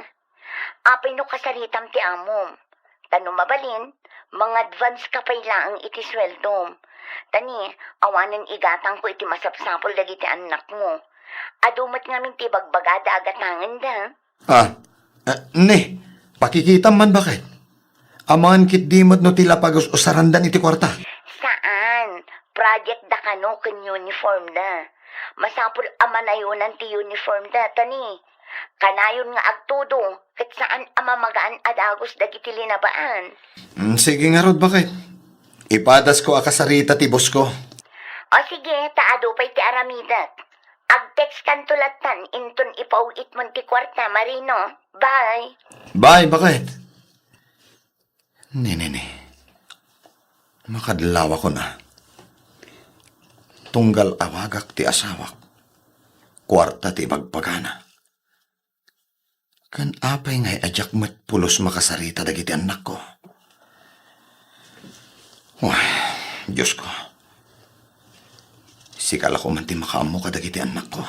Apay no kasaritam ti amom? Ta no mabalin, mangadvance ka pay laeng iti sueldom. Ta ni, awanen igatangko iti masapsapul dagiti annakmo. Adu met ngamin ti ibagbagada a gatangenda. Ah, eh, ne, pakikitam man, baket. Amangan ketdi met no ti la pagus-usarandan iti kuarta. Saan? Project da kano ken uniform da. Masapul a manayonan ti uniform da, ta ni, kanayon nga agtudo, ket saan a mamagaan a dagus dagiti linabaan. Mm, sige ngarud, baket. Ipadasko a kasarita ti boss ko. O sige, ta adu pay ti aramidek. Ag-text kanto lattan inton ipaw-itmon ti kuarta, Marino. Bye. Bye, baket. Ni, ni, ni. Makadlawakon a. Tunggal awagak ti asawak. Kuarta ti ibagbagana. Ken apay ngay a diak met pulos makasarita dagiti annakko? Uy, Diosko. Sika la koma ti makaammo kadagiti annakko.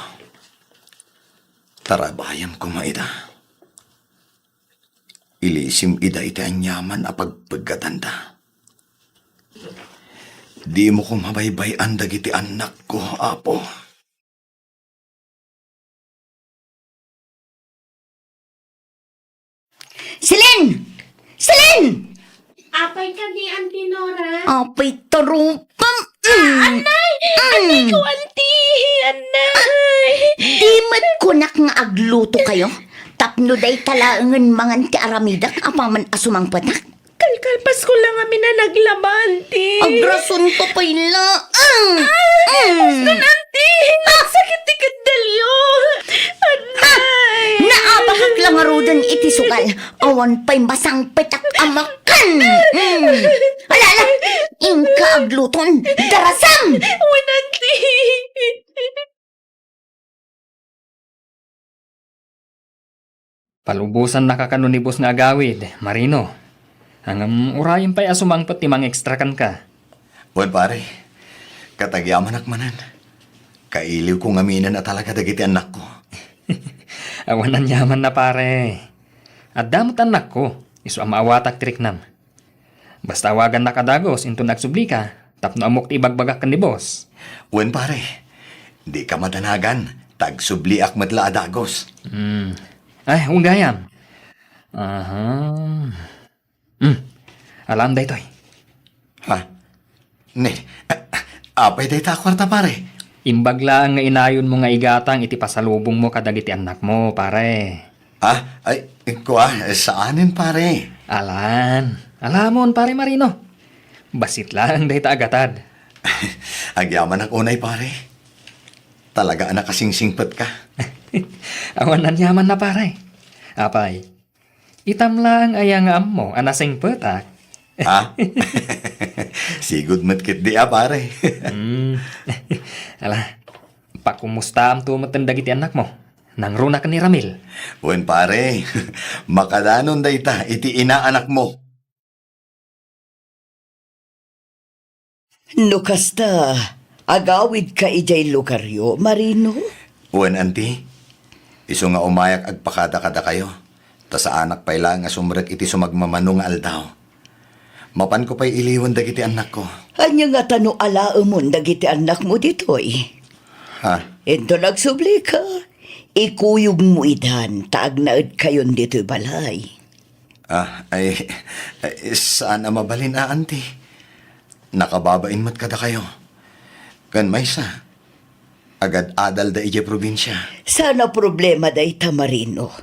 Tarabayam koma ida. Ilisim ida iti aniaman a pagpeggatanda. Dimo koma baybay-an dagiti annakko, Apo. Celine! Celine! Apay kadi, Auntie Nora? Apay, tarupam! Mm. Anay! Mm. Anay ko, Auntie! Anay! Ah, di met kunak nga agluto kayo? Tapno dayta laengen mangan ti aramidek apaman a sumangpetak? Kalkalpasko la ngamin a naglaba, Auntie. Agrasonka pay laeng. Ah! Mm. Basta, Auntie! Nagsakit ti keddalyo! Ah! Anay! Naabakak la ngaruden iti sugal. Awan pay masangpetak a makan. Mm. Ala, ala! Inka agluton. Darasam! Wen, Auntie. Palubosannaka kano ni boss nga agawid, Marino. Ngem urayem pay a sumangpet ti mang-extra kenka. Wen, pare. Ket agyamanak manen. Kailiwko ngaminen a talaga dagiti annakko. Awan aniamanna, pare. Adda met annakko, isu a maawatak ti riknam. Basta awagannak a dagus inton agsublika, tapno ammok ti ibagbagak ken ni boss. Wen, pare, dika madanagan, ta agsubliak met la a dagus. Hmm. Ay, wen gayam. Aha. Hmm. Alam daytoy. Ha? Ne, a-, apay dayta a kuarta, pare? Imbag laeng nga inayonmo nga igatang iti pasalubongmo kadagiti annakmo, pare. Ah, ay, kua, saanen, pare? Alan. Alamon, pare Marino. Bassit laeng dayta a gatad. Agyamanak unay, pare. Talaga a nakasingsingpet ka. Awan aniamanna, pare. Apay, itam laeng aya nga ammo a nasingpetak? Ha? Sigud met ketdi a, pare. Hmm. Ala, pakumustaamto metten dagiti annakmo. Nangruna ken ni Ramil. Wen, pare. Makadanon dayta iti inaanakmo. No kasta, agawidka idiay lugaryo, Marino? Wen, Auntie. Isu nga umayak agpakada kadakayo, ta saanak pay laeng a sumrek iti sumagmamano nga aldaw. Mapanko pay iliwen dagiti annakko. Ania ngata no alaemon dagiti annakmo ditoy? Ha? Inton agsublika, ikuyogmo idan ta agnaedkayon ditoy balay. Ah, ay, ay, saan a mabalin a, Auntie. Nakababain met kadakayo. Ken maysa, agad-adalda idiay probinsia. Saan a problema dayta, Marino.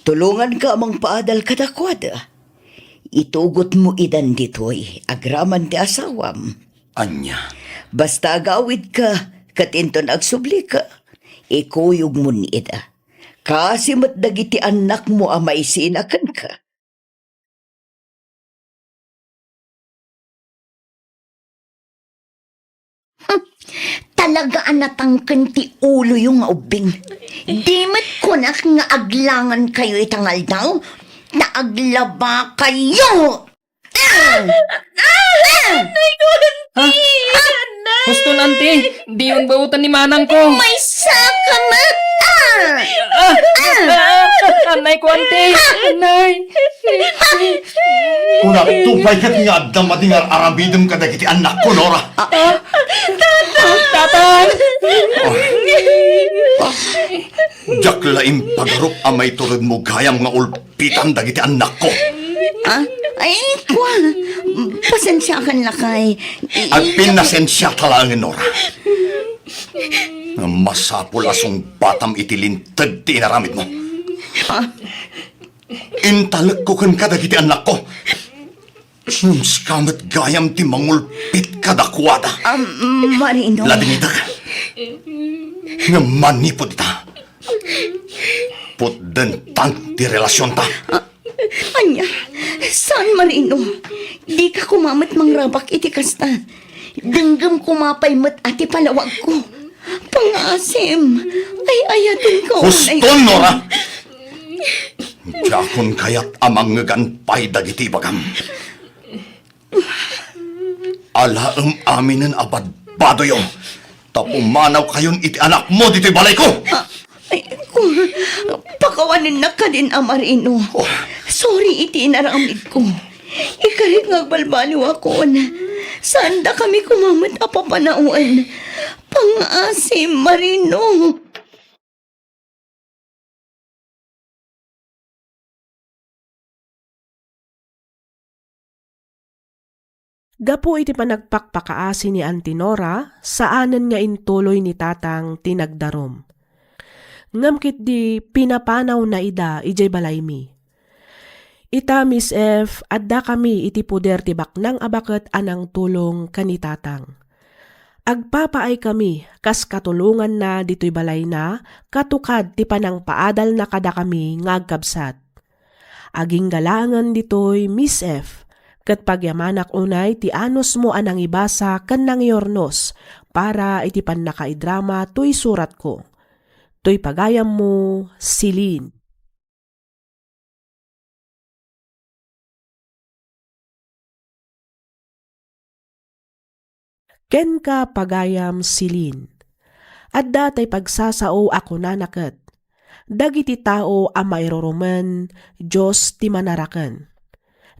Tulonganka a mangpaadal kadakuada. Itugotmo idan ditoy agraman ti asawam. Ania? Basta agawidka, ket inton agsublika, ikuyogmon ida. Kasi met dagiti annakmo a maisina kenka. Hmm, talaga a natangken ti uloyo nga ubbing. Di met kunak nga aglangankayo ita nga aldaw, ta aglabakayo! Ah! Ah! Anay ko, auntie! Ha? Anay! Huston, auntie! Diyon baotan ni manang ko! Maysa ka met! Ah! Ah! Ah! Anay ko, auntie! Anay! Kunakto pay ket nga adda madi nga ar-aramidem kadagiti annakko, Nora. Ah, ah, Tatang! Oh. Diak la impagarup a maituredmo gayam nga ulpitan dagiti annakko. Ah? Ay, kua. Pasensiakan, lakay. I- Agpinnasensiata laengen, Nora. Masapul a sungbatam iti linteg ti inaramidmo. Ah? Intalekko kenka dagiti annakko. Ngem sika met gayam ti mangulpit kadakuada. Am, Marino. Ladingitek. Ngem manipud ita, putdentan ti relasionta. Ah, ania? Saan, Marino? Dika koma met mangrabak iti kasta. Denggem koma pay met a ti palawagko. Pangaasim, ay-ayatenka unay. Huston, Nora! Diakon kayat a mangngegan pay dagiti ibagam. Alaem aminen a badbadoyo, ta pumanawkayon iti anakmo ditoy balayko! Ah, ay, ku-, pakawanennak kadin, Ama Rino. Oh. Sorry iti inaramidko. Ikarik nga agbalbaliwakon. Saandakami koma met a papanawen. Pangaasim, Marino. Gapu iti panagpakpakaasi ni Auntie Nora, saanen nga intuloy ni Tatang ti nagdarum. Ngem ketdi, pinapanawna ida idiay balaymi. Ita, Miss F, addakami iti poder ti baknang a baket a nangtulong ken ni Tatang. Agpapaaykami kas katulonganna ditoy balayna katukad ti panangpaadalna kadakami nga agkabsat. Agingga laengen ditoy, Miss F, ket pagyamanak unay ti anusmo a nangibasa ken nangiurnos para iti pannakaidrama toy suratko. Toy pagayammo, Celine. Kenka, pagayam Celine. Adda tay pagsasao a kunana ket, dagiti tao a mairurumen, Dios ti manaraken.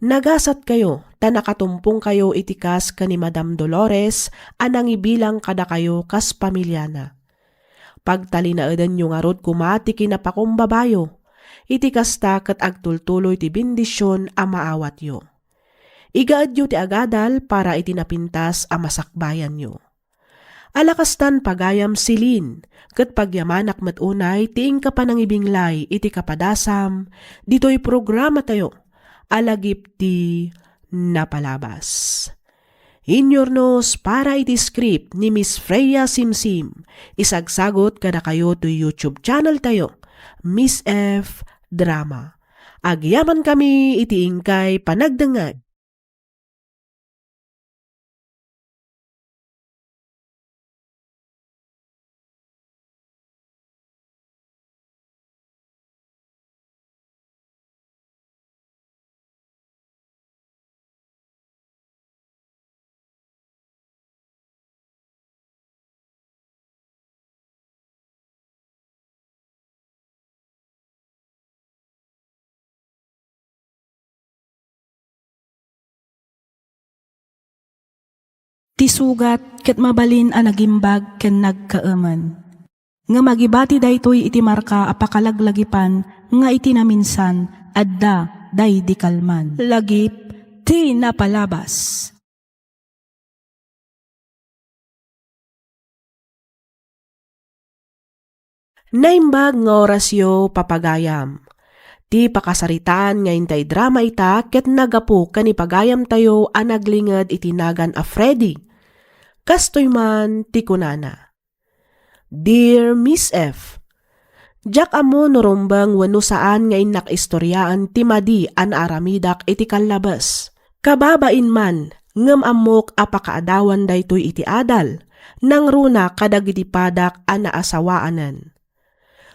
Nagasatkayo ta nakatumpongkayo iti kas ken ni Madam Dolores a nangibilang kadakayo kas pamiliana. Pagtalinaedanyo ngarud koma ti kinapakumbabayo. Iti kasta, ket agtultuloy ti bendision a maawatyo. Igaedyo ti agadal para iti napintas a masakbayanyo. Ala kastan, pagayam Celine, ket pagyamanak met unay ti inka panangibinglay iti kapadasam ditoy programatayo a Lagip ti Napalabas. Inyurnos para iti script ni Miss Freya Simsim, isagsagut kadakayo toy YouTube channel tayo, Miss F Drama. Agyamankami iti inkay panagdengngeg. Ti sugat ket mabalin a nagimbag ken nagkaemen. Ngem agibati daytoy iti marka a pakalaglagipan nga iti naminsan, adda daydi kalman. Lagip ti Napalabas. Naimbag nga orasyo, papagayam. Ti pakasaritaan nga intay drama ita ket naggapu ken ni pagayamtayo a naglinged iti nagan a Freddy. Kastoy man ti kunana, "Dear Miss F, diak ammo no rumbeng wenno saan nga innak istoriaen ti madi a naaramidak iti kallabes. Kababain man, ngem ammok a pakaadawan daytoy iti adal, nangruna kadagiti padak a naasawaanen.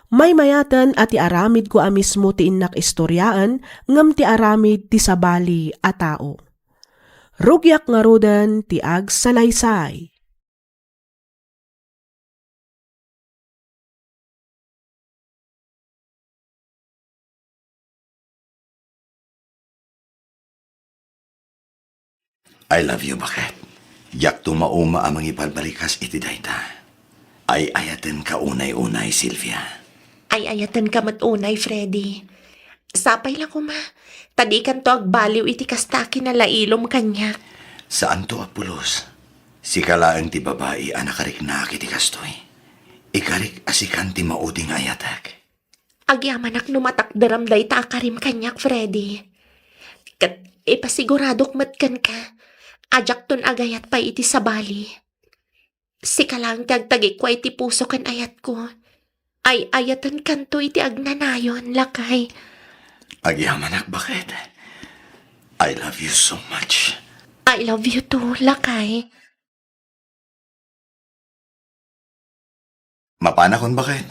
Maymayaten a ti aramidko a mismo ti innak istoriaen, ngem ti aramid ti sabali a tao. Rugiak ngaruden ti agsalaysay." I love you, Baket. Diak tumauma a mangibalbalikas iti dayta. Ay-ayatenka unay-unay, Sylvia. Ay-ayatenka met unay, Freddy. Sapay la koma, ta dikanto agbaliw iti kasta a kinalailom kaniak. Saanto a pulos. Sika laeng ti babai a nakariknaak iti kastoy. Ikarik a sikan ti maudi nga ayatek. Agyamanak no matakderam dayta a karim kaniak, Freddy. Ket ipasiguradok met kenka a diakton agayat pay iti sabali. Sika laeng ti agtagikua iti puso ken ayatko. Ay-ayatenkanto iti agnanayon, lakay. Agyamanak, Baket. I love you so much. I love you too, lakay. Mapanakon, Baket?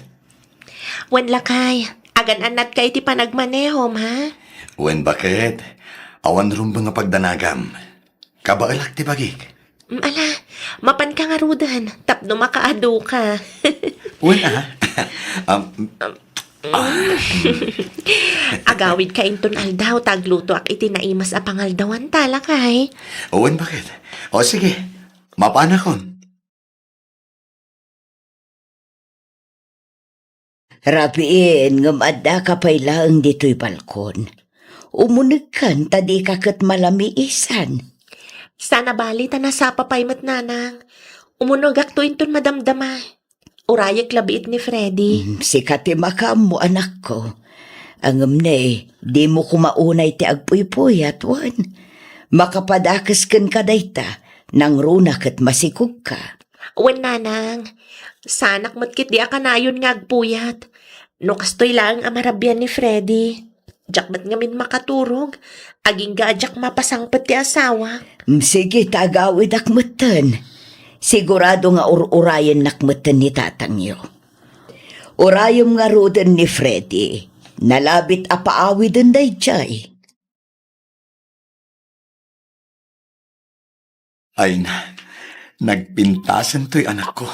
Wen, lakay, agan-annatka iti panagmanehom, ha? Wen, Baket, awan rumbeng a pagdanagam. Kabaelak ti bagik. Mm, ala, mapanka ngaruden tapno makaaduka. Wen, ah. Um, ah. Agawidka inton aldaw ta aglutoak iti naimas a pangaldawan ta, lakay. Wen, Baket? O, sige. Mapanakon. Rabiin, ngem addaka pay laeng ditoy balkon. Umunegkan ta dika ket malamiisan. Sana bali ta nasapa pay met, nanang. Umunegakto inton madamdama. Urayek labiit ni Freddy. Mm, sika ti makaammo, anakko. Ngem ne, dimo koma unay ti agpuy-puyat, wen? Makapadakes kenka dayta, nangruna ket masikogka. Wen, nanang, saanak met ketdi a kanayon nga agpuyat. No kastoy laeng a marabian ni Freddy, diak met ngamin makaturog, agingga a diak mapasangpet ti asawak. Mm, sige, ta agawidak metten. Sigurado nga ur-urayennak metten ni tatangyo. Urayem ngaruden ni Freddy, nalabit a paawiden daydiay. Ay na, nagpintasen toy anakko.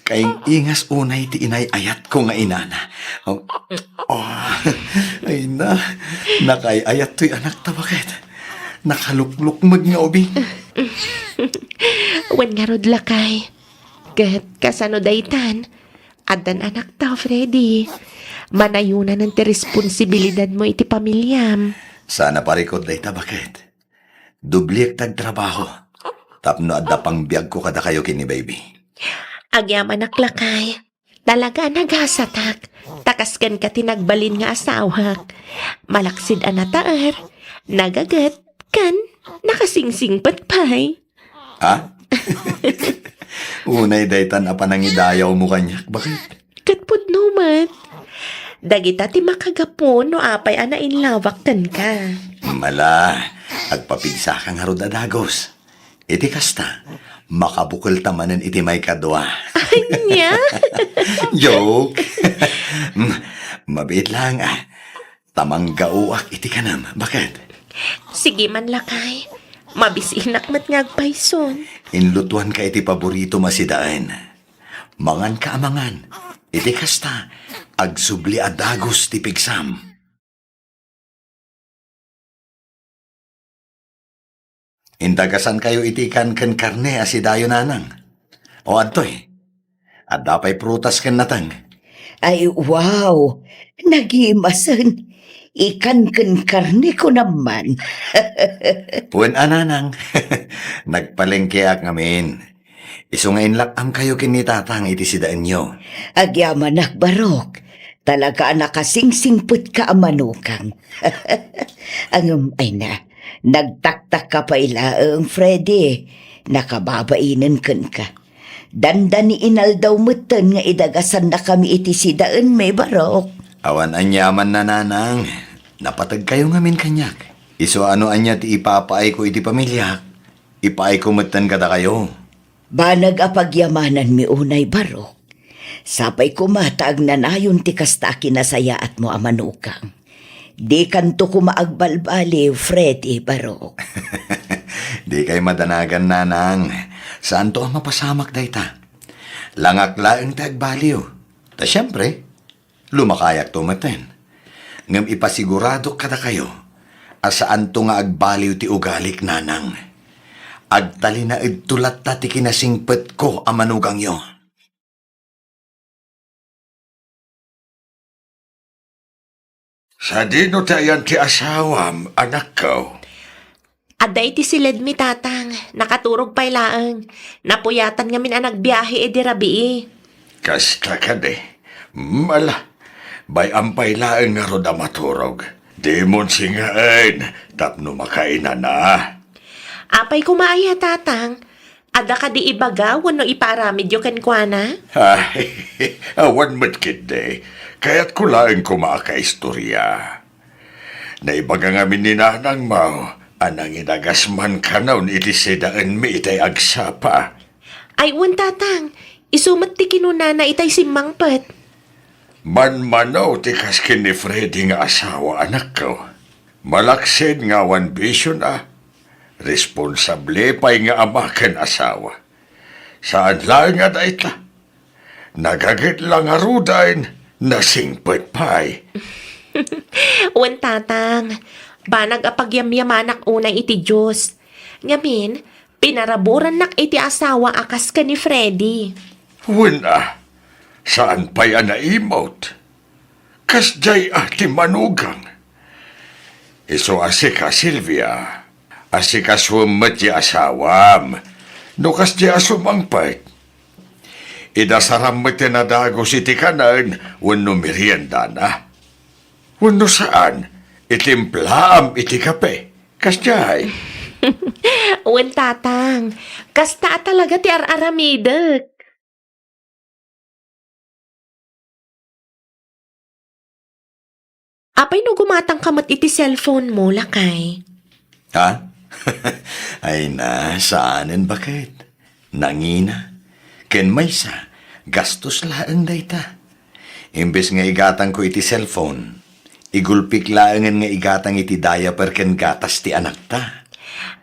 Kaing-ingas unay ti inay-ayatko nga inana. Oh, oh, ay na, nakaay-ayat toy anakta, Baket. Nakaluklukmeg nga ubing. Wen ngarud, lakay. Ket kasano daytan? Addan anakta, Freddy. Manayonanen ti responsibilidadmo iti pamiliam. Sana parikot dayta, Baket. Dobliek ti agtrabaho tapno adda pangbiagko kadakayo ken ni baby. Agyamanak, lakay. Talaga a nagasatak, ta kas kenka ti nagbalin nga asawak. Malaksid a nataer, nagaget, ken nakasingsingpet pay. Ha? Unay daytan a panangidayawmo kaniak, Baket? Ket pudno met. Dagita ti makagapu no apay a nainlawak kenka. Mala, agpapigsaka ngarud a dagus. Iti kasta, makabukelta manen iti maikadua. Ania? Joke. Mm, mabiit lang, ah. Ta manggaoak iti kanem, Baket? Sige man, lakay. Mabisinak met nga agpayson. Inlutuanka iti paboritom a sidaen. Manganka a mangan. Iti kasta, agsubli a dagus ti pigsam. Indagasankayo iti kan ken karne a sidayo, nanang. O adtoy, adda pay prutas ken nateng. Ay, wow! Nagimasen. Ikan ken karne ko naman. Wen a, nanang. Nagpalengkeak ngamin. Isu nga inlak-amkayo ken ni tatang iti sidaenyo. Agyamanak, Barok. Talaga a nakasingsingpetka a manugang. Ngem, ay na, nagtaktakka pay laeng, Freddy. Nakababainen kenka. Dandani inaldaw metten nga idagasannakami iti sidaenmi, Barok. Awan aniamanna, Nanang. Napategkayo ngamin kaniak. Isu a no ania ti ipapaayko iti pamiliak, ipaayko metten kadakayo. Banag a pagyamananmi unay, Barok. Sapay koma ta agnanayon ti kasta a kinasayaatmo a manugang. Dikanto koma agbalbaliw, Freddy, Barok. Dikay madanagan, Nanang. Saanto a mapasamak dayta. Langak laeng ti agbaliw. Ta siempre, lumakayakto metten. Ngem ipasiguradok kadakayo a saanto nga agbaliw ti ugalik, Nanang. Agtalinaedto latta ti kinasingpetko a manugangyo. Sadino ti ayan ti asawam, anakko? Adda iti siledmi, Tatang. Nakaturog pay laeng. Napuyatan ngamin a nagbiahe idi rabii. Kasta kadi. Mm, ala, bay-am pay laeng ngarud a maturog. Dimon singaen tapno makainana. Apay koma aya, Tatang? Adda kadi ibaga wenno ipaaramidyo kenkuana? Ay, awan met ketdi. Kayatko laeng koma a kaistorya. Naibaga ngamin ni nanangmo a nangidagas man kanon iti sidaenmi itay agsapa. Ay, wen, Tatang. Isu met ti kinunana itay simmangpet. Manmano ti kas ken ni Freddy nga asawa, anakko. Malaksid nga awan bisiona. Responsable pay nga ama ken asawa. Saan laeng a dayta. Nagaget la ngaruden, nasingpet pay. Wen, Tatang, banag a pagyamyamanak unay iti Dios. Ngamin, pinaraburannak iti asawa a kas ken ni Freddy. Wen a, saan pay a naimut. Kasdiay a ti manugang. Isu a sika, Silvia, asikasuem met ti asawam. No kasdiay a sumangpet, idasaram met ti nadagus iti kanen wenno meriendana. Wenno saan, itimplaam iti kape. Kasdiay. Wen, Tatang. Kasta a talaga ti ar-aramidek. Apay no gumatangka met iti cellphone mo, lakay? Ha? Ay na, saanen, baket. Nangina. Ken maysa, gastos laeng dayta. Imbes nga igatangko iti cellphone, igulpik laengen nga igatang iti diaper ken gatas ti anakta.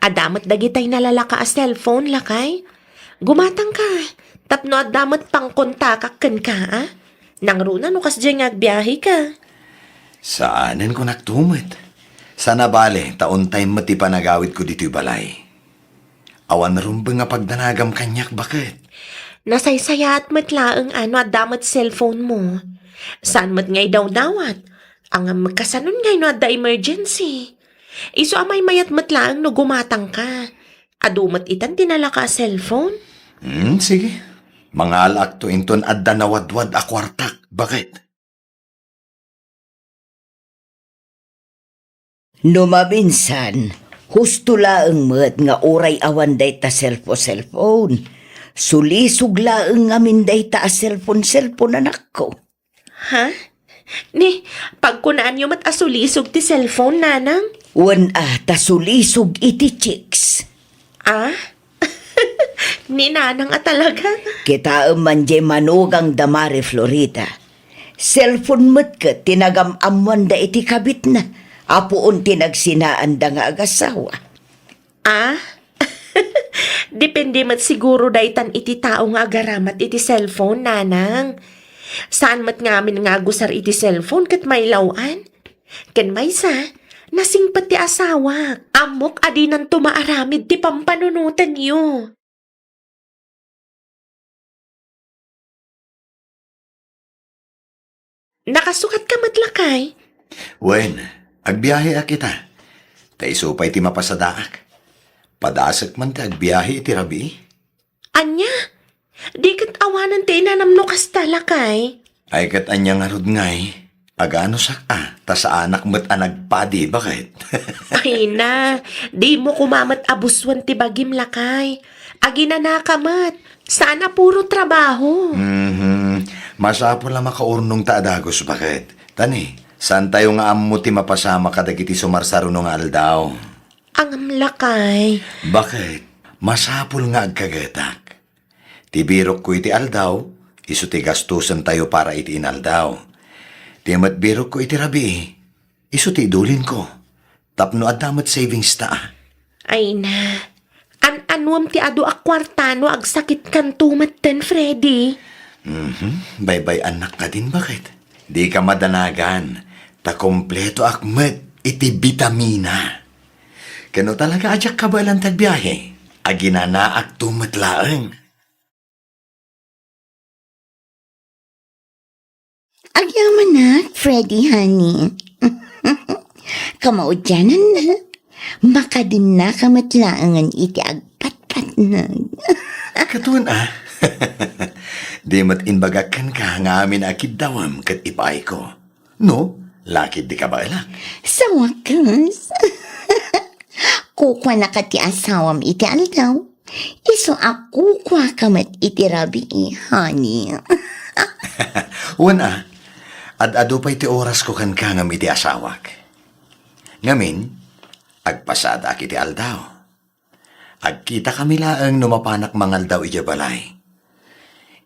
Adda met dagitay nalalaka a cellphone, lakay. Gumatangka, tapno adda met pangkontakak kenka, a? Nangruna no kasdiay nga agbiaheka. Saanen, kunak tumet. Sana bale, ta on time met ti panagawidko ditoy balay. Awan rumbeng a pagdanagam kaniak, baket. Nasaysayaat met laeng a no adda met cellphone mo. Saan met nga idawdawat? Ngem kasanon ngay no adda emergency? Isu a maymayat met laeng no gumatangka. Adu met itan ti nalaka a cellphone? Hmm, sige. Mangalaakto inton adda nawadwad a kuartak, baket. No maminsan, husto laeng met nga uray awan dayta cellphone-cellphone. Sulisog laeng ngamin dayta a cellphone-cellphone, anakko. Ha? Ni, pagkunaanyo met a sulisog ti cellphone, nanang? Wen a, ta sulisog iti chicks. Ah? Ni nanang a talaga? Kitaem man jay manugang da Mari Florida. Cellphone met ket ti nagam-ammoanda iti kabitna, a puon ti nagsinaanda nga agasawa. Ah? Depende met siguro daytan iti tao nga agaramat iti cellphone, nanang. Saan met ngamin nga agusar iti cellphone ket mailaw-an? Ken maysa, nasingpet ti asawak. Ammok a dinanto maaramid ti pampanunotenyo. Nakasukatka met, lakay? Wen, agbiaheak ita. Ta isu pay ti mapasadaak. Padasek man ti agbiahe iti rabii. Ania? Di ket awanen ti inanam no kasta, lakay? Ay, ket ania ngarud ngay? Aganusak a, ta saanak met a nagpadi, baket? Ay na, dimo koma met a busuen ti bagim, lakay. Aginanaka met, saan a puro trabaho. Mhm. Masapul a makaurnongta a dagus, baket? Ta ni, saantayo nga ammo ti mapasamak kadagiti sumarsaruno nga aldaw. Angam, lakay. Baket? Masapul nga agkagetak. Ti birokko iti aldaw, isu ti gastosentayo para iti inaldaw. Ti met birokko iti rabii, isu ti idulinko. Tapno adda met savings ta. Ay na, an-anuem ti adu a kuarta no agsakitkanto metten, Freddy? Mhm, baybay-annak kadin, baket? Dika madanagan, ta kompletoak met iti bitamina. Ken no talaga a diak kabaelan ti agbiahe, aginanaakto met laeng. Agyamanak, Freddy, honey. Kamaudiananna, makadinnaka met laengen iti agpatpatnag. Katon a. Di met imbagak kenka nga amin a kiddawem ket ipaayko. No, lakay, di kabaelak. Sawakas. Kukuanaka ti asawam iti aldaw. Isu a kukuaka met iti rabii, honey. Wen a, ad-adu pay ti orasko kenka ngem iti asawak. Ngamin, agpasadaak iti aldaw. Agkitakami laeng no mapanak mangaldaw idiay balay.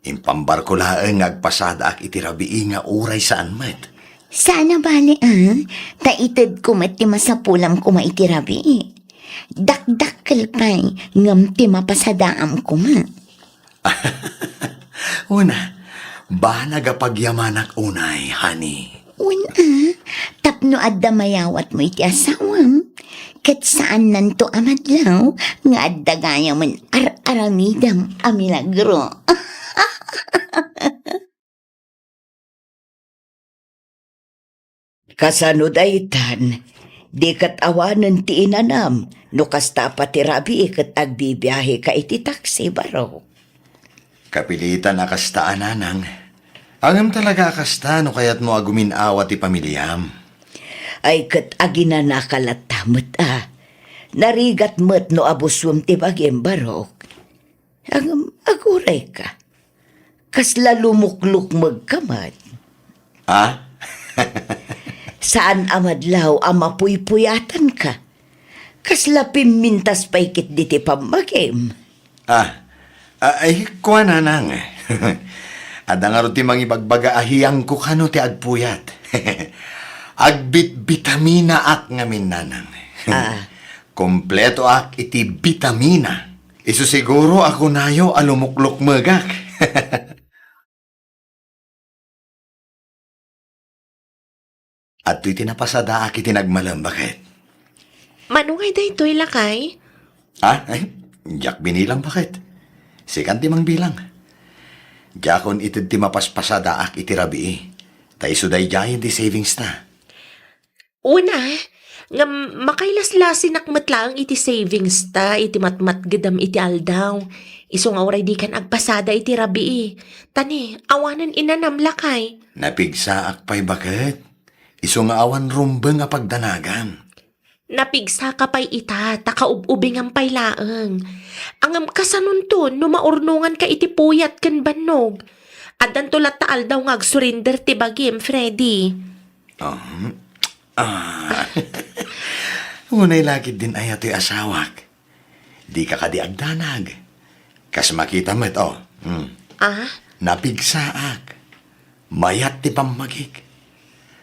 Impambarko laeng nga agpasadaak iti rabii nga uray saan met. Saan a bale, a? Ta itedko met ti masapulam koma iti rabii. Dakdakkel pay, ngem ti mapasadaam koma. Una, banag a pagyamanak unay, honey. Wen a, tapno adda mayawatmo iti asawam, ket saannanto a madlaw nga adda gayamen ar-aramidem a milagro. Kasano daytan? Di ket awanen ti inanam no kasta a pati rabii ket agbibiaheka iti taksi, barok. Kapilitan a kasta a, nanang. Ngem talaga a kasta no kayatmo a gumin-awa ti pamiliam. Ay ket aginanaka latta met a. Narigat met no abusuem ti bagim, barok. Ngem agurayka. Kasla lumuklukmegka met. A? Saan a madlaw a mapuypuyatanka. Kasla pimmintas pay ketdi ti pammagim. A, a, ay, kua, nanang. Adda ngarud ti mangibagbaga a hiyangko kano ti agpuyat. Agbitbitaminaak ngamin, nanang. A. Kompletoak iti bitamina. Isu siguro a kunayo a lumuklukmegak. Adtoy ti napasadaak iti nagmalem, baket. Mano ngay daytoy, lakay? A? Ay, diak binilang, baket. Sikan ti mangbilang. Diakon ited ti mapaspasadaak iti rabii. Ta isu daydiayen ti savings ta. Una, ngem makailaslasinak met laeng iti savings ta iti matmatgedam iti aldaw. Isu nga uray dikan agpasada iti rabii. Ta ni, awanen inanam, lakay. Napigsaak pay, baket. Isu nga awan rumbeng a pagdanagam. Napigsaka pay ita, ta kaub-ubingam pay laeng. Ngem kasanonto no maurnonganka iti puyat ken bannog? Addanto latta aldaw nga agsurinder ti bagim, Freddy. Um, ah. Unay la ketdin aya toy asawak. Dika kadi agdanag. Kas makita met, o. Hmm. A? Napigsaak. Mayat ti pammagik.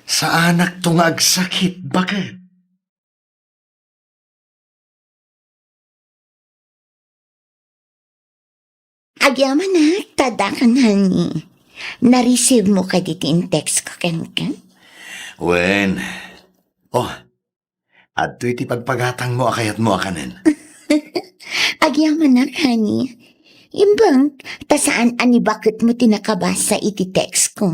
Saanakto nga agsakit, baket. Agyamanak, ta addakan, honey. Na-receive mo kadi ti in-text ko kenka? Wen. O, adtoy ti pagpagatangmo a kayatmo a kanen. Agyamanak, honey. Imbag, ta saan a ni baketmo ti nakabasa iti text ko.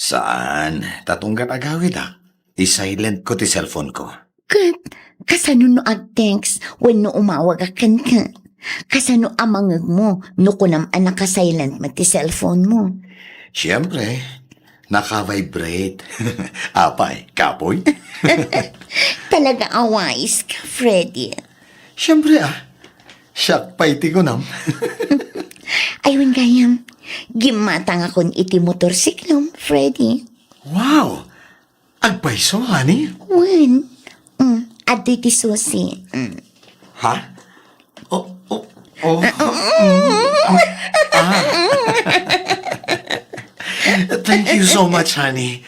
Saan, ta tunggal agawidak. I-silent ko ti cellphone ko. Ket, kasano no ag-text wenno umawagak kenka? Kasano a mangegmo no kunam a naka-silent met ti cellphone mo? Siempre, Naka-vibrate. Apay, kapoy? Talaga a wais ka, Freddy. Siyempre, ah. Siak pay ti kunam. Ay, wen gayam. Gimmatangakon iti motorsiklom, Freddy. Wow! Agpayso, honey? Wen. Mm, adtoy ti susi. Mm. Ha? Oh, oh, oh. Mm, ah. Thank you so much, honey.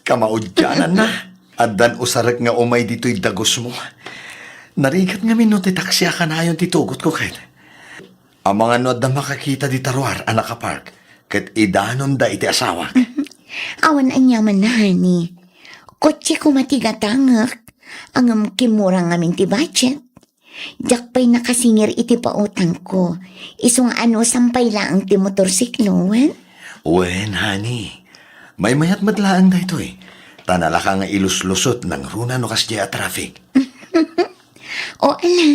Kamaudiananna. Addan usarek nga umay ditoy dagusmo. Narigat ngamin no ti taksi a kanayon ti tugotko ket. Amangan no adda makakita dita ruar a nakapark, ket idanonda iti asawak. Awan aniaman, honey. Kotse koma ti gatangek. Ngem kimmura ngamin ti budget. Diak pay nakasingir iti pautangko. Isu nga anusam pay laeng ti motorsiklo, wen? Wen, honey. Maymayat met laeng daytoy. Ta nalaka nga iluslusot nangruna no kasdiay a traffic. O ala,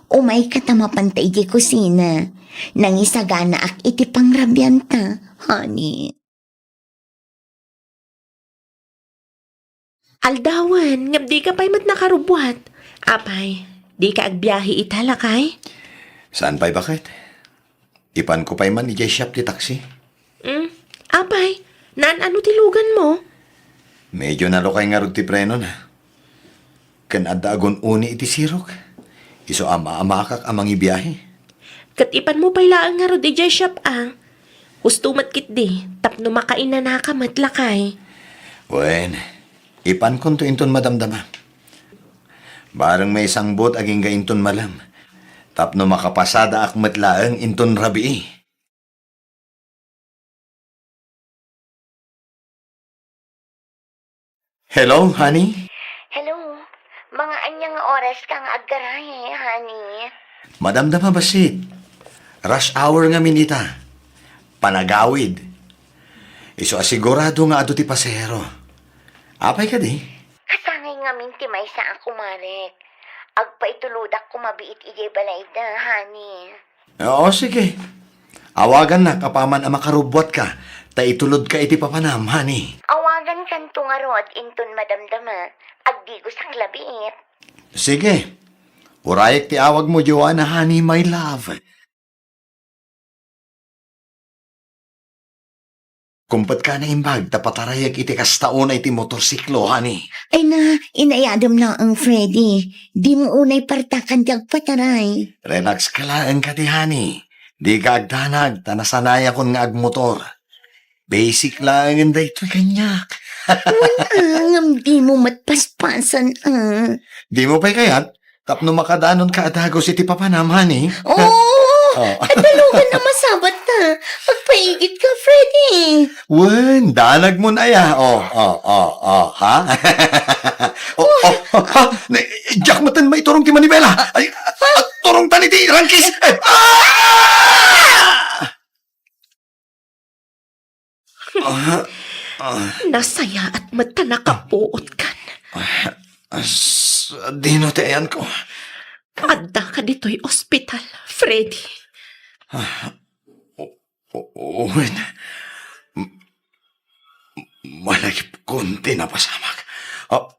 umayka ta mapanta idiay kusina. Nangisaganaak iti pangrabianta, honey. Aldawen, ngem dika pay met nakarubbuat. Apay, dika agbiahe ita, lakay? Saan pay baket? Ipanko pay man idiay shop ti taksi. Mm, apay, naan-ano ti luganmo? Medyo nalukay ngarud ti prenona. Ken adda agun-uni iti sirok. Isu a maamakak a mangibiahe. Ket ipanmo pay laeng ngarud idiay shop a. Husto met ketdi, tapno makainanaka met, lakay. Wen, ipankonto inton madamdama. Bareng maisangbut agingga inton malem. Tapno makapasadaak met laeng inton rabii. Hello, honey? Hello. Mga ania nga oras ka nga aggarahe, honey? Madamdama bassit. Rush hour ngamin ita. Panagawid. Isu a sigurado nga adu ti pasahero. Apay kadi? Kasangay ngamin ti maysa a kumarek. Agpaitulodak koma biit idiay balayda, honey. Oo, sige. Awagannak apaman a makarubbuatka, ta itulodka iti papanam, honey. Awagankanto ngarud inton madamdama, agdigosak la biit. Sige. Urayek ti awagmo, Joanna, honey, my love. Kumpetka naimbag ta patarayek iti kasta unay ti motorsiklo, honey. Ay na, inayadem laeng, Freddy. Dimo unay partakan ti agpataray. Relax ka laeng kadi, honey. Dika agdanag ta nasanayakon nga agmotor. Basic laengen daytoy kaniak. Wen, ah, ngem dimo met paspasen, ah. Dimo pay kayat? Tapno makadanonka a dagus iti papanam, honey. Oo! Oh, adda lugan a masabat ta. Agpaigit ka, Freddy. Wen, danagmon aya. Oh, oh, oh, oh, ha? Oh, oh, oh, ha? Ne, diak metten maiturong ti manibela. Ay, ah, turongtan iti rangkis. Eh, ah! Ah, ah. Nasayaat met ta nakapuotkan. Ah, sadino ti ayanko? Addaka ditoy ospital, Freddy. Ah, o-, o-, wen. M-, malagipkon ti napasamak. Ah,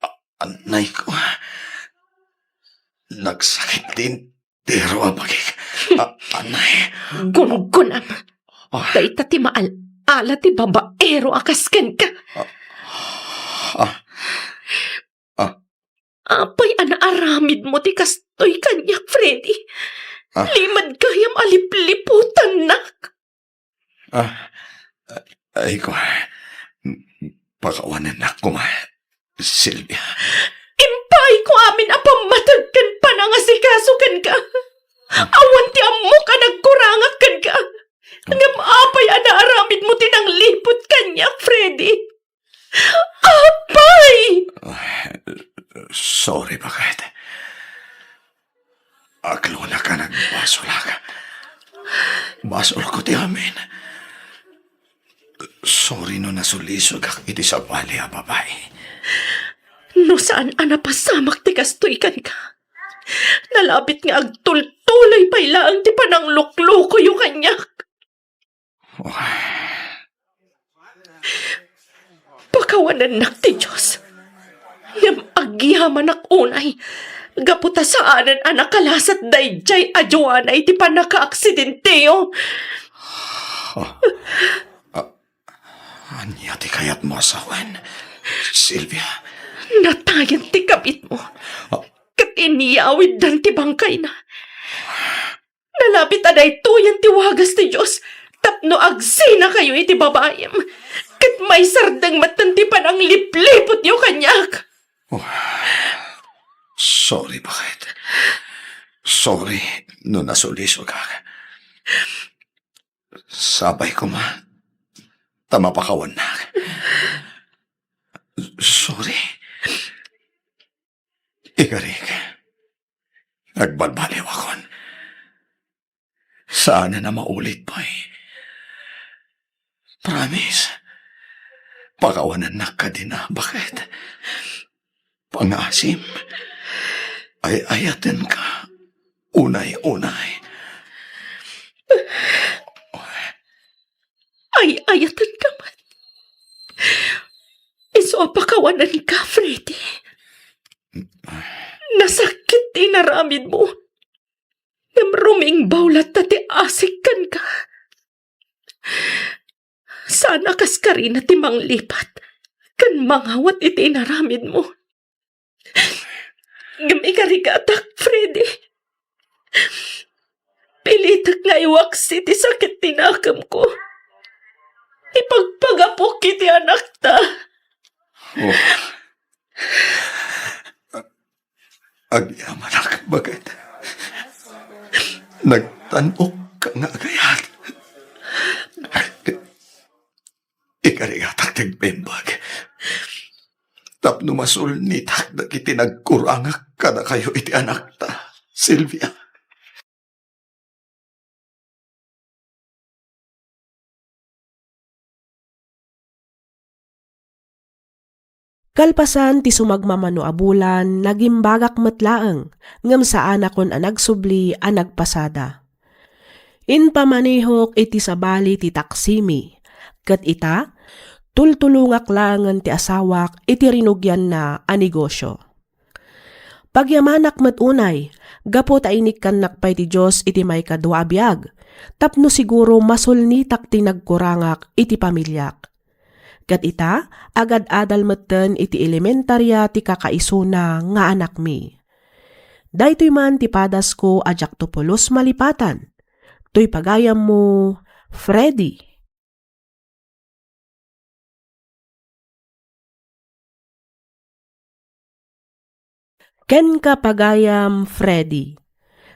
ah, anayko. Nagsakit din. Pero abagik, a-, anay. Gunggunam. Ah. Dayta ti maal-ala ti babaero a kas kenka. Ah. Ah. Ah. Apay a naaramidmo ti kastoy kaniak, Freddy? Ah. Limed gayam a lipliputannak. Ah, ay ko, pakawanennak koma, Silvia. Impaayko amin a pammateg ken panangasikaso kenka. Awan ti ammok a nagkurangak kenka. Ngem apay a naaramidmo ti nangliput kaniak, Freddy? Apay! Ah, sorry, baket. Aklona ka nagbasolak. Basolko ti amin. Sorry no nasulisogak iti sabali a babai. No saan a napasamak ti kastoy kenka, nalabit nga agtultuloy pay laeng ti panangluklokoyo kaniak. Oh. Pakawanennak ti Dios. Ngem agyamanak unay, gapu ta saanen a nakalasat daydiay a Joanna iti pannakaaksidenteo. Ah, ah, ania ti kayatmo a sawen, Sylvia? Natayen ti kabitmo. Ah. Ket inyawiddan ti bangkayna. Nalapit a daytoyen ti wagas ti Dios tapno agsinakayo iti babaim, ket maisardeng metten ti pananglipliputyo kaniak. Oh, sorry, baket. Sorry no nasulisogak. Sapay koma ta mapakawannak. Sorry. Ikarik, agbalbaliwakon. Saanen a maulit pay. Promise. Pakawanennak kadina, baket? Pangasim. Ay-ayatenka. Unay-unay. Ay-ayatenka met. Isu a pakawanenka, Freddy. Nasakit ti inaramidmo. Ngem rumingbaw latta ti asik kenka. Saan a kaskarina ti manglipat ken mangawat iti inaramidmo. Ngem ikarigatak, Freddy. Pilitek nga iwaksi ti sakit ti nakemko. Ipagpagapok iti anakta. Oh. Agyamanak, baket. Nagtan-ok ka nga agayat. Ikarigatak ti agbimbag tapno masulnitak dagiti nagkurangak kadakayo iti anakta, Sylvia. Kalpasan ti sumagmamano a bulan, nagimbagak met laeng, ngem saanakon a nagsubli a nagpasada. Impamanehok iti sabali ti taksimi, ket ita, tultulongak laengen ti asawak iti rinugianna a negosio. Pagyamanak met unay, gapu ta inikkannak pay ti Dios iti maikadua a biag, tapno siguro masulnitak ti nagkurangak iti pamiliak. Ket ita, agad-adal metten iti elementaria ti kakaisuna nga anakmi. Daytoy man ti padasko a diakto pulos malipatan. Toy pagayammo, Freddy. Kenka, pagayam Freddy,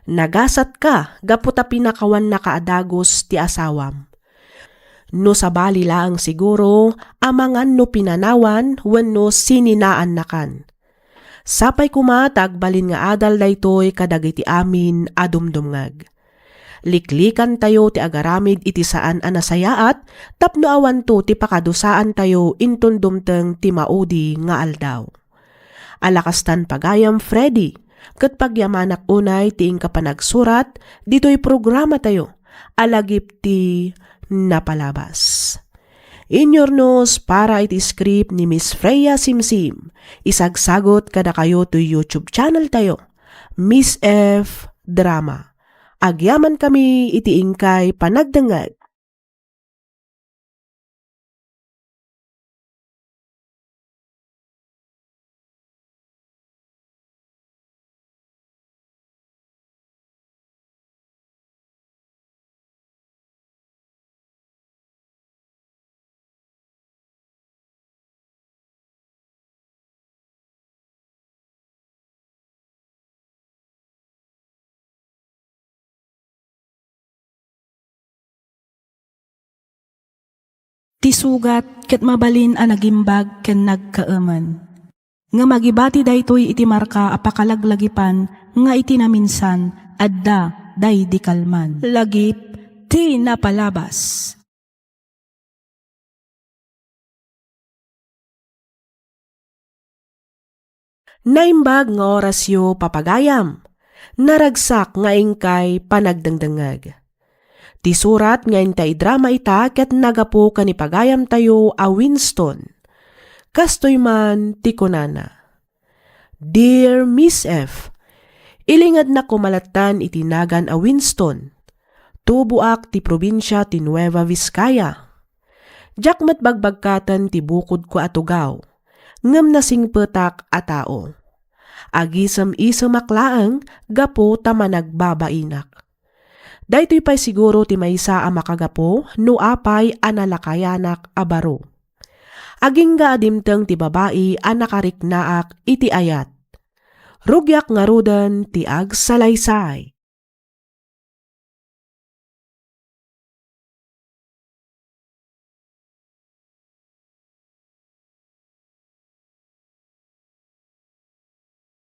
nagasatka gapu ta pinakawannaka a dagus ti asawam. No sabali laeng siguro, amangan no pinanawan wenno sininaannakan. Sapay koma ta agbalin nga adal daytoy kadagiti amin a dumdumngeg. Liklikantayo ti agaramid iti saan a nasayaat tapno awanto ti pakadusaantayo inton dumteng ti maudi nga aldaw. Ala kastan, pagayam Freddy, ket pagyamanak unay ti inka panagsurat ditoy programatayo a Lagip ti Napalabas. Inyurnos para iti script ni Miss Freya Simsim, isagsagut kadakayo toy YouTube channel tayo, Miss F Drama. Agyamankami iti inkay panagdengngeg. Ti sugat ket mabalin a nagimbag ken nagkaemen. Ngem agibati daytoy iti marka a pakalaglagipan nga iti naminsan, adda daydi kalman. Lagip ti napalabas. Naimbag nga orasyo, papagayam. Naragsak nga inkay panagdengdengngeg. Ti surat nga inta idrama ita ket nagapu ken ni pagayamtayo a Winston. Kastoy man ti kunana, "Dear Miss F, ilingednak koma latta iti nagan a Winston. Tuboak ti probinsia ti Nueva Vizcaya. Diak met bagbagkaten ti bukodko a tugaw, ngem nasingpetak a tao. Agisem-isemak laeng gapu ta managbabainak. Daytoy pay siguro ti maysa a makagapu no apay a nalakayanak a baro. Agingga a dimteng ti babai a nakariknaak iti ayat. Rugiak ngaruden ti agsalaysay."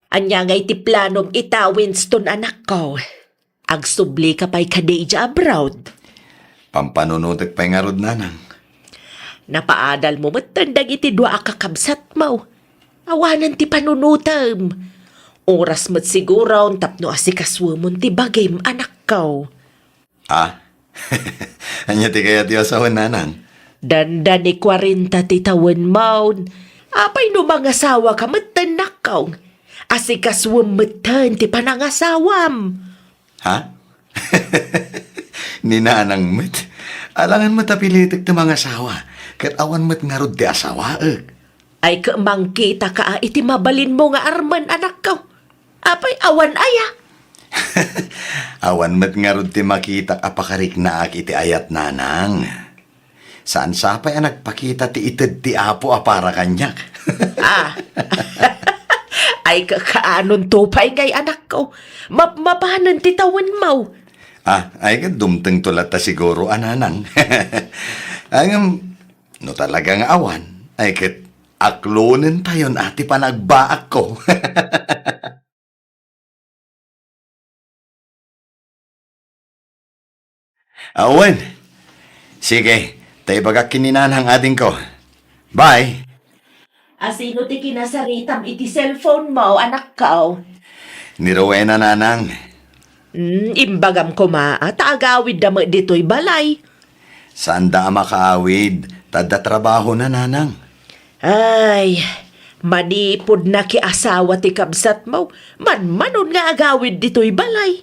Ania ngay ti planom ita, Winston, anakko? Agsublika pay kadi idiay abroad? Pampanunotek pay ngarud, nanang. Napaadalmo metten dagiti dua a kakabsatmo. Awanen ti panunotem. Oras met siguron tapno asikasuemon ti bagim, anakko. Ah? Ania ti kayatyo a sawen, nanang? Dandani kuarenta ti tawenmo. Apay no mangasawaka metten, nakko? Asikasuem metten ti panangasawam. Ha? Ni nanang met. Alangan met a pilitek ti mangasawa, ket awan met ngarud ti asawaek. Ay, ket mangkitaka a iti mabalinmo nga armen, anakko. Apay, awan aya? Awan met ngarud ti makitak a pakariknaak iti ayat, nanang. Saan sapay a nagpakita ti ited ti Apo a para kaniak. Ah. Ay, ka-, kaanonto pay ngay, anakko? Mapmapanen ti tawenmo. Ah, ay, ket dumtengto latta siguro a, nanang. Ay, ngem, no talaga nga awan, ay, ket aklonentayon a ti panagbaakko. Awen. Sige, ta ibagak ken ni nanang, adingko. Bye. Asino ti kinasaritam iti cellphone mo, anakko? Ni Rowena, nanang. Hmm, imbagam koma a ta agawidda met ditoy balay. Saanda a makaawid, ta adda trabahona, nanang. Ay, manipud nakiasawa ti kabsatmo, manmanon nga agawid ditoy balay.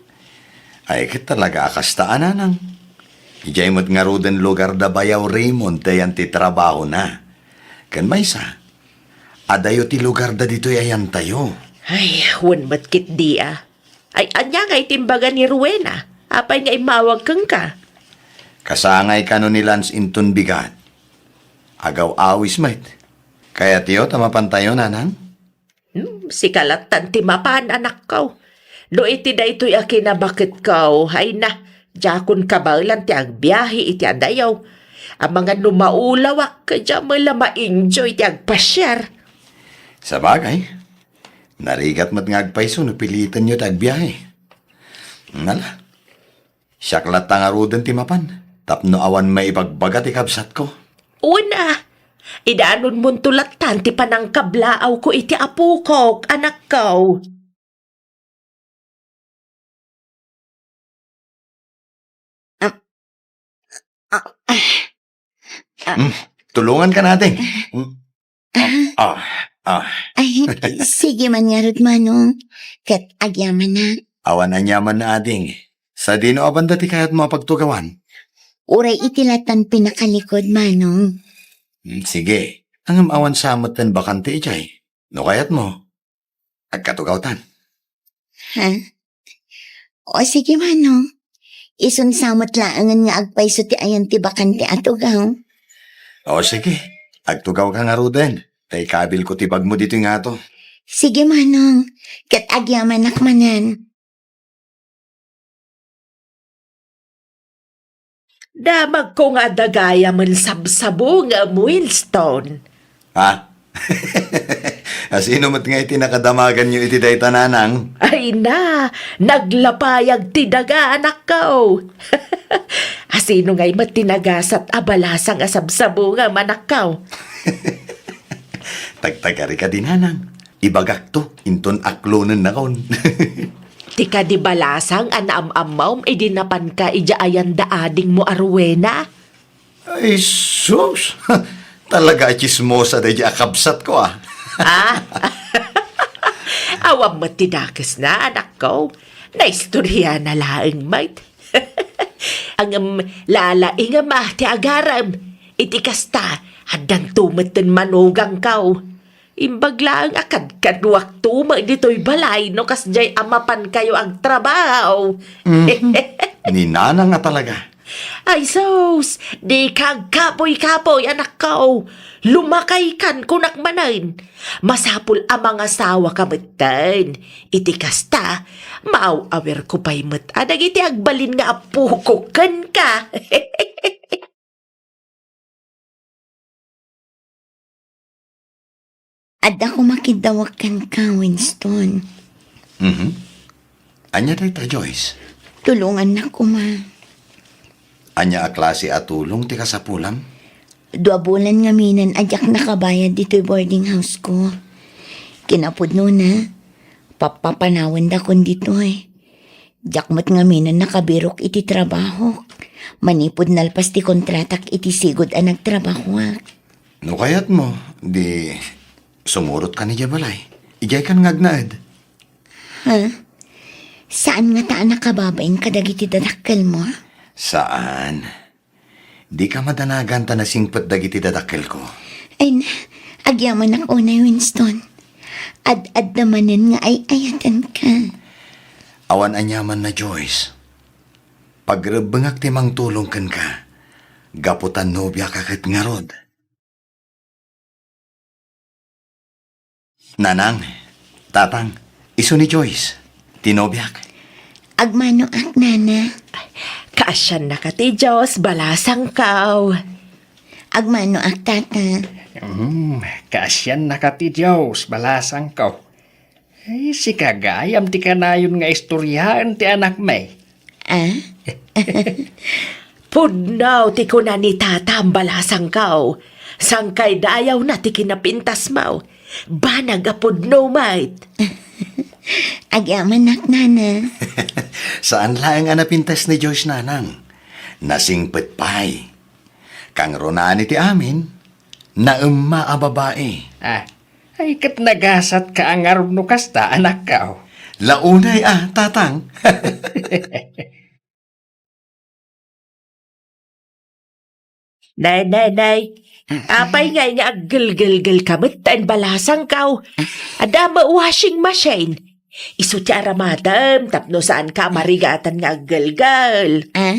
Ay, ket talaga a kasta a, nanang. Idiay met ngaruden lugar da Bayaw Raymond ti ayan ti trabahona. Ken maysa, adayo ti lugar da ditoy ayantayo. Ay, wen met ketdi a. Ay, ania nga iti imbaga ni Rowena? Apay nga immawag kenka? Kasangay kano ni Lance inton bigat. Agaw-awis met. Kayatyo ta mapantayo, nanang? Hmm, sika lattan ti mapan, anakko. No iti daytoy a kinabaketko, ay na, diakon kabaelan ti agbiahe iti adayo. Amangan no maulawak, diak met la ma-enjoy ti agpasiar. Sabagay, narigat met nga agpayso no pilitenyo ti agbiahe. Nala, siak latta ngaruden ti mapan, tapno awan maibagbaga ti kabsatko. Una, idanonmonto lattan ti panangkablaawko iti apokok, anakko. Ah, ah, ah, ah. Hmm, tulungan ka natin. Hmm. Ah, ah, ah. Ay, sige man ngarud, Manong. Ket agyamanak. Awan aniaman, ading. Sadino a banda ti kayatmo a pagtugawan? Uray iti latan pinakalikod, Manong. Hmm, sige. Ngem awan sa met ti bakante idiay. No kayatmo, agkatugawtan. Ha? O, sige, Manong. Isun sa met laengen nga agpayso ti ayan ti bakante a tugaw. O, sige. Agtugawka ngaruden. Ta ikabilko ti bagmo ditoy ngato. Sige, Manong. Ket agyamanak manen. Damagko nga adda gayamen sabsabungem, Winston. Ha? Asino met nga iti nakadamaganyo iti dayta, nanang? Ay na, naglapayag ti daga, anakko. Asino ngay met ti nagasat a balasang a sabsabungem, anakko? Tagtagari kadi, nanang. Ibagakto, inton aklonennakon. Ti kadi balasang a naam-ammom idi napanka idiay ayan da adingmo a Rowena? Ay, sus! Talaga a tsismosa daydi a kabsatko, ah. Ah? Awan met ti dakesna, anakko. Naistoriana laeng met. Ngem lalaingem, ah, ti agarem. Iti kasta, addanto metten manugangko. Imbag laeng a kadkaduakto met ditoy balay no kasdiay a mapankayo agtrabaho. Mhm. Ni Nanang a talaga. Ay sus, dika agkapoy-kapoy, anakko. Lumakaykan, kunak manen. Masapul a mangasawaka metten. Iti kasta, maaw-awirko pay met a dagiti agbalin nga appokok kenka. Adda koma kiddawek kenka, Winston. Mhm. Ania dayta, Joyce? Tulongannak koma. Ania a klase a tulong ti kasapulam? Dua bulan ngaminen a diak nakabayad ditoy boarding house ko. Kinapudnona, pappapanawendakon ditoy. Diak met ngaminen nakabirok iti trabahok. Manipud nalpas ti kontratak iti sigud a nagtrabahoak. No kayatmo, di sumurotka idiay balay. Idiaykan nga agnaed. Ha? Saan ngata a nakababain kadagiti dadakkelmo? Saan. Dika madanagan ta nasingpet dagiti dadakkelko. Ay na, agyamanak unay, Winston. Ad-adda manen nga ay-ayatenka. Awan aniamanna, Joyce. Pagrebbengak ti mangtulong kenka. Gapu ta nobiaka ket ngarud. Nanang, Tatang, isu ni Joyce, ti nobiak. Agmanoak, Nana. Kaasiannaka ti Dios, balasangko. Agmanoak, Tata. Hmm, kaasiannaka ti Dios, balasangko. Ay, sika gayam ti kanayon nga istoriaen ti anakmi. Ah? Pudno ti kuna ni Tatam, balasangko. Sangkaydayawna ti kinapintasmo. Banag a pudno met. Agyamanak, Nana. Saan laeng a napintas ni Joyce, Nanang. Nasingpet pay. Kangrunaan iti amin, naemma a babai. Ah, ay, ket nagasatka a ngarud no kasta, anakko. Launay a, Tatang. Nay, nay, nay. Apay ngay nga aggelgelgelka metten, balasangko? Adda met washing machine. Isu ti aramadem tapno saanka a marigatan nga aggelgel. Ah?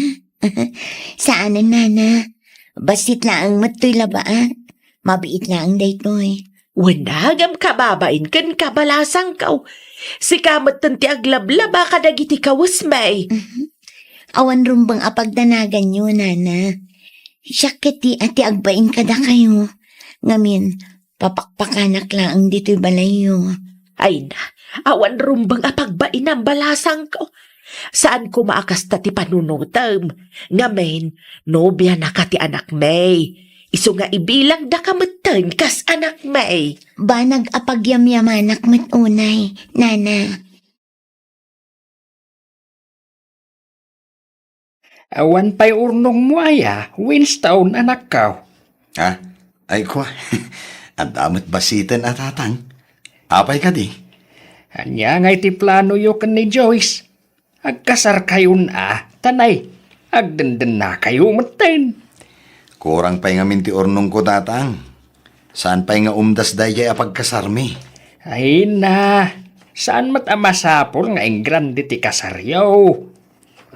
Saanen, Nana. Bassit laeng met toy labaak. Mabiit laeng daytoy. Wen, ngem kababain kenka, balasangko. Sika metten ti aglablaba kadagiti kawesmi. Mhm. Awan rumbeng a pagdanaganyo, Nana. Siak ketdi a ti agbain kadakayo. Ngamin, papakpakanak laeng ditoy balayyo. Ay na, awan rumbeng a pagbainam, balasangko. Saan koma a kasta ti panunotem. Ngamin, nobianaka ti anakmi. Isu nga ibilangdaka metten kas anakmi. Banag a pagyamyamanak met unay, Nana. Awan pay urnongmo aya, Winston, anakko? Ha? Ay, kua. Adda met bassiten a, Tatang. Apay kadi? Ania ngay ti planoyo ken ni Joyce? Agkasarkayon a, ta nay, agdendennakayo metten. Kurang pay ngamin ti urnongko, Tatang. Saan pay nga umdas daydiay a pagkasarmi? Ay na, saan met a masapul nga ingrande ti kasaryo.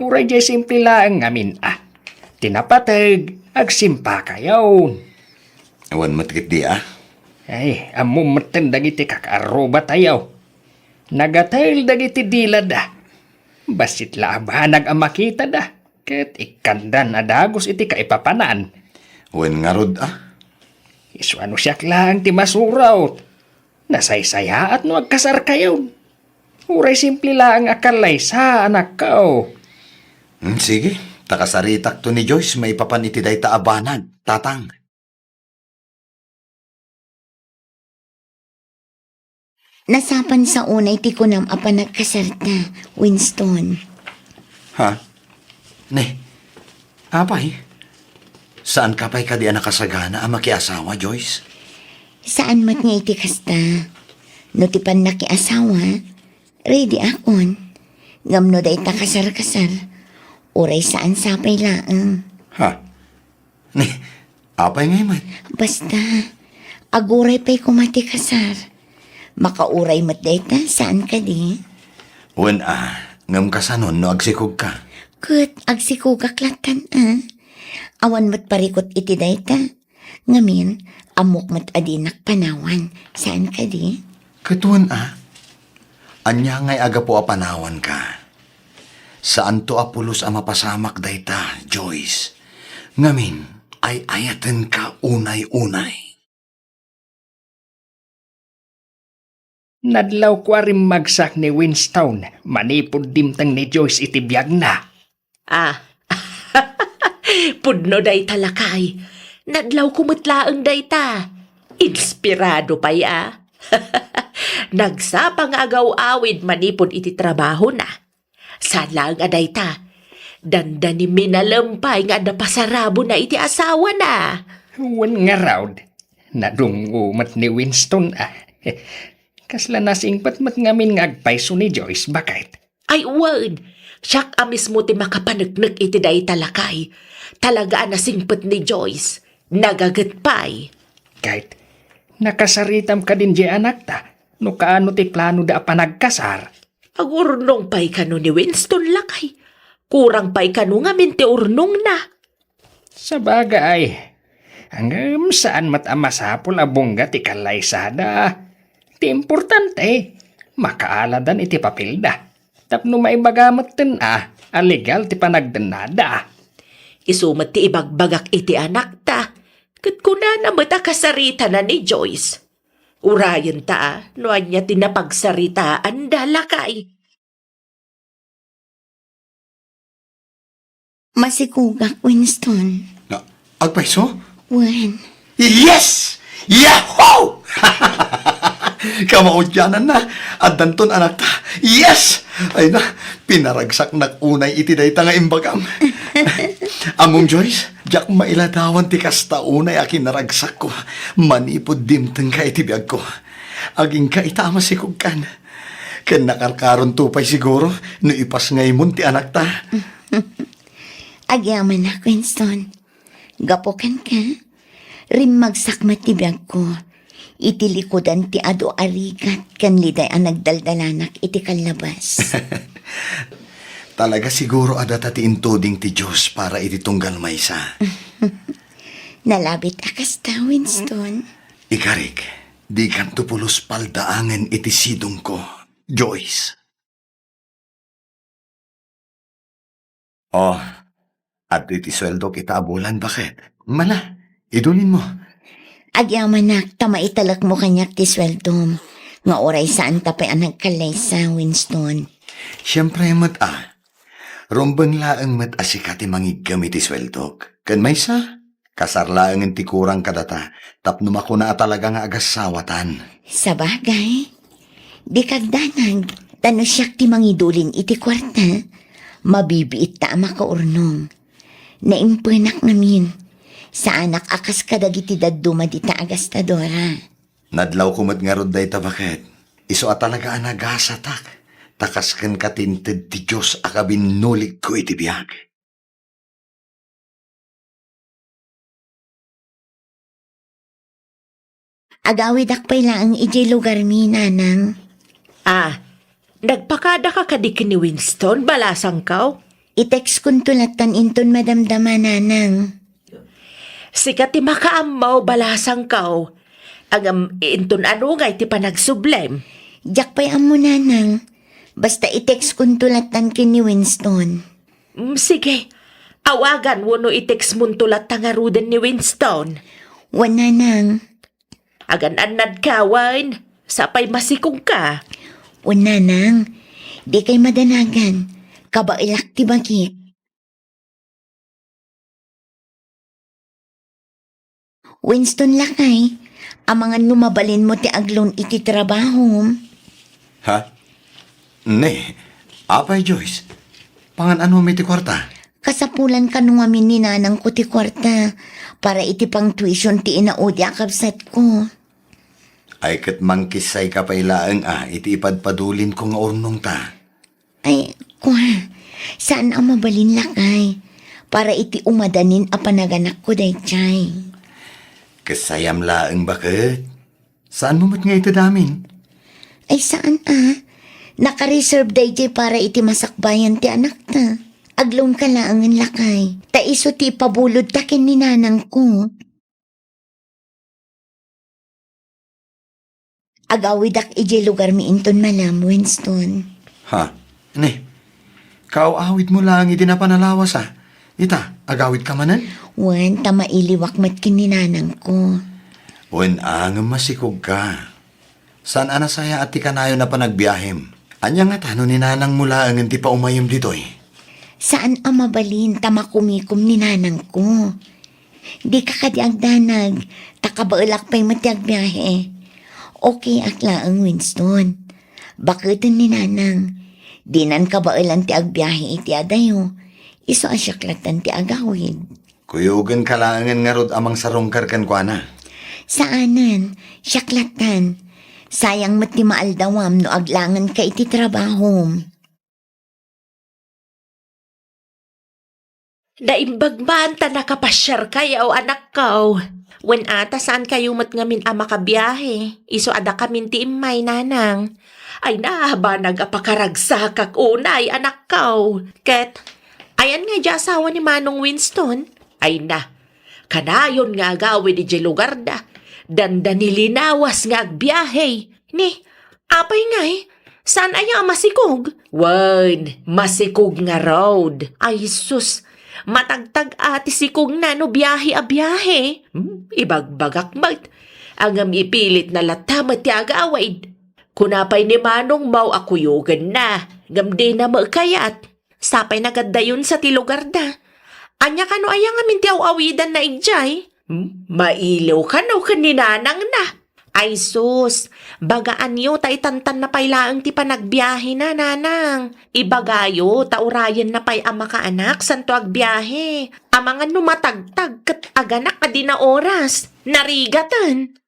Uray diay simple laeng ngamin a. Ti napateg, agsimpakayon. Awan met ketdi a. Ay, ammom metten dagiti kakaarrubatayo. Nagatel dagiti dilada. Bassit la a banag a makitada, ket ikkandan a dagus iti kaipapanan. Wen ngarud a. Isu a no siak laeng ti masurot. Nasaysayaat no agkasarkayon. Uray simple laeng a kallaysa, anakko. Hmm, sige, ta kasaritakto ni Joyce maipapan iti dayta a banag, Tatang. Nasapan sa unay ti kunam a panagkasarta, Winston. Ha? Ne, apay? Saanka pay kadi a nakasagana a makiasawa, Joyce? Saan met nga iti kasta. No ti pannakiasawa, ready akon. Ngem no dayta kasar-kasar, uray saan sapay laeng. Ha? Ni, apay ngay met? Basta, aguray pay koma ti kasar. Makauray met dayta, saan kadi? Wen a, ngem kasanon no agsikogka? Ket agsikogak lattan a. Awan met parikut iti dayta. Ngamin, ammok met a dinak panawan. Saan kadi? Ket wen a? Ania ngay a gapu a panawanka? Saanto a pulos a mapasamak dayta, Joyce. Ngamin, ay-ayatenka unay-unay. Nadlawko a rimmagsak ni Winston manipud dimteng ni Joyce iti biagna. Ah, pudno dayta, lakay. Nadlawko met laeng dayta. Inspirado pay a. Nagsapa nga agaw-awid manipud iti trabahona. Saan laeng a dayta, dandani minalem pay nga adda pasarabona iti asawana. Wen ngarud, nadungngo met ni Winston a. Kasla nasingpet met ngamin nga agpayso ni Joyce, baket. Ay wen, siak a mismo ti makapaneknek iti dayta, lakay. Talaga a nasingpet ni Joyce. Nagaget pay. Ket, nakasaritam kadin diay anakta, no kaano ti planoda a panagkasar? Agurnong pay kano ni Winston, lakay. Kurang pay kano ngamin ti urnongna. Sabagay, ngem saan met a masapul a bungga ti kallaysada. Ti importante, makaaladan iti papelda. Tapno maibaga metten a, a legal ti panagdennada. Isu met ti ibagbagak iti anakta, ket kunana met a kasaritana ni Joyce. Urayenta a, no ania ti napagsaritaanda, lakay. Masikogak, Winston. Na, agpayso? Wen. Yes! Yahoo! Kamaudiananna, addanton anakta. Yes! Ay na, pinaragsaknak unay iti dayta nga imbagam. Ammom, Joyce, diak mailadawan ti kasta unay a kinaragsakko manipud dimtengka iti biagko. Agingka ita a masikogkan. Ken nakarkaronto pay siguro no ipasngaymon ti anakta. Agyamanak, Winston. Gapu kenka, rimmagsak met ti biagko iti likudan ti adu a rigat ken liday a nagdaldalanak iti kallabas. Talaga siguro a data ti intuding ti Dios para iti tunggal maysa. Nalabit a kasta, Winston. Ikarik, dikanto pulos paldaangen iti sidongko, Joyce. Oh, adtoy ti sueldok ita a bulan, baket. Mala, idulinmo. Agyamanak ta maitalekmo kaniak ti sueldom, nga uray saanta pay a nagkallaysa, Winston. Siempre met a. Rumbeng laeng met a sika ti mangiggem iti sueldok. Ken maysa, kasar laengen ti kurang kadata tapno makuna a talaga nga agassawatan. Sabagay, dika agdanag, ta no siak ti mangidulin iti kuarta, mabibiitta a makaurnong. Naimpenak ngamin, saanak a kas kadagiti dadduma dita a gastadora. Nadlawko met ngarud dayta, baket. Isu a talaga a nagasatak, ta kas kenka ti inted ti Dios a kabinnuligko iti biag. Agawidak pay laeng idiay lugarmi, Nanang. Ah, nagpakadaka kadi ken ni Winston, balasangko? I-textkonto lattan inton madamdama, Nanang. Sika ti makaammo, balasangko. Ngem inton anu ngay ti panagsublem? Diak pay ammo, Nanang. Basta i-textkonto lattan ken ni Winston. Mm, sige. Awagan wenno i-textmonto latta ngaruden ni Winston. Wen, Nanang. Agan-annadka, wen? Sapay masikogka. Wen, Nanang. Dikay madanagan. Kabaelak ti bagik. Winston, lakay, amangan no mabalinmo ti agloan iti trabahom. Ha? Ne, apay, Joyce? Pangan-anom iti kuarta? Kasapulan kano ngamin ni nanangko ti kuarta para iti pang-tuition ti inaudi a kabsatko. Ay, ket mangkissayka pay laeng a iti ipadpadulinko nga urnongta. Ay, kua, saan a mabalin, lakay, para iti umadanin a panaganakko daydiay. Kissayam laeng, baket. Saanmo met nga ited amin? Ay, saan a. Naka-reserve daydiay para iti masakbayan ti anakta. Ag-loan ka laengen, lakay. Ta isu ti ipabulodta ken ni nanangko. Agawidak idiay lugarmi inton malem, Winston. Ha? Ne? Kaaw-awidmo laeng idi napan a lawas a. Ita, agawidka manen? Wen, ta mailiwak met ken ni nanangko. Wen a, ngem masikogka. Saan a nasayaat ti kanayon a panagbiahem. Ania ngata no ni nanangmo laengen ti paumayem ditoy? Saan a mabalin ta makumikom ni nanangko. Dika kadi agdanag, ta kabaelak pay met ti agbiahe. Okay ak laeng, Winston. Baketen ni nanang. Dinan kabaelan ti agbiahe iti adayo. Isu a siak lattan ti agawid. Kuyogenka laengen ngarud a mangsarungkar kenkuana. Saanen, siak lattan. Sayang met ti maaldawam no aglangenka iti trabahom. Naimbag man ta nakapasiarkayo, anakko. Wen a, ta saankayo met ngamin a makabiahe. Isu a dakamin ti immay, nanang. Ay na, banag a pakaragsakak unay, anakko. Ket, ayan nga idiay asawa ni Manong Winston? Ay na, kanayon nga agawid idiay lugarda. Dandani linawas nga agbiahe. Ni, apay ngay, saan aya a masikog? Wen, masikog ngarud. Ay sus, matagtag a ti sikogna no biahe a biahe. Hmm, ibagbagak met. Ngem ipilitna latta met ti agawid. Kuna pay ni Manongmo a kuyogenna, ngem dina met kayat. Sapay nagaddayon sa ti lugarda. Ania kano aya ngamin ti aw-awidanna idiay? Hmm? Mailiw kano ken ni nanangna. Ay sus, bagaanyo ta itantanna pay laeng ti panagbiahena, nanang. Ibagayo ta urayenna pay a makaanak santo agbiahe. Amangan no matagtag ket aganak a dina oras. Narigaten.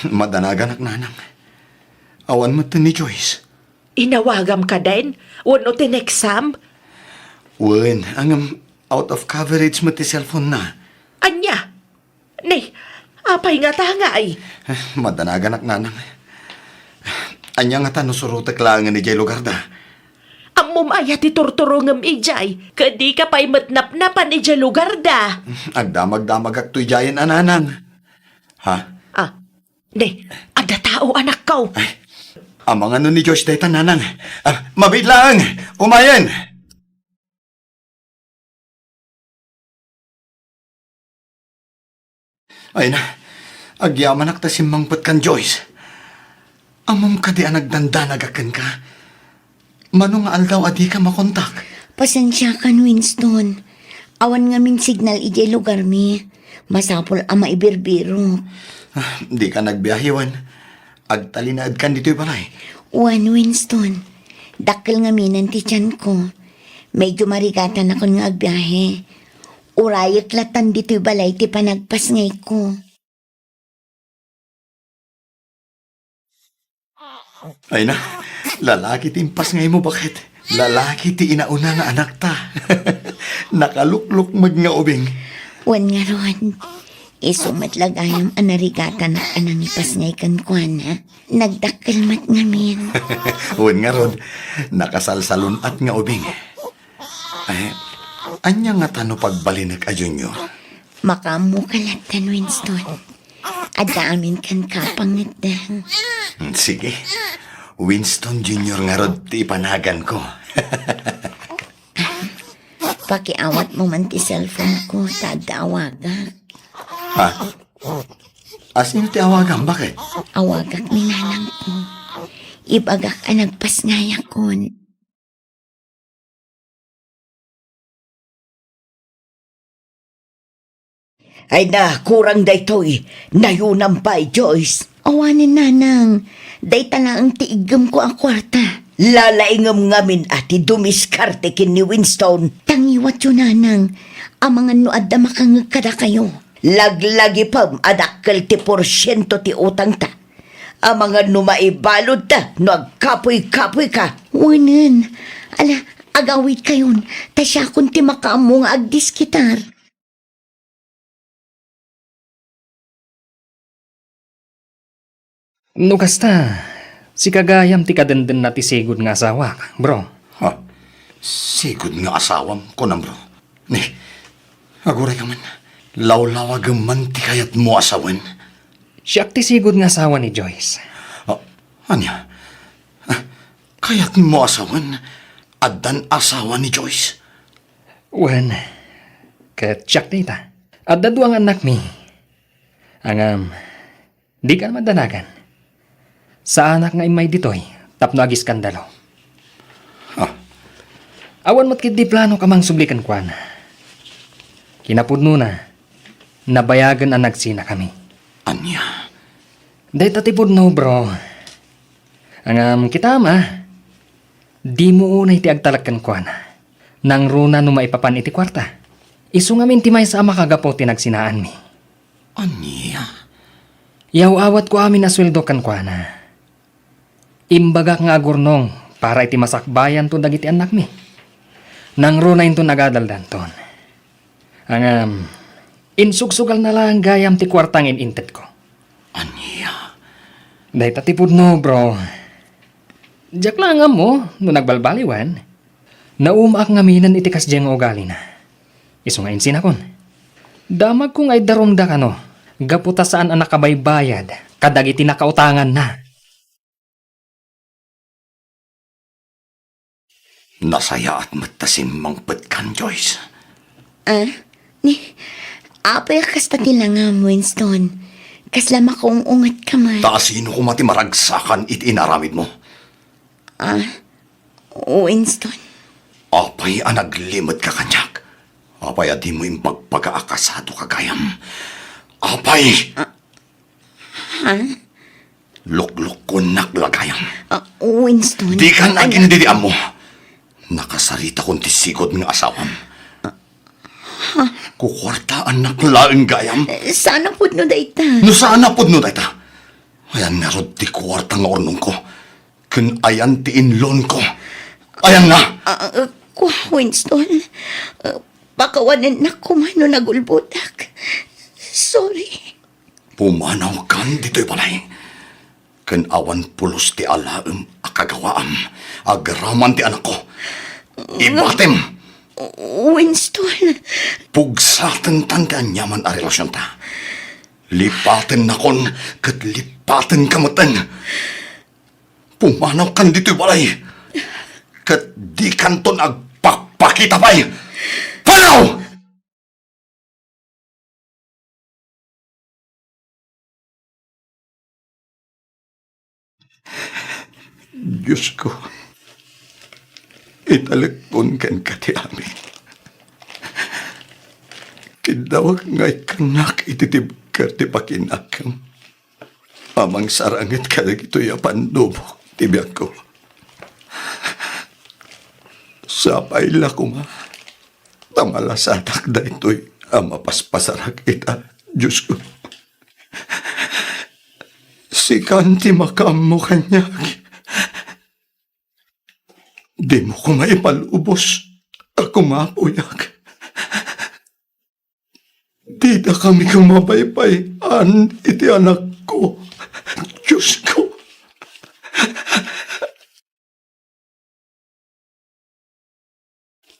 Madanaganak, nanang. Awan met ni Joyce. Inawagam kadin? Wenno ti next Sam? Wen, ngem out of coverage met ti cellphone na. Ania? Ni, apay ngata ngay? Madanaganak, nanang. Ania ngata no surotek laengen idiay lugarda? Ammom aya ti turturongem idiay, ket dika pay met napnapan idiay lugarda. Agdamagdamagakto idiayen a, nanang. Ha? Ah, ne, adda tao, anakko. Ay, amangan no ni Joyce dayta, nanang. Ah, mabiit laeng. Umayen. Ay na, agyamanak ta simmangpet kan Joyce. Ammom kadi a nagdandanagak kenka? Mano nga aldaw a dika makontak? Pasensiakan, Winston. Awan ngamin signal idiay lugarmi. Masapul a maibirbiro. Ah, dika nagbiahe wen? Agtalinaedkan ditoy balay? Wen, Winston. Dakkel ngaminen ti tianko. Medyo marigatanakon nga agbiahe. Urayek lattan ditoy balay ti panagpasngayko. Ay na, lalaki ti impasngaymo, baket. Lalaki ti inauna nga anakta. Nakaluklukmeg nga ubing. Wen ngarud, isu met la gayam a narigatanak a nangipasngay kenkuana. Nagdakkel met ngamin. Wen ngarud, nakasalsalun-at nga ubing. Ay, ania ngata no pagbalinek a Junior? Makaammoka lattan, Winston. Adda amin kenka a pangngetda. Hmm, sige. Winston Junior ngarud ti ipanaganko. Pakiawatmo man ti cellphone ko, ta adda awagak. Ha? Asino ti awagam? Baket? Awagak ni nanangko. Ibagak a nagpasngayakon. Ay na, kurang daytoy. Nayunam pay, Joyce. Awanen, nanang. Dayta laeng ti iggemko a kuarta. Lalaingem ngamin a ti dumiskarte ken ni Winston. Tangiwatyo, nanang. Amangan no adda makangngeg kadakayo. Laglagipem a dakkel ti porsiento ti utangta. Amangan no maibaludta no agkapuy-kapuyka. Wenen. Ala, agawidkayon, ta siakon ti makaammo nga agdiskitar. No kasta, sika gayam ti kadendenna ti sigud nga asawak, bro. Ha? Sigud nga asawam, kunam, bro? Ni, aguray ka man. Lawlawagem man ti kayatmo a sawen. Siak ti sigud nga asawa ni Joyce. Ah, ania? Ah, kayatmo a sawen? Addan asawa ni Joyce? Wen, ket siak dayta. Adda dua nga annakmi. Ngem, dika madanagan. Saanak nga immay ditoy tapno agiskandalo. Ah. Awan met ketdi planok a mangsubli kenkuana. Kinapudnona, nabayagen a nagsinakami. Ania? Dayta ti pudno, bro. Ngem kitam a, dimo unay ti agtalek kenkuana. Nangruna no maipapan iti kuarta. Isu ngamin ti maysa a makagapu ti nagsinaanmi. Ania? Yaw-awatko amin a sueldo kenkuana. Imbagak nga agurnong para iti masakbayanto dagiti annakmi. Nangruna inton agadaldanton. Ngem, insugsugalna laeng gayam ti kuarta nga in-intetko. Ania? Dayta ti pudno, bro. Diak la ammo no nagbalbaliwen. Naumaak ngaminen iti kasdiay nga ugalina. Isu nga insinakon. Damagko nga idarumda kano, gapu ta saan a nakabaybayad kadagiti nakautanganna. Nasayaat met ta simmangpetkan, Joyce. Ah? Ni, apay a kasta ti langam, Winston? Kasla makaung-unget ka man. Ta asino koma ti maragsakan iti inaramidmo? Ah, Winston. Apay a naglimed ka kaniak? Apay a dimo imbagbaga a kasado ka gayam? Apay! Ah, Ha? Luklukkonnak la gayam. Ah, Winston. Dikan agin-, didi ammo. Nakasaritakon ti sigud nga asawam. Ha? Kukuartaannak laeng gayam. Eh, saan a pudno dayta? No saan a pudno dayta? Ayan ngarud ti kuarta nga urnongko. Ken ayan ti inlonko. Ayanna. Ah, ah, kua, Winston. Ah, pakawanennak koma no nagulbodak. Sorry. Pumanawkan ditoy balay. Ken awan pulos ti alaem a kagawaam agraman ti anakko. Ibatem! Winston! Pugsatentan ti aniaman a relasionta. Lipatennakon ket lipatenka metten. Pumanawkan ditoy balay. Ket dikanton agpakpakita pay. Panaw! Diosko, italekkon kenka ti amin. Kiddawek nga ikkannak iti tibker ti pakinakem a mangsaranget kadagitoy a pannubok ti biagko. Sapay la koma ta malasadak daytoy a mapaspasarak ita, Diosko. Sikan ti makaammo kaniak. Dimo koma ipalubos a kumapuyak. Dida kami koma baybay-an iti anakko. Diosko.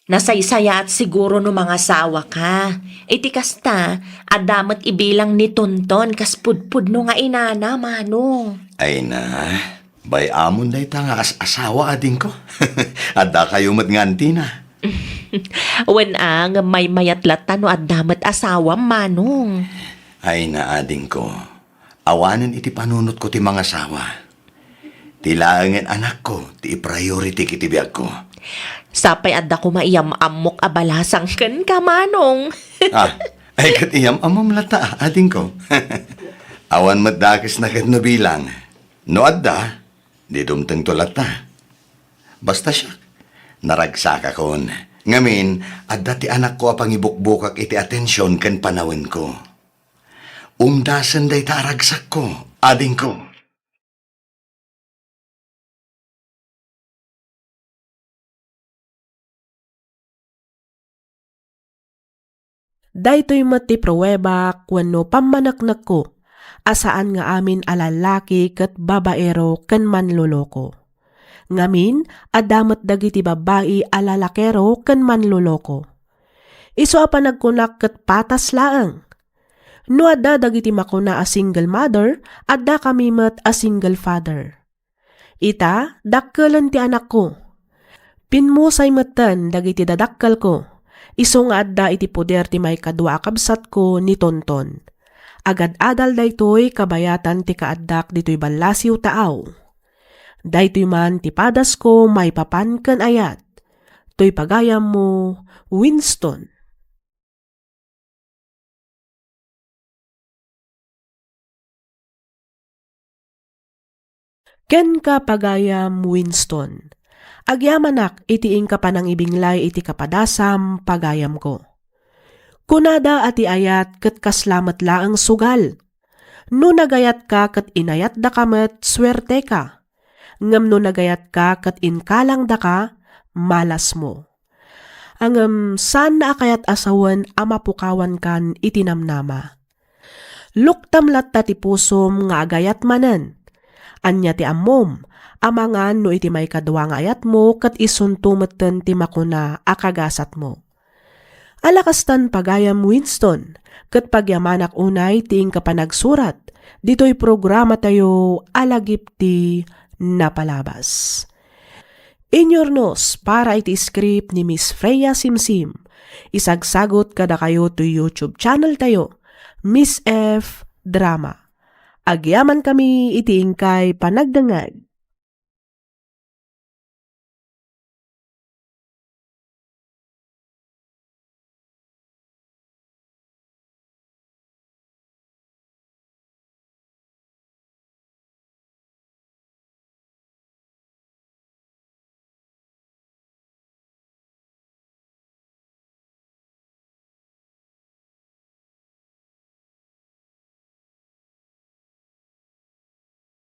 Nasaysayaat siguro no mangasawa ka. Iti kasta, adda met ibilang ni Tonton kas pudpudno nga inana, Manong. Ay na, bay-amon dayta nga as-asawa, adingko. Adda kayo met nga antina. Wen a, ngem maymayat latta no adda met asawam, Manong. Ay na, adingko. Awanen iti panunotko ti mangasawa. Ti laengen anakko ti priority iti biagko. Sapay adda koma iyam-ammok a balasang kenka, Manong. Ah, ay ket iyam-ammom latta, adingko. Awan met dakesna ket no bilang. No adda, di dumtengto latta. Basta siak, naragsakakon. Ngamin, adda ti anakko a pangibukbukak iti atension ken panawenko. Umdasen dayta a ragsakko, adingko. Daytoy met ti pruebak wenno pammaneknekko a saan nga amin a lallaki ket babaero ken manloloko. Ngamin, adda met dagiti babbai a lalakero ken manloloko. Isu a panagkunak ket patas laeng. No adda dagiti makuna a single mother, adda kami met a single father. Ita, dakkelen ti anakko. Pimmusay metten dagiti dadakkelko, isu nga adda iti poder ti maikadua a kabsatko ni Tonton. Agad-adal daytoy kabayatan ti kaaddak ditoy ballasiw taaw. Daytoy man ti padasko maipapan ken ayat. Toy pagayammo, Winston. Kenka, pagayam Winston. Agyamanak iti inka panangibinglay iti kapadasam, pagayamko. Kunada a ti ayat ket kasla met laeng sugal. No nagayatka ket inayatdaka met, suerteka. Ngem no nagayatka ket inkalangdaka, malasmo. Ngem saanna a kayat a sawen a mapukawankan iti namnama. Luktam latta ti pusom nga agayat manen. Ania ti ammom? Amangan no iti maikadua nga ayatmo ket isunto metten ti makuna a kagasatmo. Ala kastan, pagayam Winston, ket pagyamanak unay ti inka panagsurat ditoy programatayo a Lagip ti Napalabas. Inyurnos para iti script ni Miss Freya Simsim. Isagsagut kadakayo toy YouTube channel tayo, Miss F Drama. Agyamankami iti inkay panagdengngeg.